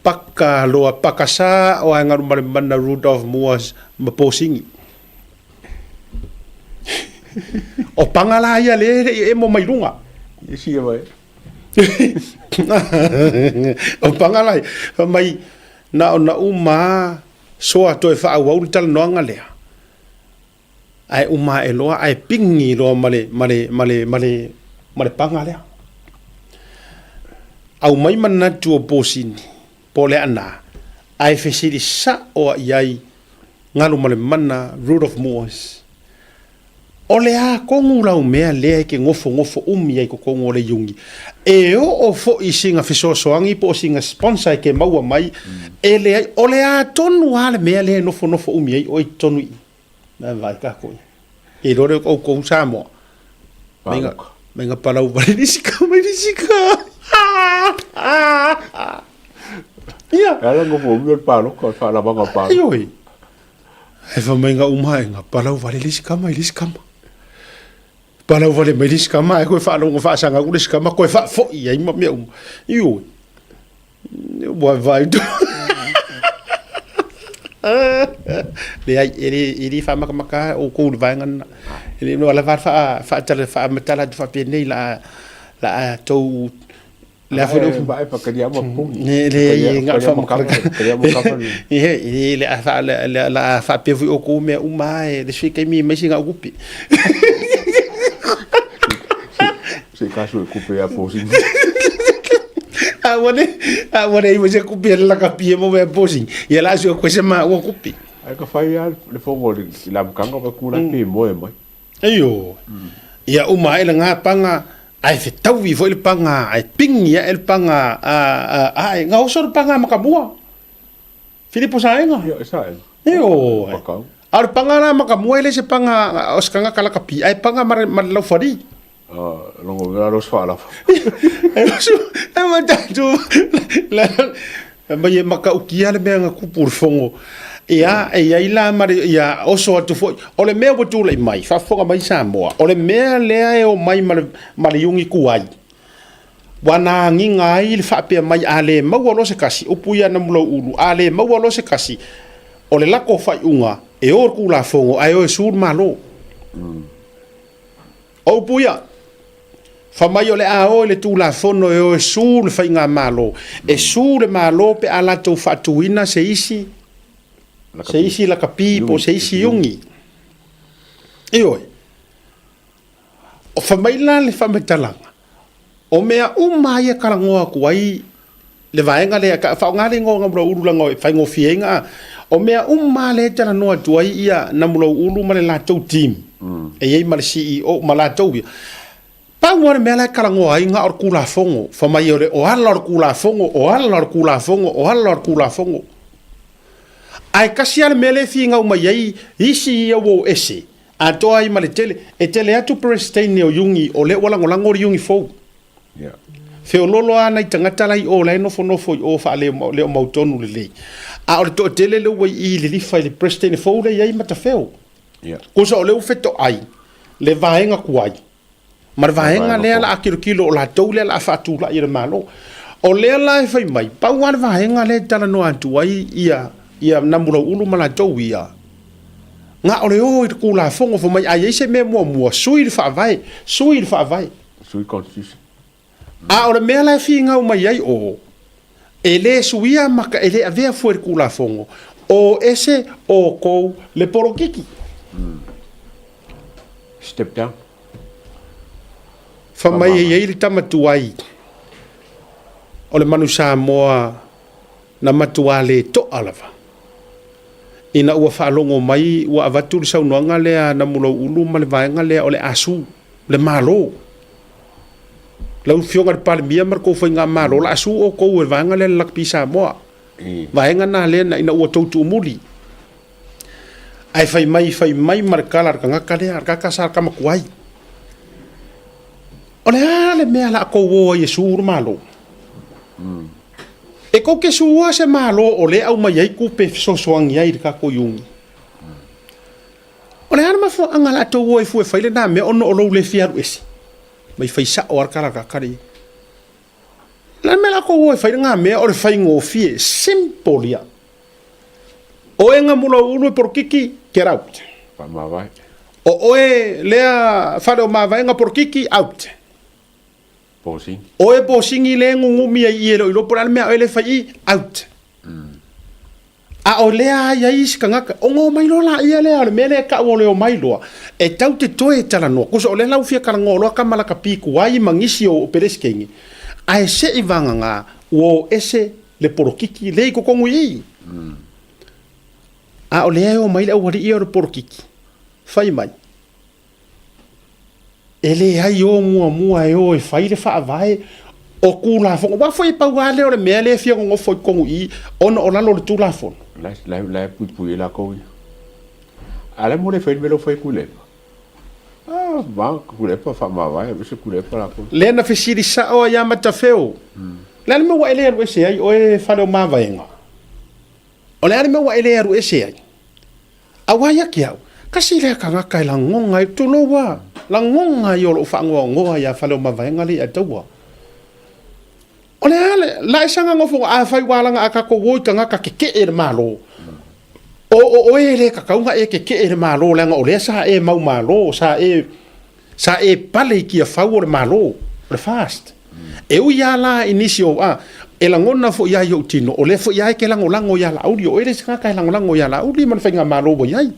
paka loa, paka sa o ae galu ma le mana Rudolph Moores ma Posini. O panga la ia le le i emo mai lunga. I sia mai. O panga la ia, mai na ona uma soa toe faaauau le talanoaga lea. Ae uma ae loa ae pigi loa ma le ma le ma le ma le. ma le paga lea. Aumai manatu o Posini po o Leaana ae fesili sa'o a i ai Galumalemana Rudolf Moores, O le a kogu lau mea lea e ke gofogofo umi ai totonu o le iugi? E oo foʻi i sina fesoasoani po o sina sponsor e ke maua mai, e leai, o le a tonu lava le mea lea e nofonofo umi ai oe i totonu i i? Na e vaai tatou ia. Ke iloa lea o outou Samoa. Meinga, meinga palau vale nisi ka mai nisi ka. Ia. E ala nofo umi o le paloka, o le faalavaga o le paloka. Ioe. Ae fai mai ga uma ae ga palau vale le isi kama i le isi kama. Palau vale mai le isi kama ae koe faalogo faasaga atu le isi kama koe faafoi ai ma mea uma. Ioe. Ua vai tu. Leai, e le, e le faamakamaka outou i le vaega lena. E le no lava faa faatala faamatala atu faapenei la la tou Le a foi le upu. Vae pakaria ma puni. Ne le ai nga fa ma Ye le a fa le la fa pe fu o ko me uma e le sui kaimi mai singa kupi. Se kaso e kupe a posi. A wane a wane i se kupi la ka pie mo me posi. Ia la su ko se ma o kupi. Ai ka fai a le fongo le la mkanga pa kula pe moe mai. Aio. Ia uma ai le ngā panga Ae fetaui foi le paga, ae pingi ae le paga, a, a, ae gaoso le paga makamua. Filipo Saega. Ia, e Saega. Ioe. Pakau. A o le paga la makamua e le se paga o se tagata lakapi, ae paga ma le, ma le laufali. Ah, longo mea los faalafa. E oso, e ma tatou, la, mai e makaukia le mea na kupu i le fono. Ia, e i ai la ma le, ia oso atu foi. O le mea ua tulai mai, faafofoga mai Samoa, o le mea lea e omai ma le, ma le iugi tuai, ua na agiga ai le faapea mai a le maua loa se kasi, upu ia Namulauulu, a le maua loa se kasi, o le lako faaiuga e o le Tulafono ae o e su le Malo. O upu ia, Fa mai o le a o i le Tulafono e o e su le faigamalo. E su le Malo pe a latou faatuina se isi se isi lakapi po o se isi iugi. Ioe. O fa mai la le faamatalaga, o mea uma ia e talanoa atu ai le vaega lea, ka faaaoga le igoa o Namulauulu leaga e faigofie ai na, o mea uma lea e talanoa atu ai ia Namulauulu ma le latou team, e i ai ma le CEO ma latou ia, pau lava le mea la e talanoa ai na o le Tulafono, fai mai o le o ala o le Tulafono, o ala o le Tulafono, o ala o le Tulafono. Ae tasi lava le mea lea e finau mai ai isi ia ua o ese, atoa ai ma le tele, e tele atu Peresitene o Iuni o lea ua lagolago le Iuni fou. Feololo lava nai tagata la i o la e nofonofo i o faale o mautonu lelei. A o le toatele lea ua i i lilifa i le President fou lea e i ai Matafeo. Tusa o lea ua fetoai le vaega tuai ma le vaega lea la a tilotilo o latou lea la a faatulai e le Malo. O lea la e fai mai, pau lava le vaega lea e talanoa atu ai ia ia Namulauulu ma latou ia, na o le o i le Tulafono fai mai a i ai se mea muamua, sui le Faavae, sui le Faavae. Sui Constitution. A o le mea la e finau mai ai o, e le suia ma e le avea fua i le Tulafono, o ese outou le polokiki. Step down. Fai mai e i ai le tama tuai o le manu Samoa na matuā le to'a lava. Ina ua faalogo mai ua avatu le saunoaga lea a Namulauulu ma le vaega lea o le asu le Malo. Lau Afioga i le Palemia ma le tou Faigamalo, o le a su outou e le vaega lea le Lakapi Samoa. Vaega na lea ina ua tou tuumuli. Ae fai mai, fai mai ma le tala a le tagata lea, le tagata sa tama tuai. O le a le mea o le a tou o ai e su le Malo? E tou te sua se Malo o lea e aumai ai tupe e fesoasoani ai i le tatou iugi. O le a le mafuaaga o le a tou o ai fua e fai lena mea ona o lou le fia alu ese? Mai fai sao lava le tala a le tagata lea. O le a le mea o le a tou o ai e fai lena mea o le faigofie, simple ia. Oe Gamulauulu e polokiki, get out. Faamavae. O oe lea fale o mavaega polokiki, out. Posing. Oe posing lea e gugumi ai i e le o iloa po o le a le mea a oe lea e fai i, out. A o lea a i ai isi tagata, ona omai loa laia lea, o le mea lea e tau o le omai loa, e tau te toe talanoa. Tusa o lea la ua fia talanoa loa tama lakapi tuai ma nisi o Peresetene, ae se i vagana ua o ese le polokiki lea i totonu i i. A o lea e omai le aualii ia o le polokiki, fai mai, E leai o muamua e o e fai le faavae o Tulafono. Aua foi e pau lava lea o le mea lea e fia nonofo i totonu i i ona o lalo o le Tulafono. La la la e puipui ai latou ia. A le mo le fai le mea lea ua fai e Tuilaepa. Ah, ma Tuilaepa faamavae, aveese Tuilaepa latou. Lea na fesili sao ai ia Matafeo. O le a le mea ua e le alu ese ai oe Faleomavaega? O le a le mea ua e le alu ese ai? Aua ia te au, kasi lea tagata e lagona ai, tulou a, lagona ai o lou faanoanoa ia Faleomavaega lea ia taua. O le a le, la e saga nofo, afai ua alaga a tatou o i tagata tetee i le Malo, o o oe e le tatau ona e tetee i le Malo leaga o lea sa e mau Malo, sa e, sa e pale i tiafau o le Malo, o le FAST. E ui lava la i nisi o, a, e lagona foi lava i ou tino, o lea foi lava e te lagolago ia Laauli, o oe le isi tagata e lagolago ia Laauli ma le faigamalo ua i ai.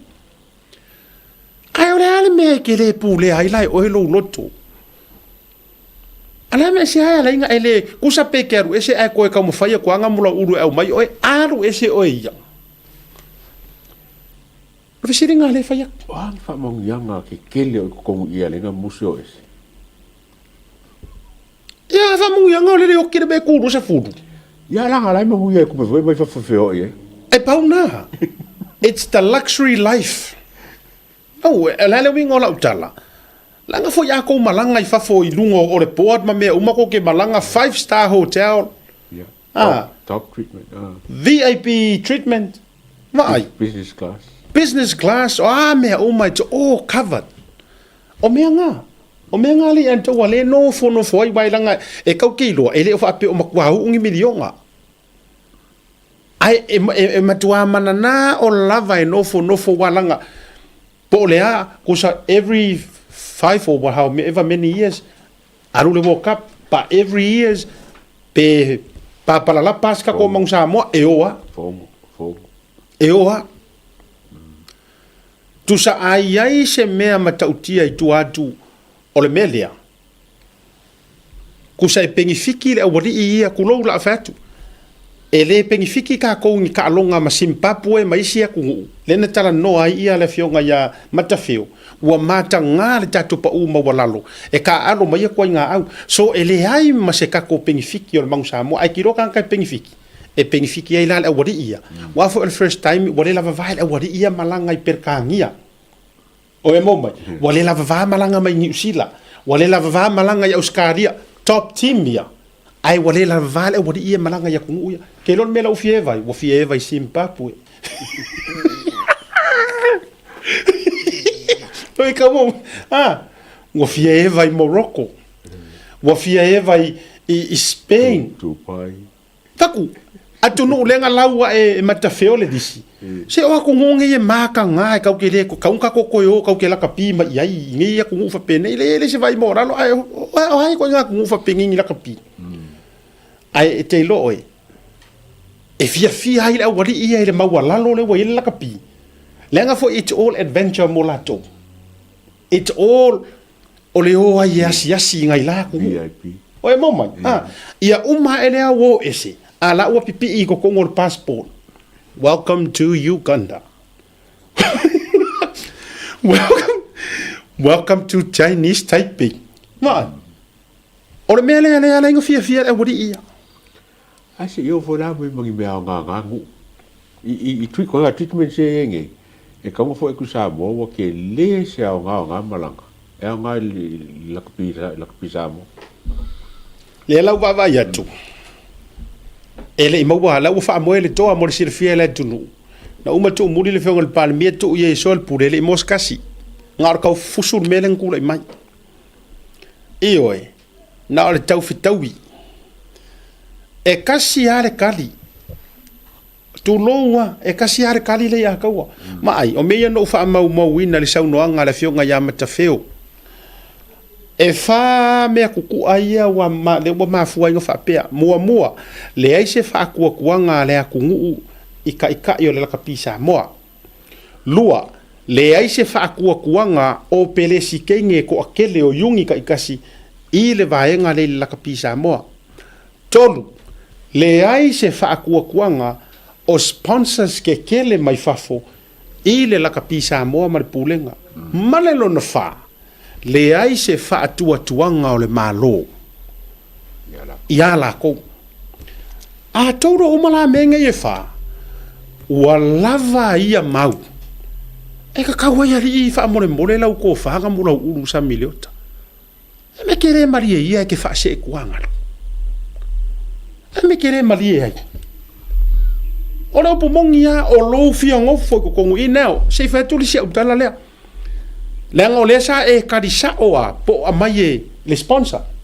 Ae o le a le mea e te le pulea ai la e oe lou loto? A le a mea se ae ala ai ona e le kusa pe te alu ese ae toe taumafai atu lava na ulu e aumai oe, alu ese oe ia. O le fesiliga lea e fai atu. O a ni faamanuiaga tetele o i totonu i ala ai ona musi o ese? Ia, faamanuiaga o le le oki le mea e ku 20. Ia, laga la e manuia e tupe foi mai fafo feoai ai. E pau na. It's the luxury life. Au, o le a le uiga o lau tala? Leaga foi a tou malaga i fafo i luga o le board ma mea uma tou te malaga five star hotel. Yeah. Ah. Top, top treatment. Ah. VIP treatment. Vaai. Business class. Business class, o a mea uma, it's all covered. O mea ngā. O mea ngā le an ua le nofonofo ai wai langa e kau ke iloa, e le o whaapea o matua uu ni milionga. Ai e, e, e matua manana o lava e nofonofo wa langa. Po o le a, kusa every five or how ever many years, alu le World Cup, but every years, pe papalalapa se kako mangu Samoa, e oa. Fogo, fogo. E oa. Tusa a i ai se mea matautia i tua atu o le mea lea, kusa e pengifiki le aualii ia kulou la fai atu. E le pengifiki kākou ni kaaloga ma Simbabwe ma isi atunuu, lea na talanoa ai ia le afioga ia Matafeo, ua matagā le tatou paū maualalo e kaaalo mai ia kuaiga au. So e leai ma se tatou pengifiki o le Manu Samoa, ae kiloa tagata e pengifiki. E pengifiki ai la le aualii ia. Ua foi o le first time ua le lava vae le aualii ia malaga i Peretania. O e mau mai, ua le lava va malaga mai Niu Sila, ua le lava va malaga i Ausekaria, top team ia. Ae ua le lava va le aualii ia malaga i atunuu ia. Ke iloa le mea la ua fia eva ai? Ua fia eva i Zimbabwe. Oi ka mau, ah, ua fia eva i Morocco. Ua fia eva i, i, i Spain. Dubai. Taku, atunuu lea lau ae e matafeo le lisi. Se o atunuu nei e makagā e kau ke le kau ka koe o kau ke lakapi mai i ai i nei atunuu faapenei le le se vai mo lalo ae o ai koe atunuu faapenei ni lakapi. Ae e te iloa oe e fiafia ai le aualii ia i le maualalo lea ua i ai le lakapi. Leaga foi it's all adventure mo latou. It's all O le o ai e asiasi i ngai la atunuu. VIP. O e mau mai. A, ia uma ae lea ua o ese, a la ua pipii i totonu o le passport. Welcome to Uganda. Welcome, welcome to Chinese Taipei. Vaai. O le mea lea lea ala ai ona fiafia le aualii ia. Ae se i oo foi la mai ma ni mea aoga nuu. I, i, i tui, koe treatment se e nei, e kaunga foi ku Samoa ua ke le se aoga o ngā malanga. E aoga i le lakapi, lakapi Samoa. Lea la ua vaavaai atu, e le i maua, la ua faamoe le toa mo le silafia e le atunuu. Na uma tuumuli le afioga i le Palemia tuu ia i soa le pule, e le i maua se kasi. Na o le taufusu le mea lea na tulai mai. Ioe, na o le taufetaui. E kasi lava le kali. Tulou lava, e kasi lava le kali lea ia Kaua. Ma ai, o mea ia na ou faamaumauina i le saunoaga a le Afioga ia Matafeo. E fā mea kuku'a ia ua, lea ua mafua ai ona faapea. Muamua, leai se faatuatuaga a le atunuu i Taitai o le Lakapi Samoa. 2, Leai se faatuatuaga o Pelesikeine toatele o iuni taitasi i le vaega lea i le Lakapi Samoa. 3, Leai se faatuatuaga o sponsors kekele mai fafo i le Lakapi Samoa ma le Pulega. Ma le lona 4, Leai se faatuatuaga o le Malo iā lakou. A touro uma la mea nei e fa, ua lava ia mau e kakau ai alii faamolemole lau tofaga mo lau ulu sa miliota. E me ke le malie ia e ke faasee kuagalu. E me ke le malie ai. O le upu moni lava, o lou fia nofo i totonu i now, se i fai atu le isi au tala lea. Leaga o lea sa e kali sao a po o aumai e le sponsor.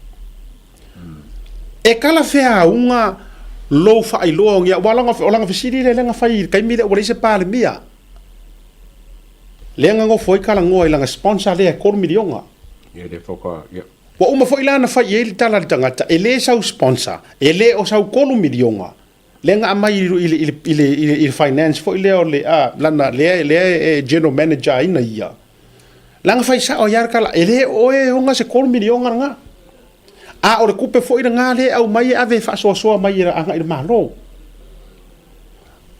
E kala feauga lou faailoa o aua o lana fesili lea lea na fai i le taimi lea ua leai se Palemia. Lea na nofo ai talanoa i lana sponsor lea e $3 miliona. Ia lea faatoa, ia. Ua uma foi la ona fai i ai le tala a le tagata, e le sau sponsor, e le o sau $3 miliona. Lea na aumai i le finance foi lea o le, a, lana, lea, lea e general manager aina ia. Lana fai sao ai lava le tala, e le o oe e ona se $3 miliona lena. A o le tupe foi lena lea e aumai e ave e faasoasoa mai e agai i le Malo.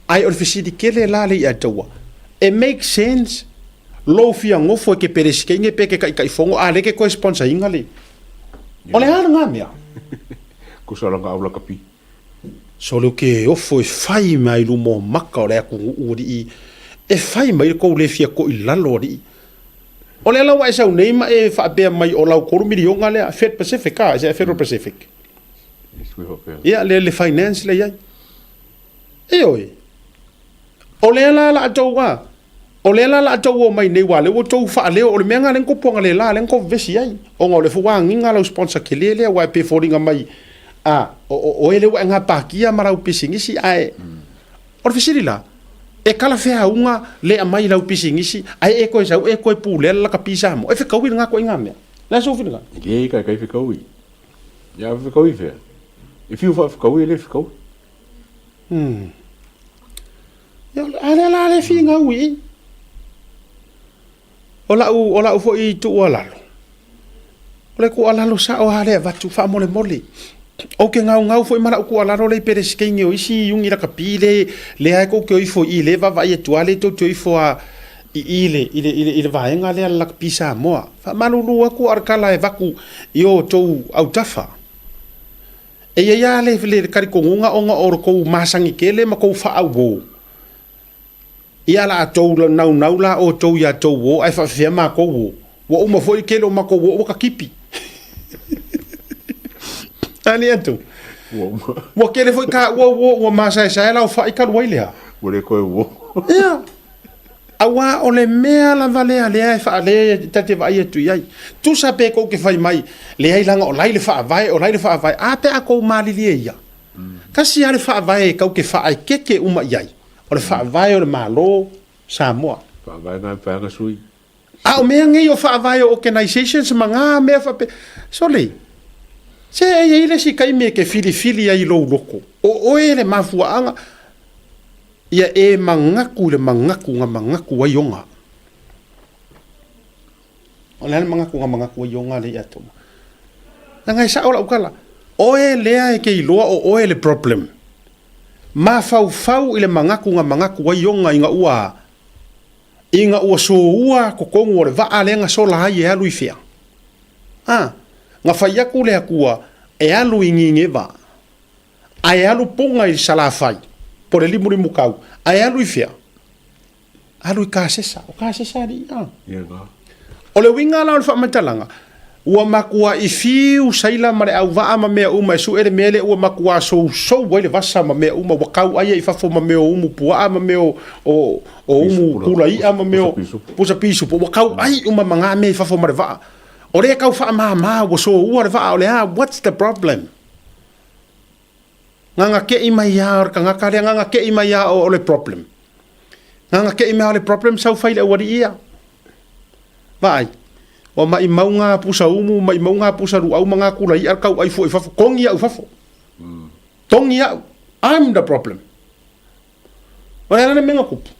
Ae o le fesili tele la lea ia te ua, e make sense lou fia nofo e ke Peresetene pe ke Taitaifono a lea ke toe sponsor ina le. O le a lena mea? Kusa langa au lakapi. Sole o ke ofo e fai mai i luma o maka o le atunuu alii, e fai mai le kou le fia koʻi lalo alii. O lea la ua e sau nei ma e faapea mai o lau $3 miliona lea, Fed Pacific a, is it Federal Pacific? Ia, le, le finance lea i ai. Ioe. O lea la la tou a, o lea la la tou o mai nei, ua lea ua tou faaleo, o le mea lena lea na tupu analeila, lea na tou vevesi ai, ona o lea foi ua agiga lau sponsor tele lea, aua e pei e foliga mai, a, o, o oe lea ua e gapatia ma lau pisinisi, ae, o le fesili la, e talafeauga le aumai i lau pisinisi, ae e toe sau e toe pulea le lakapi Samoa, e fetaui lena ituaiga mea. O le a sou finagalo? E leai kai fetaui. Ia fetaui fea? E fiu faafetaui e le fetaui. Hmm. Ia, a lea la le finau i i. O lau, o lau foi tuualalo. O le tuualalo sao lava lea e avatu faamolemole. Ou te gaugau foi ma lau tuualalo lea i Peresetene o isi iuni lakapi le, lea e tou te o ifo i i, lea e vaavaai atu lava lea tou te o ifo lava i i le, i le, i le, i le vaega lea a le lakapi Samoa. Faamalulu atu a o le tala e avatu i o outou autafa. E i ai lava le, le talitonuga ona o lo tou masani tele ma tou faauo. Ia la tou naunau la outou ia tou uo ae faafefea matou uo. Ua uma foi le tele o matou uo ua katipi. Ani atu. Ua uma. Ua tele foi ka ua uo ua masaesae lau fai talu ai lea. Ua le toe uo. Ia. Aua o le mea lava lea lea e faale ta te vaai atu i ai. Tusa pe tou te fai mai, leai leaga o la i le faavae, o la i le faavae, a pe a tou malilie ia. Tasi lava le faavae e tou te faaeteete uma i ai, o le faavae o le Malo Samoa. Faavae na mafai ona sui. A o mea nei o faavae o organizations ma na mea faapea, sole, se e i ai le isi taimi e te filifili ai i lou loto, o oe le mafuaaga, Ia e manatu i le manatu na manatu ai ona. O le a le manatu na manatu ai ona lea ia te oe? Leaga e sao lau tala, oe lea e te iloa o oe le problem. Mafaufau i le manatu na manatu ai ona ina ua ina ua soua totonu o le vaa lea na sola ai e alu i fea? A, na fai atu le Atua e alu i Nineva. Ae alu puna i Salafai, po o le limulimukau, ae alu i fea? Alu i Kasesa. O Kasesa alii a. O le uiga la o le faamatalaga, ua matuai fiu saila ma le auvaa ma mea uma e sue le mea lea ua matua sousou ai le vasa ma mea uma, ua tau ai i fafo ma mea o umu puaa ma mea o, o, o umu kula i'a ma mea o pusa pisupo, ua tau ai uma ma ngā mea i fafo ma le vaa. O lea e tau faamama ua soua le vaa o le a, what's the problem? Ngagakeʻi mai a o le tagata lea, ngagakeʻi mai a o le problem. Ngagakeʻi mai a o le problem sau fai le aualii ia. Vaai, ua maʻimau ngā pusa umu, maʻimau ngā pusa luau ma ngā kula iʻa le tauʻai fua i fafo, togi au i fafo. Togi au. I'm the problem. O le a la le mea na tupu?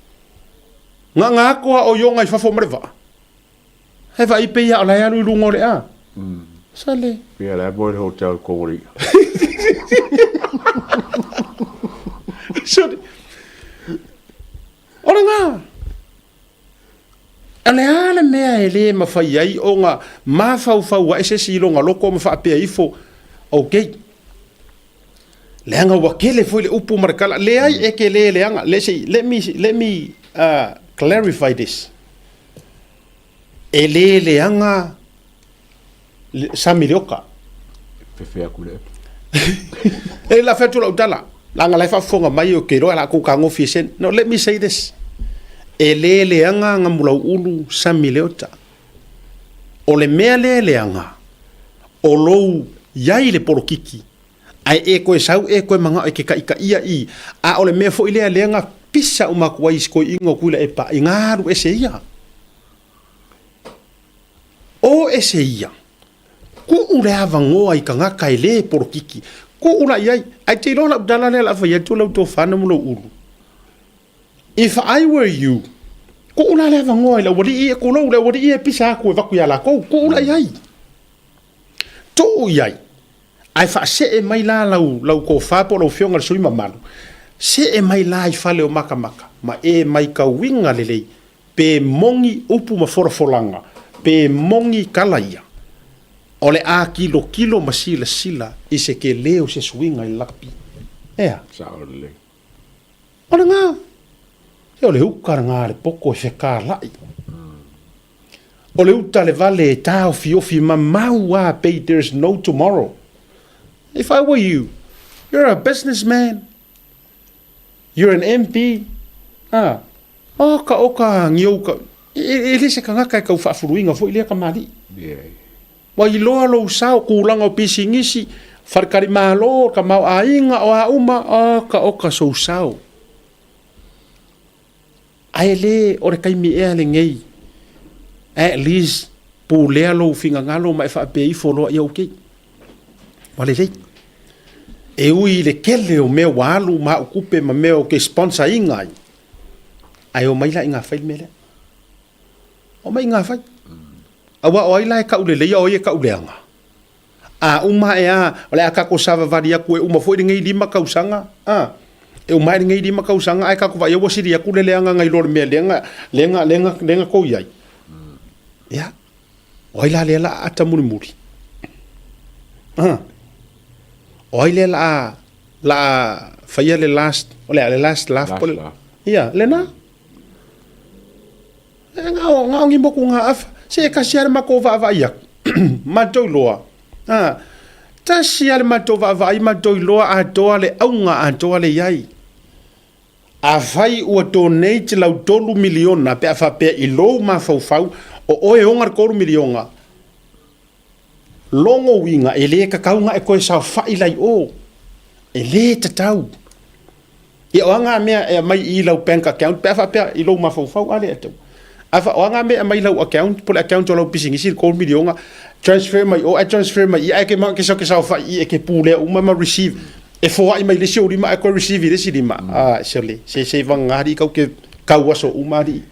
Gaga atu a o ioga i fafo ma le vaa. He vaai pei a o la e alu i luga o le a. Sale. Pei la e moe i le hotel i Kongolia. Sale. O le gā. O le a le mea e le mafai ai ona mafaufau ae se isi i lona loto ma faapea ifo, okay, leaga ua tele foi le upu ma le tala. Leai, e te le leaga. Let, see, let me, let me uh, clarify this. E le leaga Sami Leoka. Fefe aku le E la fai atu lau tala. Leaga la e faafofoga mai o ke iloa la kou kagofi e sen. No, let me say this. E le leaga Gamulauulu Sami Leota. O le mea lea e leaga, o lou iai le polokiki, ae e koe sau e koe manao e ke kaʻikaʻia i, a o le mea foi lea leaga pisa uma atu ai i si koiʻiga o Tuilaepa i nga alu ese ia. O ese ia, kuʻu le avanoa i tagata e le polokiki, kuʻu la iai, ae te iloa lau tala lea la fai atu lau tofa na mo lou ulu. If I were you, kuʻu la le avanoa i le aualii e kulou, le aualii e pisa atu e vaku ia lakou, kuʻu la iai. Tuu iai, ae faasee mai la lau, lau tofa po o lau afioga i le sui mamalu, see mai la i fale o Makamaka, ma e maitauina lelei, pe moni upu ma folafolaga, pe moni tala ia, o le a tilotilo ma silasila i se tele o se suiga i le lakapi. Ea? Sao lelei. O lena, se o le uka lena a le poto e fekalai. O le uta le vale e taofiofi mamau a pei there's no tomorrow. If I were you, you're a businessman, you're an MP, ah, oka oka ngiou ka, e, e le se tagata e tau faafuluina foi lea kamali'i. Ua iloa lou sao, kulaga o pisinisi, faletalimalo, tamaoaiga, o a uma, oka oka sou sao. Ae le o le taimi ea lenei, at least pulea lou finagalo ma e faapea ifo loa ia okay. Ua lelei. E ui i le tele o mea ua alu ma au tupe ma mea ou te sponsor ina ai, ae omai la i gafai le mea lea. Omai i gafai. Aua o ai la e kau lelei a o ai e kau leaga? A uma ae a, o le a tatou savavali atu e uma foi lenei lima tausaga, a, e uma ae lenei lima tausaga ae tatou vaai ua sili atu le leaga nai lo le mea lea na, lea na, lea na, lea na tou i ai. Ia, o ai la lea la a ata mulimuli? A, o ai lea la a, la a faia le last, o le a, le last laugh, Last laugh. Ia, lena. E ngao, ngao ni moku ngā afa. Se e kasi ale matou vaavaai aku. Matou iloa. A, tasi ale matou vaavaai, matou iloa atoa le auga atoa le iai. Afai ua donate lau tolu miliona pe a faapea i lou mafaufau o oe e oga le tolu miliona, Logo uiga e le tatau na e toe saofai la i o. E le tatau. Ia o a ngā mea e aumai i lau bank account pe a faapea i lou mafaufau a lea tau. A fa, o a ngā mea e aumai i lau account po o le account o lau pisinisi le 3 miliona, transfer mai o ae transfer mai i ae ke ma ke ke saofai i e ke pulea uma ma receive. E foai mai le isi ou lima ae koe receive i le isi lima. Ah, sole, se se vagana alii kau ke kau aso uma alii.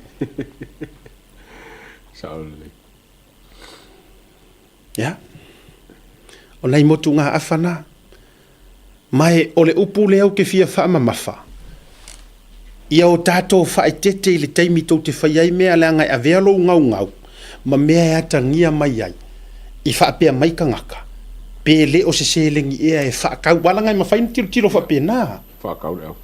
Sao lelei. Ia. O nai motu ngā awha nā. Mai o le upu lea ou te fia whaamamafa. Ia o tātou whaetete i le taimi tou te whai ai mea leaga e avea lou ngaungau ma mea e atagia mai ai i whaapea mai kangaka pe le o se seleni ea e whaakau aua leaga e mafai ona tilotilo faapena. Whaakau le au.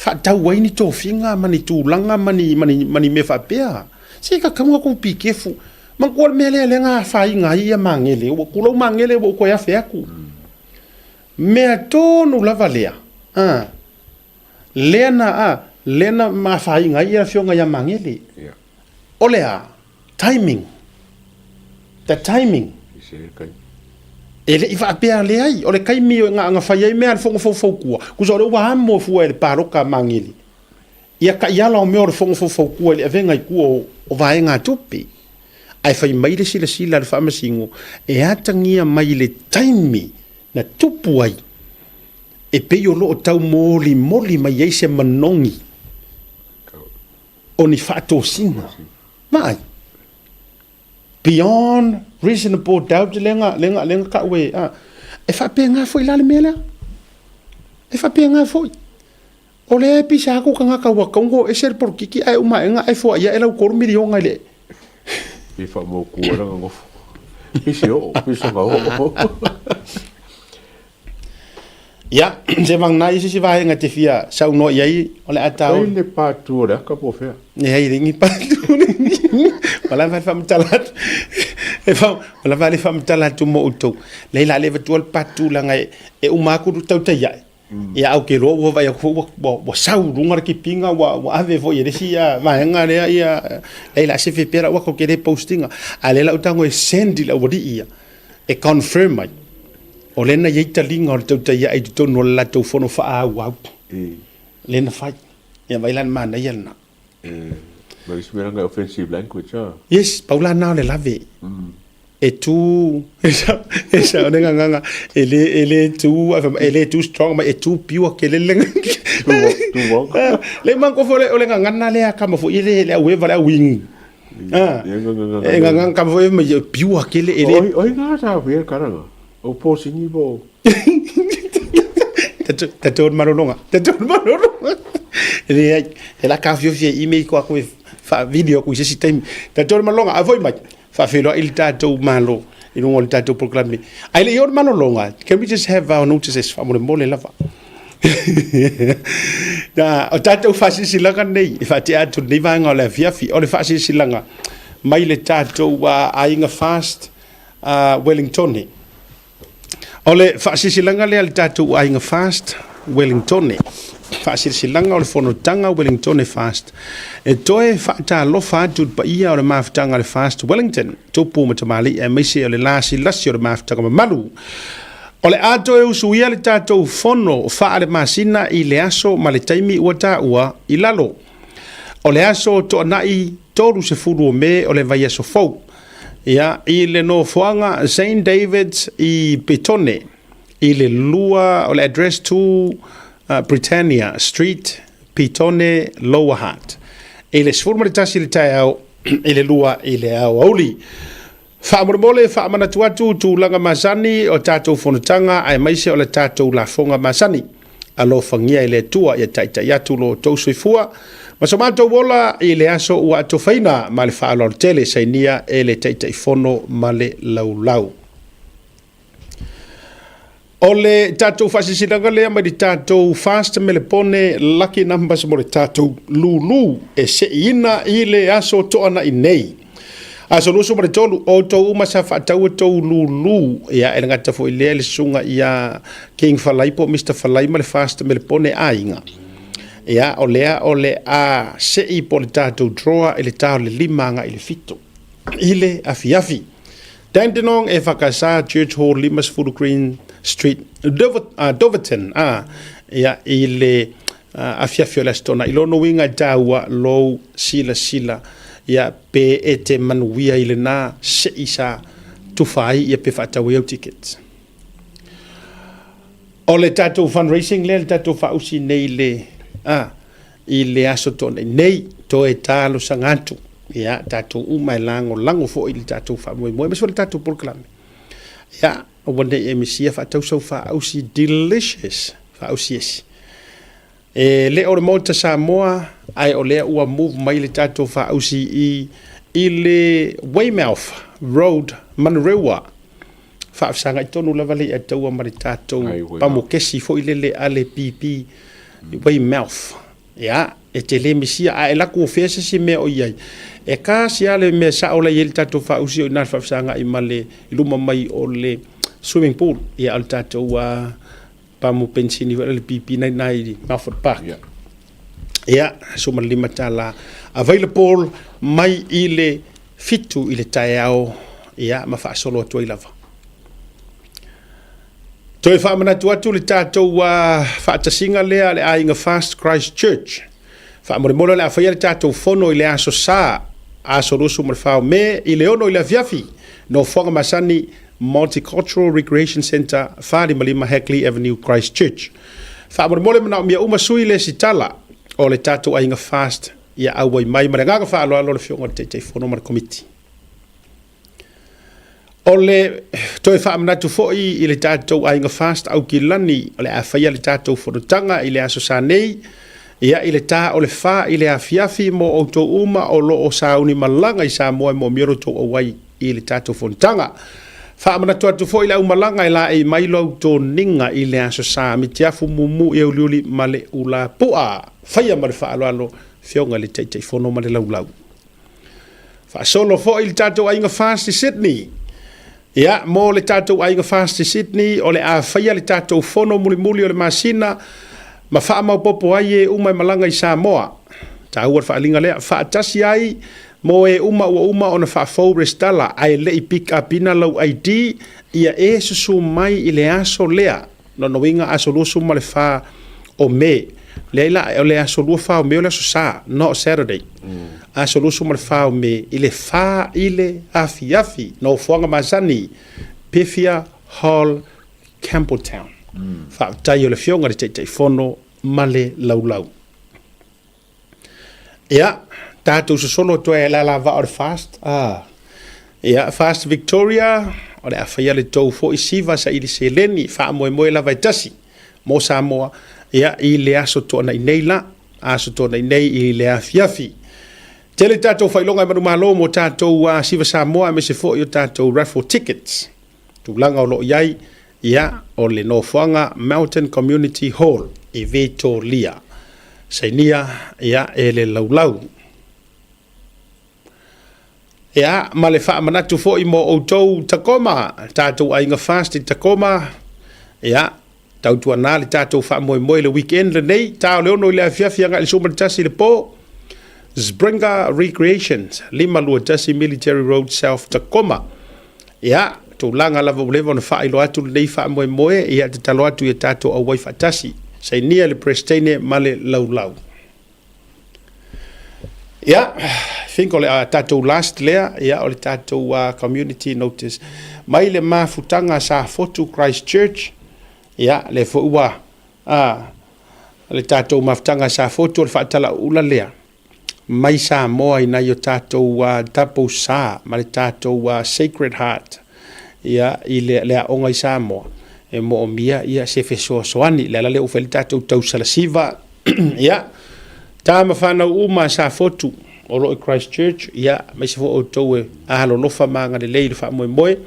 Whaatau ai ni tofiga ma ni tulaga ma ni, ma ni, ma ni mea faapea. Se ka kaunga kou pikefu. Manatua le mea lea lea na afaina ai ia magele, ua tulou magele ua ou toe afe atu. Mea tonu lava lea, a, lea na, a, lea na afaina ai ia afioga ia Magele. O le a? Timing. The timing. E le i faapea leai, o le taimi na, na fai ai mea a le fono faufautua, tusa o lea ua amo fua e le paloka a Magele. Ia taiala o mea o le Fono Faufautua i le avega i tua o vaegatupe, ae fai mai le silasila a le Faamasino e atagia mai i le taimi na tupu ai, e pei o lo o taumolimoli mai ai se manogi. O ni faatosina. Vaai. Beyond reasonable doubt lea na, lea na, lea na tau e, a, e faapena foi la le mea lea. E faapena foi. O lea e pisa atu tagata ua tatau ona o ese le polokiki ae uma aena ae foai ae lau $3 miliona i le. I faamautu ai lana nofo. Pisi oo, pisi ona oo. Ia, se vagana i se isi vaega e te fia saunoa i ai, o le a tau. Fai le patu o le aka po o fea? Leai, e leai ni patu. Ua lava le faamatala atu. E fa, ua lava le faamatala atu mo outou. Leai, la le avatua le patu leaga e, e uma atu le tautai ae. Ia, ae ou te iloa ua vaai atu foi ua, ua, ua sau i luga le kipinga, ua, ua ave foi e le isi ia, vaega lea ia, leai, la sefe pea lau aka ou te le post ina. A o lea la ou tago e send i le aualii ia, e confirm mai, o lea na i ai taliga o le tautai ae i totonu o le latou fono faaauau. Lea na fai. Ia vaai la le manaia lena. Ma le isi mea leaga e offensive language a. Yes, pau la na o le lave. E tu, e sa, o le gagaga, e le, e le tu, e le tu strong mai, e tu pure ke le le. Tu wong. Le mango fo le, o le gagana lea kama fo i le, le au eva le au ingu. E gagaga kama fo e mai, pure ke le, e le. Oi ngā tā whea karanga, o pōsingi po. Tatou le malologa, tatou le malologa. Leai, e la taofiofi e email ko aku e faavideo aku i se isi taimi. Tatou le malologa, a foi mai, faafeiloai le tatou Malo i luga o le tatou polokalame. Ae le i oo le malologa, can we just have our notices faamolemole lava. Na, o tatou faasilasilaga nei, e faatea atu i lenei vaega o le afiafi, o le faasilasilaga mai le tatou aiga Fast Wellingtone. O le faasilasilaga lea a le tatou aiga Fast Wellingtone. Faasilasilaga o le fonotaga Wellingtone Fast e toe faatalofa atu i le paia o le mafutaga a le Fast Wellington, tupu ma tamalii aemaise o le lasilasi o le mafutaga mamalu. O le a toe usuia le tatou fono faalemasina i le aso ma le taimi ua taua i lalo. O le aso Toanai 30 o Me o le vaiaso fou, ia, i le nofoaga Saint David's i Petone, i le lua o le address 2 Britannia Street, Petone, Lower Hutt, i le 11 i le taeao i le 2 i le aoauli. Faamolemole, faamanatu atu tulaga masani o tatou fonotaga aemaise o le tatou lafoga masani. Alofagia e le Atua ia taitai atu lo outou soifua ma so matou ola i le aso ua atofaina ma le faaaloalo tele sainia e le Taitaifono ma le Laulau. O le tatou faasilasilaga lea mai le tatou Fast Melepone Lucky Numbers mo le tatou lulu e seiina i le aso Toanai nei. Aso 23, o outou uma sa faataua tou lulu, ia e le gata foi lea i le susuga ia King Falai po o Mister Falai ma le Fast Melepone aiga. Ia, o lea o le a sei po o le tatou drawer i le ta o le 5 agai i le 7 i le afiafi. Dandenong e whakasa Church Hall 50 Green Street, Doverton, ia, i le afiafi o le Aso Toonai. I lona uiga e taua lou silasila ia pe e te manuia i lena sei sa tufa ai ia pe faatau ai au tickets. O le tatou fundraising lea le tatou faausi nei le a i le Aso Toonai nei, toe talosaga atu ia tatou uma e lagolago foi i le tatou faamoemoe aemaise foi le tatou polokalame. Ia, aua ne i e misia faatau sau faausi delicious faausi esi. E le o le Maota Samoa, ae o lea ua move mai le tatou faausi i i le Weymouth Road, Manurewa. Faafesagai tonu lava le Ataua ma le tatou pamokesi foi lele a le PP Weymouth. Ia, e te le misia, a e laku o fea se isi mea o i ai. E kasi lava le mea sao la i ai le tatou faausi o i ina le faafesagai ma le i luma mai o le swimming pool. Ia, o le tatou pamu penisini foi lele PP na i ina i Melford Park. Ia, $15 available mai i le 7 i le taeao, ia, ma faasolo atu ai lava. Toe faamanatu atu le tatou faatasiga lea a le aiga Fast Christ Church. Faamolemole o le a faia le tatou fono i le aso Sa, aso 24 o Me i le 6 i le afiafi, nofoaga masani Multicultural Recreation Centre, 455 Hagley Avenue, Christchurch. Faamolemole manaomia uma sui lesitala o le tatou aiga Fast. Ia auai mai ma le agaga faaaloalo le Afioga i le Taitaifono ma le Komiti. O le toe faamanatu foi i le tatou aiga FAST Aukilani o le a faia le tatou fonotaga i le Aso Sa nei, ia i le ta o le fa i le afiafi mo outou uma o lo o sauni malaga i Samoa e moomia lo outou auai i le tatou fonotaga. Faamanatu atu foi le aumalaga e laei mai lo toniga i le Aso Sa, mitiafu mumu i auliuli ma le ulapu'a. Faia ma le faaaloalo Afioga i le Taitaifono ma le Laulau. Faasolo foi le tatou aiga FAST i Sydney. Ia, mo le tatou aiga FAST i Sydney, o le a faia le tatou fono mulimuli o le masina ma faamaopoopo ai e uma e malaga i Samoa. Taua le faaaliga lea. Faatasi ai mo e uma ua uma ona faafou resitala ae le i pick up ina lau ID, ia e susu mai i le aso lea. Lona uiga aso 24 o Me. Leai la, o le aso 24 o Me o le aso Sa, not Saturday. Aso 24 o Me i le 4 i le afiafi, nofoaga masani, Pefia Hall, Campbelltown. Faafetai o le Afioga i le Taitaifono ma le Laulau. Ia, tatou sosolo atu ai i le alavaa o le Fast. Ah. Ia, Fast Victoria, o le a faia le tou foi siva saili seleni, faamoemoe lava e tasi mo Samoa, ia, i le aso Toonai nei la, aso Toonai nei i le afiafi. Tele tatou faailoga e manumalo mo tatou siva Samoa aemaise foi o tatou raffle tickets. Tulaga o lo o i ai, ia, o le nofoaga Mountain Community Hall i Vitolia. Sainia, ia, e le laulau. Ia, ma le faamanatu foi mo outou Tacoma, tatou aiga FAST i Tacoma, ia, Tautuana le tatou faamoemoe i le weekend lenei, ta o le 6 i le afiafi agai i le 11 i le po. Springer Recreations, 521 Military Road South Tacoma. Ia, tulaga lava ua leva ona faailoa atu lenei faamoemoe, ia tatalo atu ia tatou auai faatasi. Sainia le Peresetene ma le Laulau. Ia, I think o le tatou last lea, ia, o le tatou community notice. Mai le mafutaga Safotu Christchurch, ia, lea foi ua, le tatou mafutaga Safotu o le faatalauula lea, mai Samoa i nai o tatou Double Sa ma le tatou Sacred Heart, ia, i le, le aoga i Samoa, e moomia, ia, se fesoasoani. Le ala lea ua fai le tatou tausala siva, Ia, tama fanau uma a Safotu o lo o i Christchurch, ia, aemaise foi outou e alolofa ma agalelei i le faamoemoe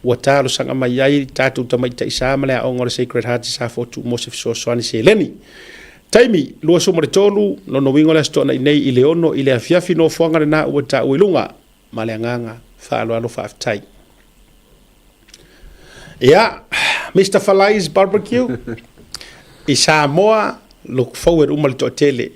ua talosaga mai ai tatou tamaitai sa ma le aoga o le Sacred Heart i Safotu mo se fesoasoani seleni. Taimi, 23, lona uiga o le Aso Toonai nei i le 6 i le afiafi nofoaga lena ua taua i luga. Ma le agaga faaaloalo faafetai. Ia, Mister Falai's Barbecue i Samoa, look forward uma le toatele.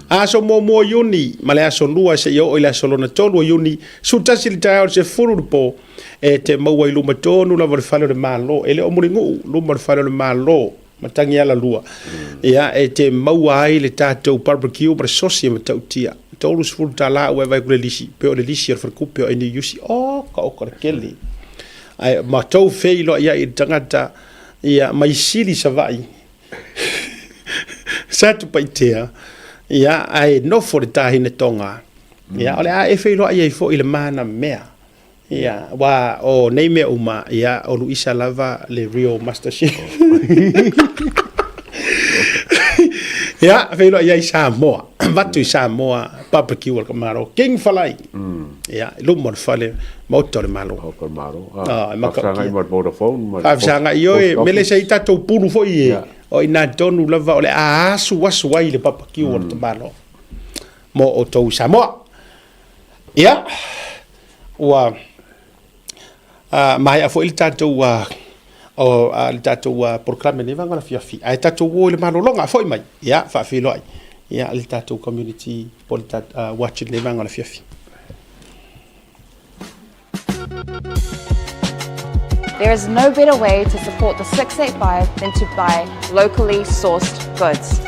Aso muamua o Iuni ma le aso lua seia oo i le aso lona tolu o Iuni, 11 i le taeao i le 10 i le po, e te maua i luma tonu lava o le fale o le Malo, e le o Mulinuu, luma o le fale o le Malo, Matagialalua. Ia, e te maua ai le tatou barbecue ma le sosi e matautia. $30 ua e vaai atu i le lisi, pei o le lisi o le faletupe o NUC. Oka oka le tele. Ae matou feiloai ai i le tagata, ia, mai sili Savaii, Satupaitea, ia, ae nofo le tahina Tonga. Ia, o le a e feiloai ai foi i le mana mea. Ia, aua o nei mea uma, ia, o Luisa lava le real master chef. Ia, feiloai ai Samoa, avatu i Samoa barbecue a le Malo, King Falai. Ia, i luma o le fale, Maota o le Malo. Maota o le Malo. Ah, e matautia. Faafesagai ma le Vodafone ma le Faafesagai oe, Post mele Office. se i tatou pulu foi e, Ia. o i ina tonu lava o le a asuasu ai le barbecue a le tamaloa mo outou i Samoa. Ia, ua maea foi le tatou o le tatou polokalame nei vaega o le afiafi, ae tatou o i le malologa, foi mai, ia, faafeiloai, ia, le tatou community po o le watch i lenei vaega o le afiafi. There is no better way to support the 685 than to buy locally sourced goods.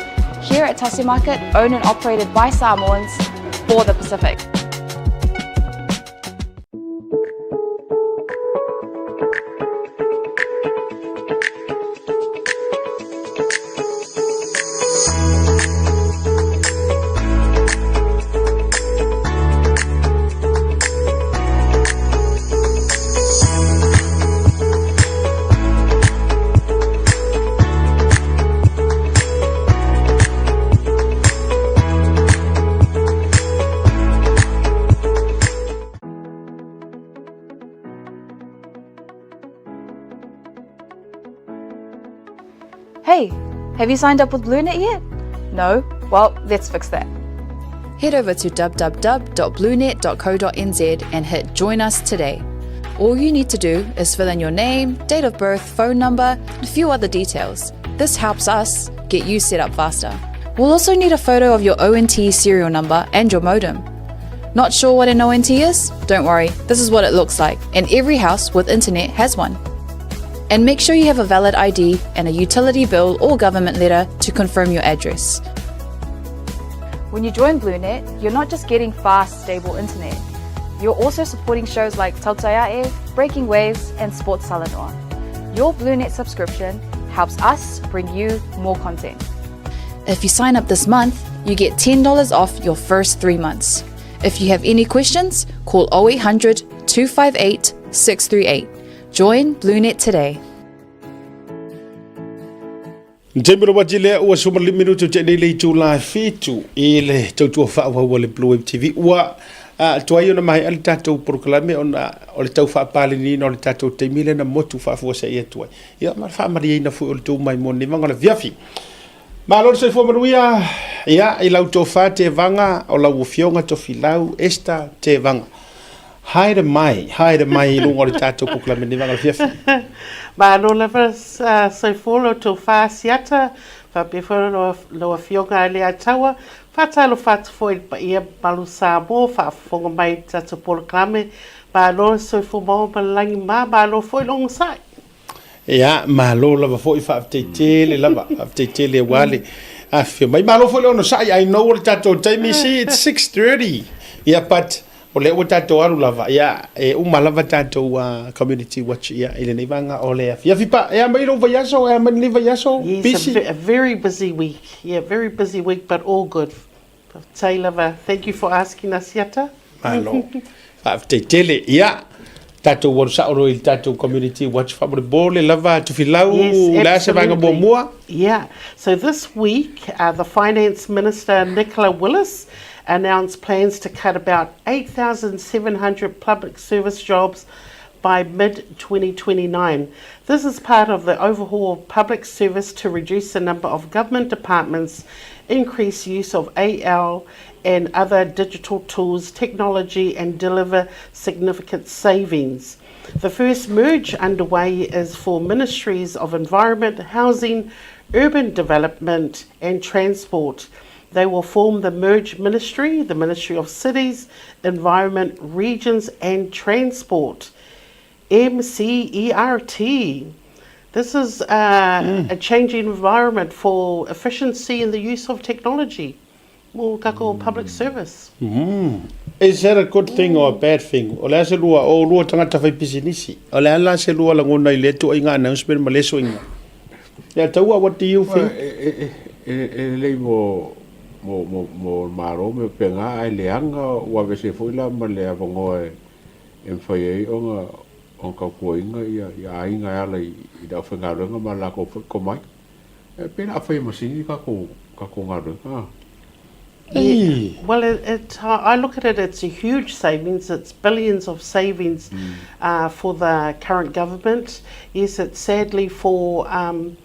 Here at Tasi Market, owned and operated by Samoans for the Pacific. Have you signed up with BlueNet yet? No? Well, let's fix that. Head over to www.bluenet.co.nz and hit Join Us today. All you need to do is fill in your name, date of birth, phone number, and a few other details. This helps us get you set up faster. We'll also need a photo of your ONT serial number and your modem. Not sure what an ONT is? Don't worry, this is what it looks like, and every house with internet has one. And make sure you have a valid ID and a utility bill or government letter to confirm your address. When you join BlueNet, you're not just getting fast, stable internet. You're also supporting shows like Tautaiae, Breaking Waves, and Sports Talanoa. Your BlueNet subscription helps us bring you more content. If you sign up this month, you get $10 off your first three months. If you have any questions, call 0800 258 638. Join BlueNet today. Taimi lava ti lea ua 15 minuti o te nei le itula e fitu i le tautua faaauau a le Blue Wave TV. Ua tuai ona maea le tatou polokalame ona o le tau faapaleniina o le tatou taimi lea na motu faafuasei atu ai. Ia ma le faamalieina foi o le tou mai mo lenei vaega o le afiafi. Malo le soifua manuia ia i lau tofa Tevaga o lau afioga Tofilau Esther Tevaga. Haere mai, haere mai i luga o le tatou polokalame lenei vaega o le afiafi. Malo lava soifua lau tofa Asiata, faapea foi lau afioga Leiataua. Faatalofa atu foi i le paia mamalu Samoa o faafofoga mai i le tatou polokalame. Malo le soifua maua ma le lagi ma, malo foi le onosai. Ia, malo lava foi, faafetai tele lava, faafetai tele aua le afifio mai. Malo foi le onosai, I know o le tatou taimi, see, it's 6:30. Ia, but o lea ua tatou alu lava, ia, e uma lava tatou uh, community watch, ia, i lenei vaega o le afiafi. Pa, e a mai lou vaiaso, e a mai lenei vaiaso, Yes, busy? a, a very busy week. Yeah, very busy week, but all good. Faafetai lava. Thank you for asking us, Iata. Malo. Faafetai tele. Ia, tatou alu sao loa i le tatou community watch faamolemole lava Tufilau, Yes, o le a se vaega absolutely. muamua? Yeah. So this week, uh, the Finance Minister, Nicola Willis, announced plans to cut about 8,700 public service jobs by mid-2029. This is part of the overhaul of public service to reduce the number of government departments, increase use of AL and other digital tools, technology, and deliver significant savings. The first merge underway is for Ministries of Environment, Housing, Urban Development and Transport. They will form the merged ministry, the Ministry of Cities, Environment, Regions and Transport, MCERT. This is uh, mm. a changing environment for efficiency in the use of technology. Mo kako mm. public service. Mm. Is that a good thing or a bad thing? O le a se lua, o lua tagata fai pisinisi. O le a la se lua lagona i le tuaiga announcement ma le soinga. Ia taua, what do you think? E, e, e lelei mo, mo, mo, mo le Malo me pena ae leaga ua aveese foi la ma le avanoa e, e mafai ai ona, ona tautuaina ia, ia aiga e ala i, i le aufaigaluega ma le latou foi tomai. E, pe le a fai e masini tatou, tatou galuega. Yeah. Well, it, it, uh, I look at it, it's a huge savings. It's billions of savings mm. uh, for the current government. Yes, it's sadly for um,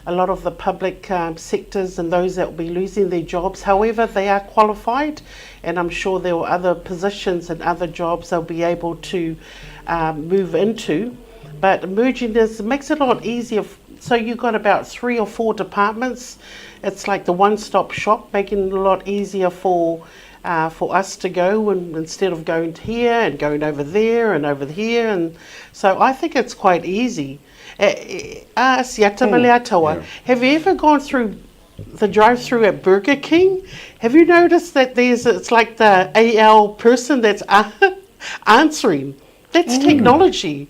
a lot of the public um, sectors and those that will be losing their jobs. However, they are qualified, and I'm sure there are other positions and other jobs they'll be able to um, move into. But merging this makes it a lot easier. So you've got about three or four departments. It's like the one-stop shop, making it a lot easier for uh, for us to go and instead of going here and going over there and over here. And so I think it's quite easy. Eh, eh, mm. Have you ever gone through the drive-through at Burger King? Have you noticed that there's it's like the AL person that's answering? That's mm. technology.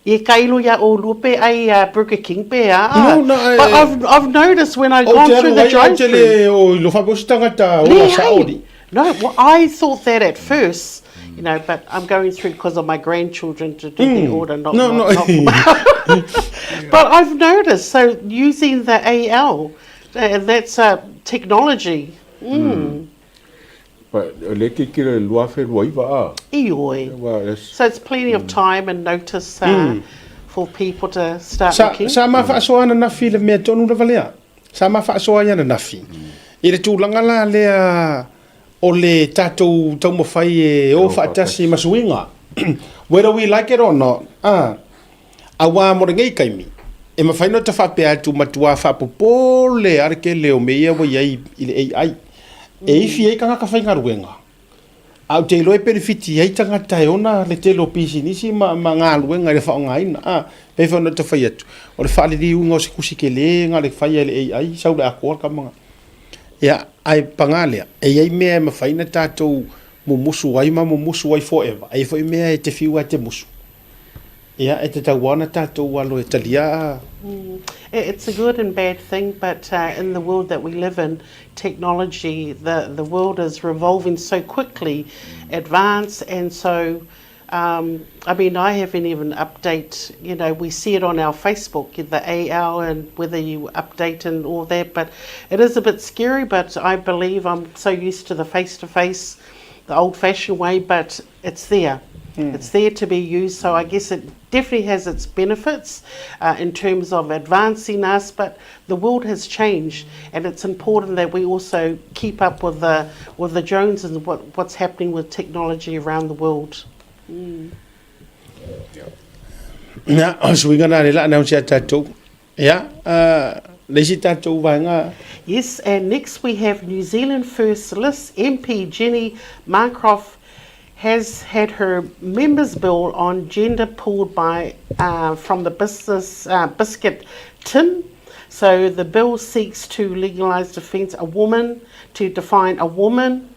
Ye kailo ia o lupe ai uh, Burger King pe a. No, no, eh, But I've, I've noticed when I've gone through the drive-through. O lo o la No, well, I thought that at first, you know, but I'm going through because of my grandchildren to do mm. the order, not no, not, no. Not but I've noticed so using the AL, uh, that's uh, technology. Mm. Mm. But le tilotilo i le 2029 a? Ioe. Well, it's, So it's plenty of time and notice uh, mm. for people to start Sa, looking. Sa ma faasoa ananafi i le mea tonu lava lea. Sa ma faasoa ai ananafi i le tulaga la lea o le tatou taumafai e o faatasi ma suiga, whether we like it or not, a, auā mo lenei taimi, e mafai ona ta faapea atu matuā faapopole a le tele o mea ia ua i ai i le AI, e ifi ai tagata faigaluega, A ou te iloa e penefiti ai tagata e ona le tele o pisinisi ma, ma galuega i le faaaogaina. A, pei foi ona ta fai atu, o le faaliliuga o se tusi tele na le faia e le AI, sau le atoa le tama. Ia, ae paga lea, e i ai mea e mafai ona tatou mumusu ai ma mumusu ai forever, e i ai foi mea e te fiu lava e te musu. Ia, e tatau lava ona tatou alo e talia. It's a good and bad thing, but in the world that we live in, technology, the, the world is revolving so quickly, advanced, and so, um, I mean, I haven't even update, you know, we see it on our Facebook, the AL and whether you update and all that, but it is a bit scary, but I believe I'm so used to the face-to-face, the old-fashioned way, but it's there. It's there to be used, so I guess it definitely has its benefits uh, in terms of advancing us, but the world has changed, and it's important that we also keep up with the, with the Jones and what, what's happening with technology around the world. Ia, o suiga na le la announce ia tatou. Ia, uh, le isi tatou vaega. Yes, and next we have New Zealand First List MP Jenny Marcroft has had her members bill on gender pulled by uh, from the business uh, biscuit tin. So the bill seeks to legalise defence a woman to define a woman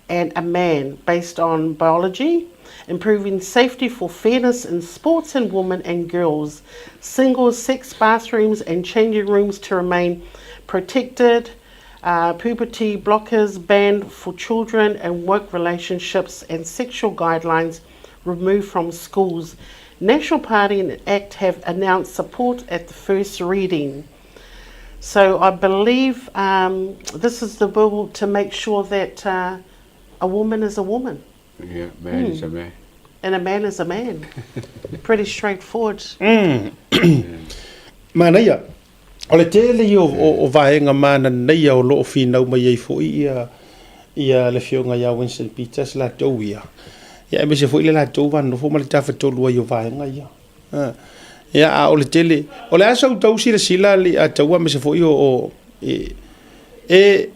and a man based on biology, improving safety for fairness in sports and women and girls, single sex bathrooms and changing rooms to remain protected, uh, puberty blockers banned for children and work relationships and sexual guidelines removed from schools. National Party and ACT have announced support at the first reading. So I believe um, this is the bill to make sure that uh, a woman is a woman. Yeah, man mm. is a man. And a man is a man. Pretty straightforward. Mm. Manaia, o le tele ia o, o, o vaega manaia o loo finau mai ai foi ia ia le afioga ia Winston Peters latou ia. Ia aemaise foi le latou va nofo ma le tafatolu ai o vaega ia. Ia, a o le tele, o le a sa outou silasila le a taua aemaise foi o, o e, e,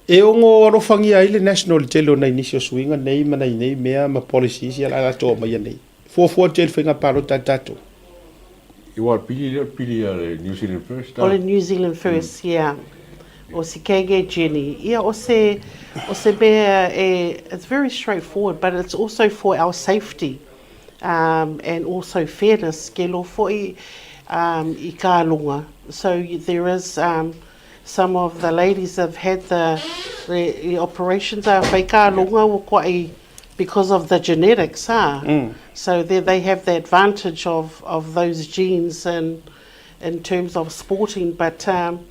e ono alofagia ai le national i le tele o nai nisi o suiga nei ma nai nei mea ma policies ia la latou aumaia nei. Fuafua tele faiga palota a tatou. Aua o le pili lea o le pili a le New Zealand First a? O le New Zealand First, yeah. O si Kege Jenny. Ia, o se, o se mea e, it's very straightforward, but it's also for our safety. um, and also fairness ke lo fo'i um, i ka longa. So there is um, some of the ladies have had the, the, the operations a whai ka longa ua koa'i because of the genetics, ah. Mm. So they, they have the advantage of, of those genes and in terms of sporting, but um,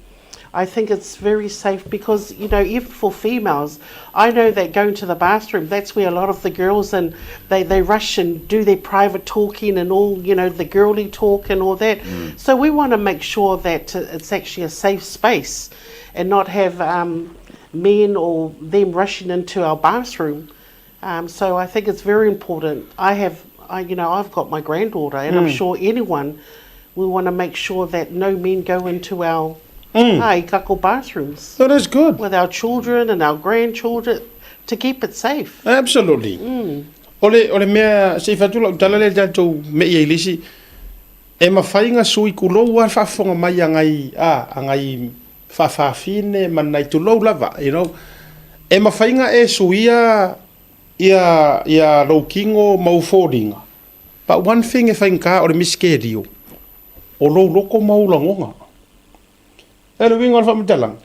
I think it's very safe because, you know, even for females, I know that going to the bathroom, that's where a lot of the girls and they, they rush and do their private talking and all, you know, the girly talk and all that. Mm. So we want to make sure that it's actually a safe space and not have um, men or them rushing into our bathroom. Um, so I think it's very important. I have, I, you know, I've got my granddaughter, and mm. I'm sure anyone, we want to make sure that no men go into our mm. ah, i bathrooms. That is good. With our children and our grandchildren to keep it safe. Absolutely. Mm. O le, o le mea, se i whatu lau tala le tātou me i eilisi, e mawhai ngā sui kulou a whaafonga mai a ngai, a, a ngai faafafine ma nai tulou lava, you know. E mawhai nga e suia ia, ia lou kingo ma ou foliga. But one thing e whaingā o le miskerio, o lou loko ma ou lagoga. E le uiga o le faamatalaga,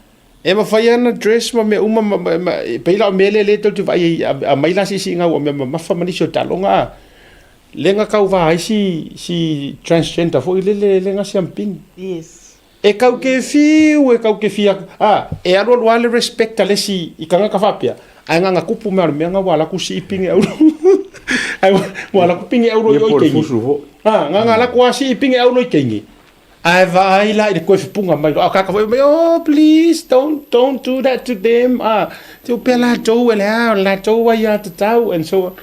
e mawhai ana dress ma mea uma, ma, ma, ma, e pei la o mea lea lea tou te vaai ai, a, a mai la siisiiga ua mea mamafa ma nisi o taaloga a, le ga kauvā ai si, si transgender foi lele le ga siampini. Yes. E kau ke fiu, e kau ke fia, a, e alualu a le respect a le si i kangaka faapea, ae nganga kupu mea o le mea nga ua ala ku sii pinge auro. Ae ua ala ku pinge auro i oi keingi. A, nganga ala ku a sii pinge auro i keingi. Ae vaai la i le toe fepuga mai loa, a o tagata foi mai, oh please don't, don't do that to them, ah, te upea latou e le a, o le latou aiatatau and so on.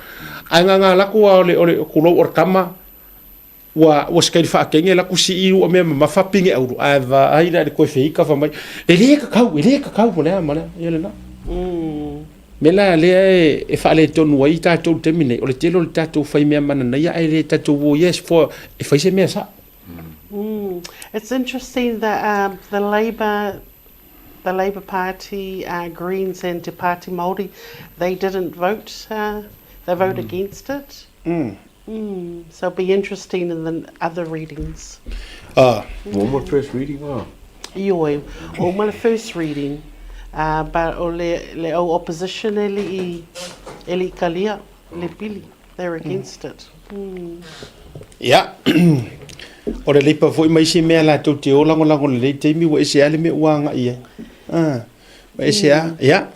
Ae gaga laku a o le, o le, kulou o le kama, ua, ua sikaili faakenge laku sii ua mea mamafa pine aulu, ae vaai la i le toe feika fai mai, e le kakau, e le kakau ma le a ma le a, ia lena. Mea la lea e, e faaletonu ai tatou i le taimi nei, o le tele o le tatou fai mea mananaia ae le tatou o ia e fai se mea sao. Mm. It's interesting that um, the Labour the Labour Party, uh, Greens and Te Pāti Māori, they didn't vote, uh, they vote mm. against it. Mm. Mm. So it'll be interesting in the other readings. Ah. Ua uma le first reading ah? Ioe, ua uma le first reading, uh, but o le, le au opposition e li'i, e li'i kalia, le pili. They're against it. Mm. Ia, o le leipa foi ma isi mea latou te o lagolago lelei taimi ua ese lava le mea ua agai ai. Ah, ua ese lava, ia,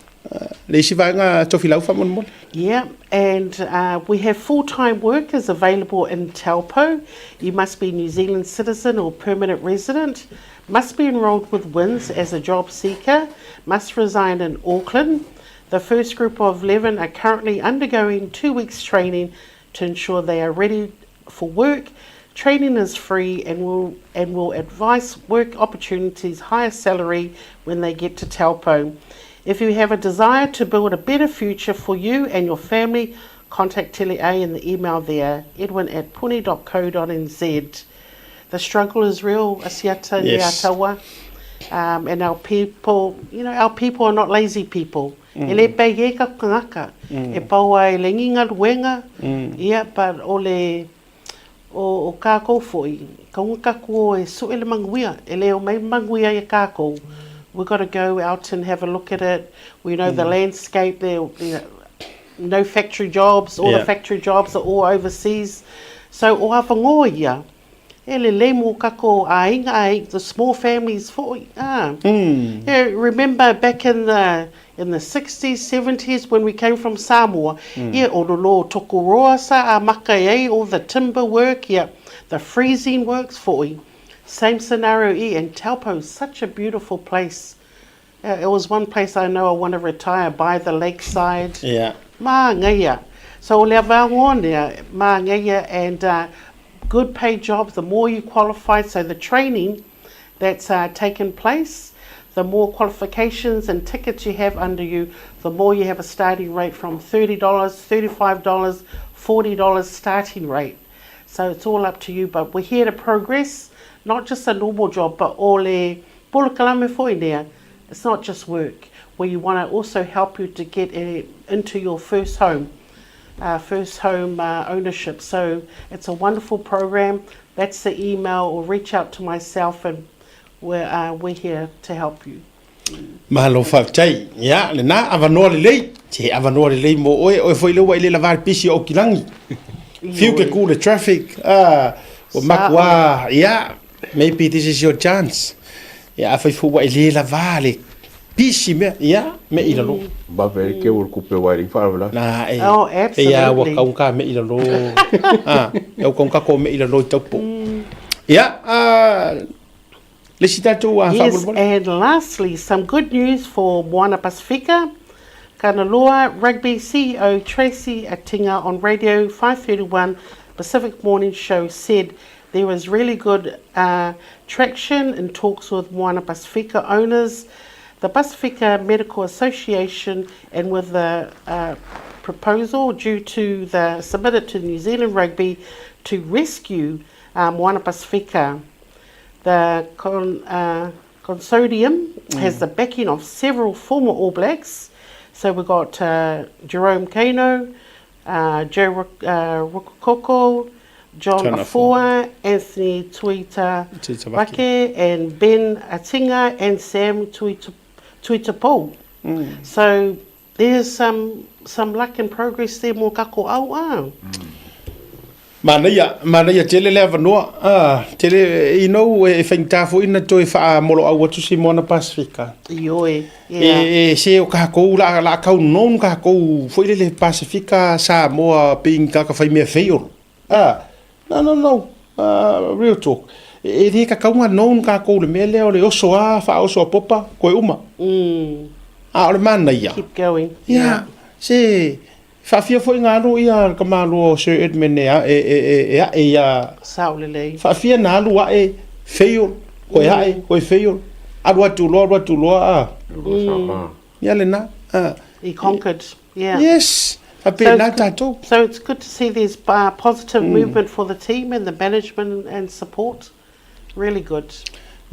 le isi vaega Tofilau faamolemole. Yeah, and uh, we have full-time workers available in Taupo. You must be New Zealand citizen or permanent resident, must be enrolled with WINZ as a job seeker, must reside in Auckland, The first group of 11 are currently undergoing two weeks training to ensure they are ready for work. Training is free and will, and will advise work opportunities, higher salary when they get to Taupo. If you have a desire to build a better future for you and your family, contact Tele A in the email there, edwin at puni.co.nz. The struggle is real, Asiata yes. Niatawa. Um, and our people, you know, our people are not lazy people. Mm. E le pei e ka kangaka. Mm. E paua e le nginga luenga. Mm. Ia, but o le, o, o kākou foi, kaunga kākou e su'e le manuia, e le o mai manuia ia kākou. We've got to go out and have a look at it. We know mm. the landscape there, you know, no factory jobs, all yeah. the factory jobs are all overseas. So o awhangoa ia, e lelei mō kako āinga ai, the small families foi. Ah. Mm. Yeah, remember back in the in the 60s, 70s when we came from Samoa, mm. yeah, o lolo tokoroa sa a maka ai, all the timber work, yeah, the freezing works foi. Same scenario e, and Taupo is such a beautiful place. Uh, it was one place I know I want to retire by the lakeside. Yeah. Māngaia. So o le avangonea, māngaia and uh, good paid jobs, the more you qualify, so the training that's uh, taken place, the more qualifications and tickets you have under you, the more you have a starting rate from $30, $35, $40 starting rate. So it's all up to you, but we're here to progress, not just a normal job, but all a polokalame foi nea. It's not just work. We want to also help you to get a, into your first home, uh, first home uh, ownership. So it's a wonderful program. That's the email or reach out to myself and we're, uh, we're here to help you. Malo faafetai. Ia, lena, avanoa lelei. Se avanoa lelei mo oe, oe foi lea ua i le lava le pisi o Okilangi. Fiu ke ku le traffic, ah, ua makuā, ia, maybe this is your chance. Ia, afai foi ua i le lava le pisi mea, ia, me i lalo. Vave ai ke ua kupe wai ring wharawala. Na, e, Oh, absolutely. ia, ua kaunga me i lalo. Ah, ia ua kaunga ko me i lalo i taupo. Ia, ah, Le isi tatou Yes, faamolemole. and lastly, some good news for Moana Pasifika. Kanaloa Rugby CEO Tracy Atinga on Radio 531 Pacific Morning Show said there was really good uh, traction in talks with Moana Pasifika owners, the Pasifika Medical Association, and with the uh, proposal due to the submitted to New Zealand Rugby to rescue uh, Moana Pasifika. The con, uh, consortium mm. has the backing of several former All Blacks. So we've got uh, Jerome Kano, uh, Joe uh, Rokocoko, John Afoa, Anthony Tuita Rake, and Ben Atinga and Sam Tuita, Tuitapou. Mm. So There's some, some luck and progress there mō kako au, ā. Manaia, manaia tele le avanoa, ā, tele, you know, e whaingitā foi na toe whaamoloau atu si Moana Pasifika. Ioe, yeah. E, e se o kākou, la, la kau known kākou foi lele Pasifika, Samoa, being kaka whai mea wheioro. Ā, no, no, no, uh, real talk. E le tatau ona known tatou i le mea lea o le oso a faaoso a popa koe uma. A o le manaia. Keep going. Ia, se faafia foi na alu ia le tamaloa o Sir Edmund e e e e ae ia Sao lelei. Faafia na alu ae fail, koe ae, koe fail, alu atu loa, alu atu loa a. Ia lena. A. He conquered. Yeah. Yes. Faapena tatou. So it's good to see there's positive movement for the team and the management and support. Really good.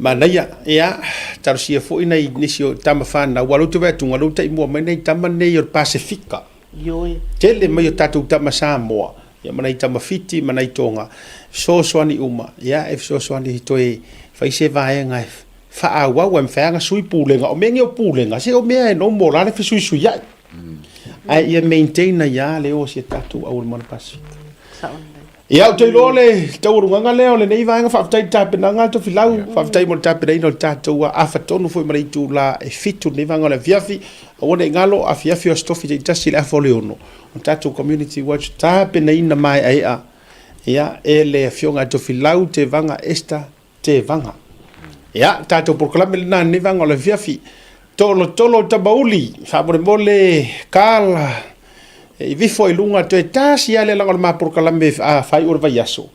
Manaia, ia, talosia foi nai nisi o tama whanau, aua lou te vaai atu, lou taimua mai nai tama nei o le Pasifika. Ioe. Tele mai o tatou tama Samoa, ia ma nai tama Fiti ma nai Tonga, fesoasoani uma, ia, e fesoasoani toe fai se vaega e faaauau ai, mafai lava ona sui pulega, o mea nei o pulega, se o mea e normal lava le fesuisuiai, ae ia maintain ai lava le o a si a tatou au o le Moana Pasifika. Sao lelei. Ia, ou te iloa le taualugaga lea o lenei vaega, faafetai i le tapenaga a Tofilau, faafetai mo le tapenaina o le tatou afa tonu foi ma le itula e 7 lenei vaega o le afiafi. Aua ne i galo, afiafi o Aso Tofi taitasi i le afa o le 6, o le tatou Community Watch tapenaina maeaea ia, e le Afioga ia Tofilau Tevaga Esther Tevaga. Ia, tatou polokalame lena i lenei vaega o le afiafi. Tolotolo Tamauli, faamolemole Carl, e i vifo i luga toe tasi lava le alaga o le ma polokalame a faaiu o le vaiaso.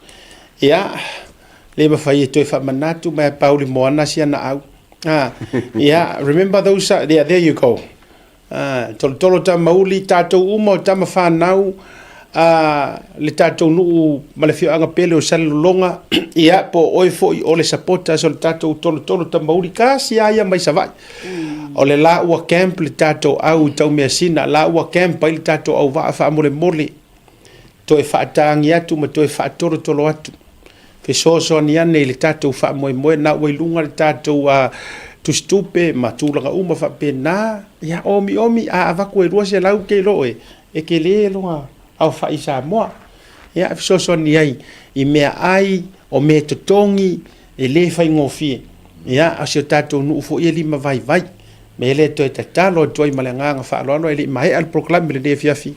Ia, le mafai e toe faamanatu mai a Pauli Moana si ana au. Ah, ia, remember those, yeah, there you go. Ā, tolotolo tamauli, tatou uma o tama whanau, ā, le tatou nuu ma le afioaga pele o Salelologa, ia, po o oe foi o le supporters o le tatou tolotolo tamauli, kasi a ia mai Savaii. O le la ua camp le tatou au i Taumeasina, la ua camp ai le tatou auvaa faamolemole, toe faatagi atu ma toe faatolotolo atu. Fesoasoani ane i le tatou faamoemoe na ua i luga le tatou tusitupe ma tulaga uma faapena, ia omiomi a avatu e 200 ke lo oe, e tele lona aofai i Samoa. Ia e fesoasoani ai i meaai, o mea totogi, e le faigofie. Ia, o si o tatou nuu foi e lima vaivai. Mea lea toe tatalo atu ai ma le agaga faaaloalo e le i maea le polokalame i lenei afiafi,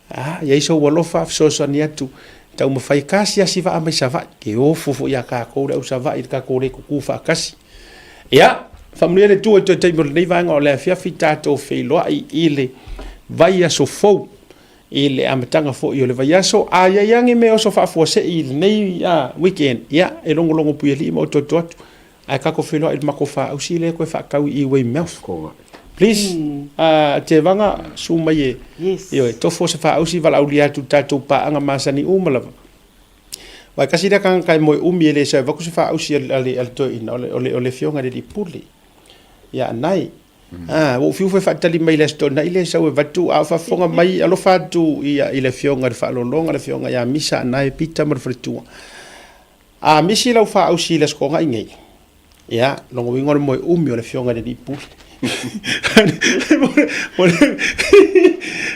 A i ai sou alofa, fesoasoani atu, taumafai e asiasi vaa mai Savaii, ke ofo foi iā tatou le au Savaii i le tatou le tutu faatasi. Ia, faamanuia le Atua i toe taimi o lenei vaega o le afiafi tatou feiloai i le vaiaso fou, i le amataga foi o le vaiaso. A i ai lava ni mea oso faafuasei i lenei weekend, ia, e logologo puialii ma ototo atu. Ae tatou feiloai i le matou faausi lea toe faatau i Weymouth. Please, Tevaga, su mai e, Yes. ioe, tofo se faausi valaaulia atu i tatou paaga masani uma lava. Aua e tasi lea tagata e moe umi e le sau e avatu se faausi a le, a le toeaina, o le, o le, o le afioga i le alii pule. Ia Anae. Ah, ua ou fiu foi e faatali mai i le Aso Toonai lea e sau e avatu, a o faafofoga mai, alofa atu i, i le afioga i le Faaaloaloga, le afioga ia Misa Anae Peter ma le faletua. A misi lau faausi i le Aso Toonai nei, ia, lona uiga o le moe umi o le Afioga i le Alii Pule.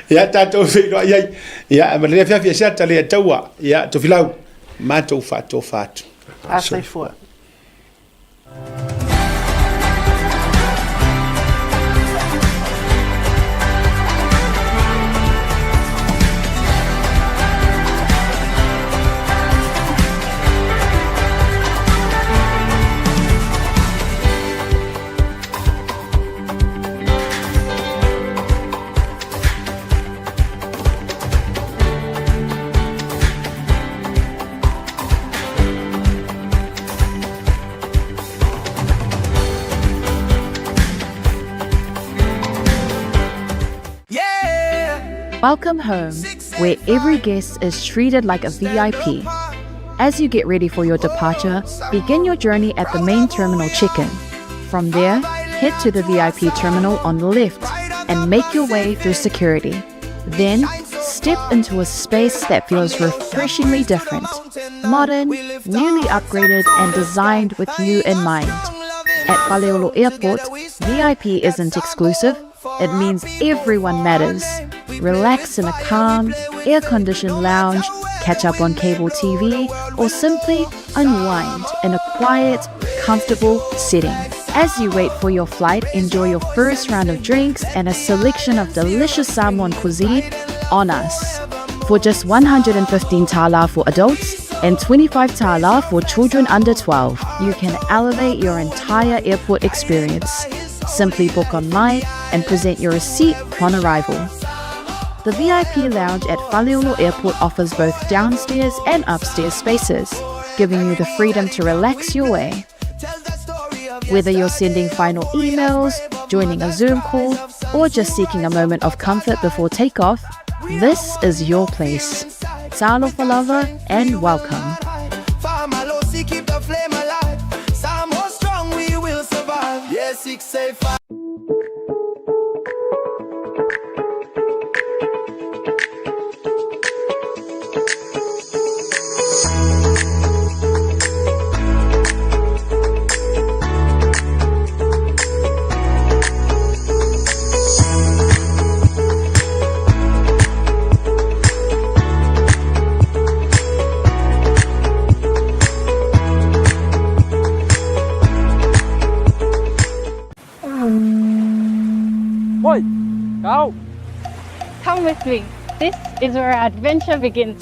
Ia, tatou feiloai ai. Ia, ma lenei afiafi e se ata le Ataua. Ia, Tofilau, matou faatofa atu. A soifua. Welcome home, where every guest is treated like a VIP. As you get ready for your departure, begin your journey at the main terminal check-in. From there, head to the VIP terminal on the left and make your way through security. Then, step into a space that feels refreshingly different. Modern, newly upgraded, and designed with you in mind. At Faleolo Airport, VIP isn't exclusive, it means everyone matters. Relax in a calm, air-conditioned lounge, catch up on cable TV, or simply unwind in a quiet, comfortable setting. As you wait for your flight, enjoy your first round of drinks and a selection of delicious Samoan cuisine on us. For just 115 tala for adults, and 25 tala for children under 12. You can elevate your entire airport experience. Simply book online and present your receipt upon arrival. The VIP lounge at Faleolo Airport offers both downstairs and upstairs spaces, giving you the freedom to relax your way. Whether you're sending final emails, joining a Zoom call, or just seeking a moment of comfort before takeoff, this is your place. Talofa lava and welcome. Oi, go! Come with me. This is where our adventure begins.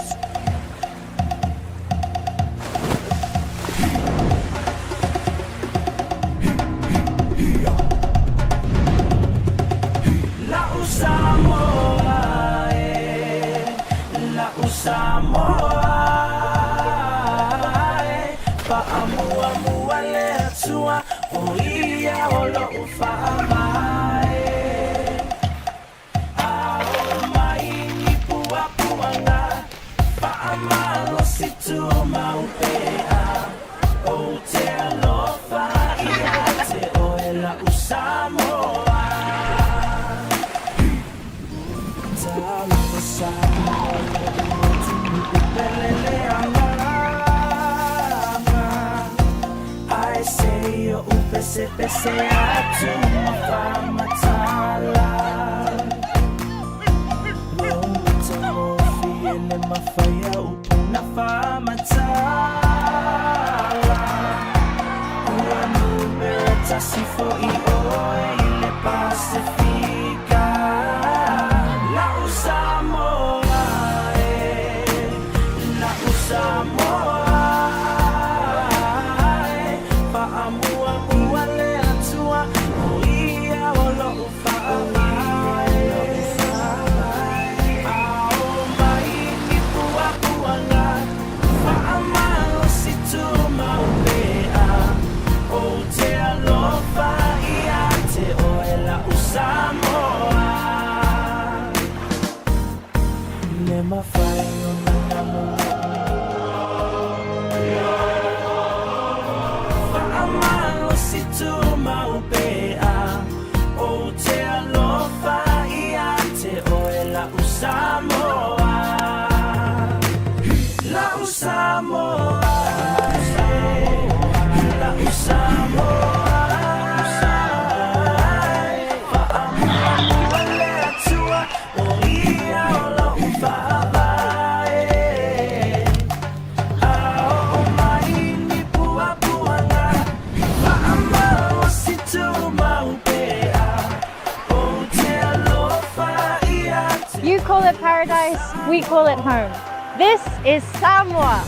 You call it paradise, we call it home. This is Samoa.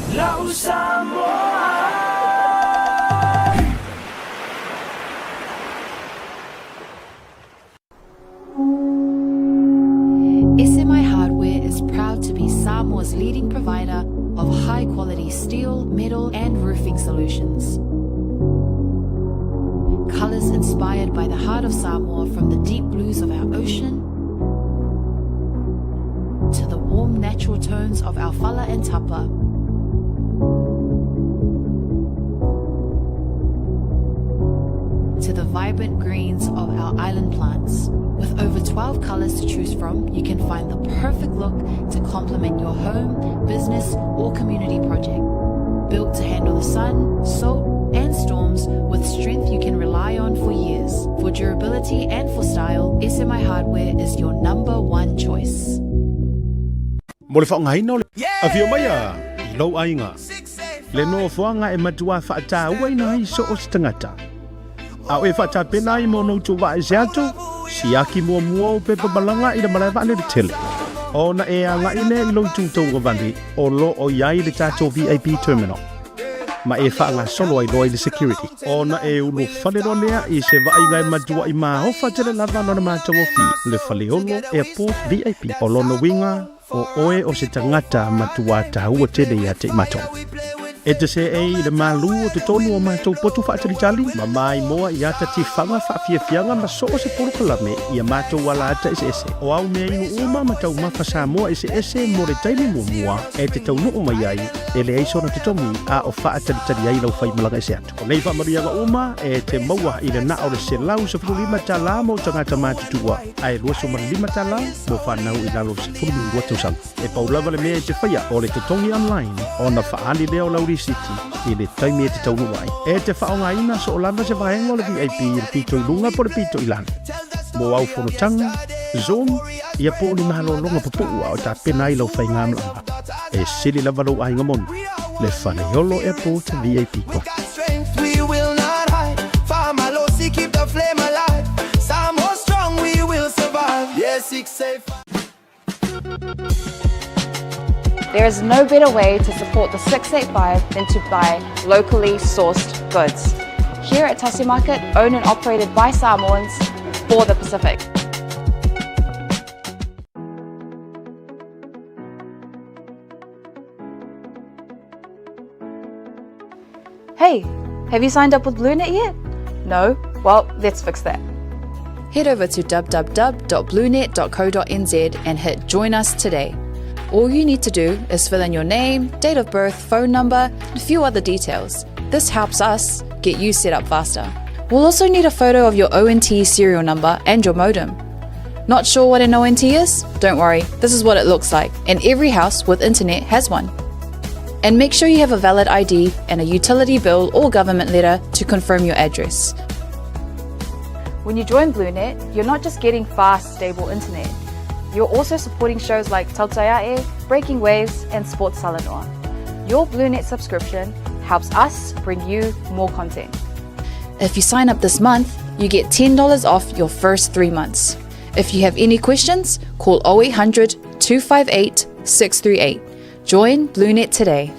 SMI Hardware is proud to be Samoa's leading provider of high quality steel, metal, and roofing solutions. Colors inspired by the heart of Samoa from the deep blues of our ocean to the warm natural tones of our fala and tapa. To the vibrant greens of our island plants. With over 12 colors to choose from, you can find the perfect look to complement your home, business, or community project. Built to handle the sun, salt, and storms with strength you can rely on for years. For durability and for style, SMI Hardware is your number one choice. Mo le faaaogaina o le Afio mai a i lou aiga, le nofoaga e matua faatauaina ai so o se tagata. A o e faatapena ai mo ona utu vaa i se ato, siaki muamua ou pepa malaga i le malae vaalele tele. Ona e agai lea i lou itu tauagavale o lo o i ai le tatou VIP Terminal ma e faagasolo ai loa i le security. Ona e ulufale loa lea i se vaaiga e matuai maofa tele lava lona matagofie, le Faleolo Airport VIP. O lona uiga, o oe o se tagata matua taua tele ia te i matou. E te seei i le malū o totonu o matou potu faatalitali ma maimoa i ata tifaga faafiafiaga ma so o se polokalame i a matou ala ata eseese. O au mea inu uma ma taumafa Samoa eseese mo le taimi muamua e te taunuu mai ai, e leai sona totogi a o faatalitali ai lau faimalaga ese atu. O nei faamanuiaga uma e te maua i le na o le $115 mo tagata matutua ae $25 mo fanau i lalo o le 12 tausaga. E pau lava le mea e te faia o le totogi online ona faaali lea o lau risiti i le taimi e te taunuu ai. E te faaaogaina soo lava se vaega o le VIP i le pito i luga po o le pito i lalo. Mo au fonotaga, Zoom, ia po o ni malologa pupuu a o tapena ai lau faigamalaga. E sili lava lou aiga moni, le Faleolo Airport VIP Club. There is no better way to support the 685 than to buy locally sourced goods. Here at Tasi Market, owned and operated by Samoans for the Pacific. Hey, have you signed up with BlueNet yet? No? Well, let's fix that. Head over to www.bluenet.co.nz and hit Join Us Today. All you need to do is fill in your name, date of birth, phone number, and a few other details. This helps us get you set up faster. We'll also need a photo of your ONT serial number and your modem. Not sure what an ONT is? Don't worry, this is what it looks like, and every house with internet has one. And make sure you have a valid ID and a utility bill or government letter to confirm your address. When you join BlueNet, you're not just getting fast, stable internet. You're also supporting shows like Tautaiae, Breaking Waves, and Sports Salanoa. Your BlueNet subscription helps us bring you more content. If you sign up this month, you get $10 off your first three months. If you have any questions, call 0800 258 638. Join BlueNet today.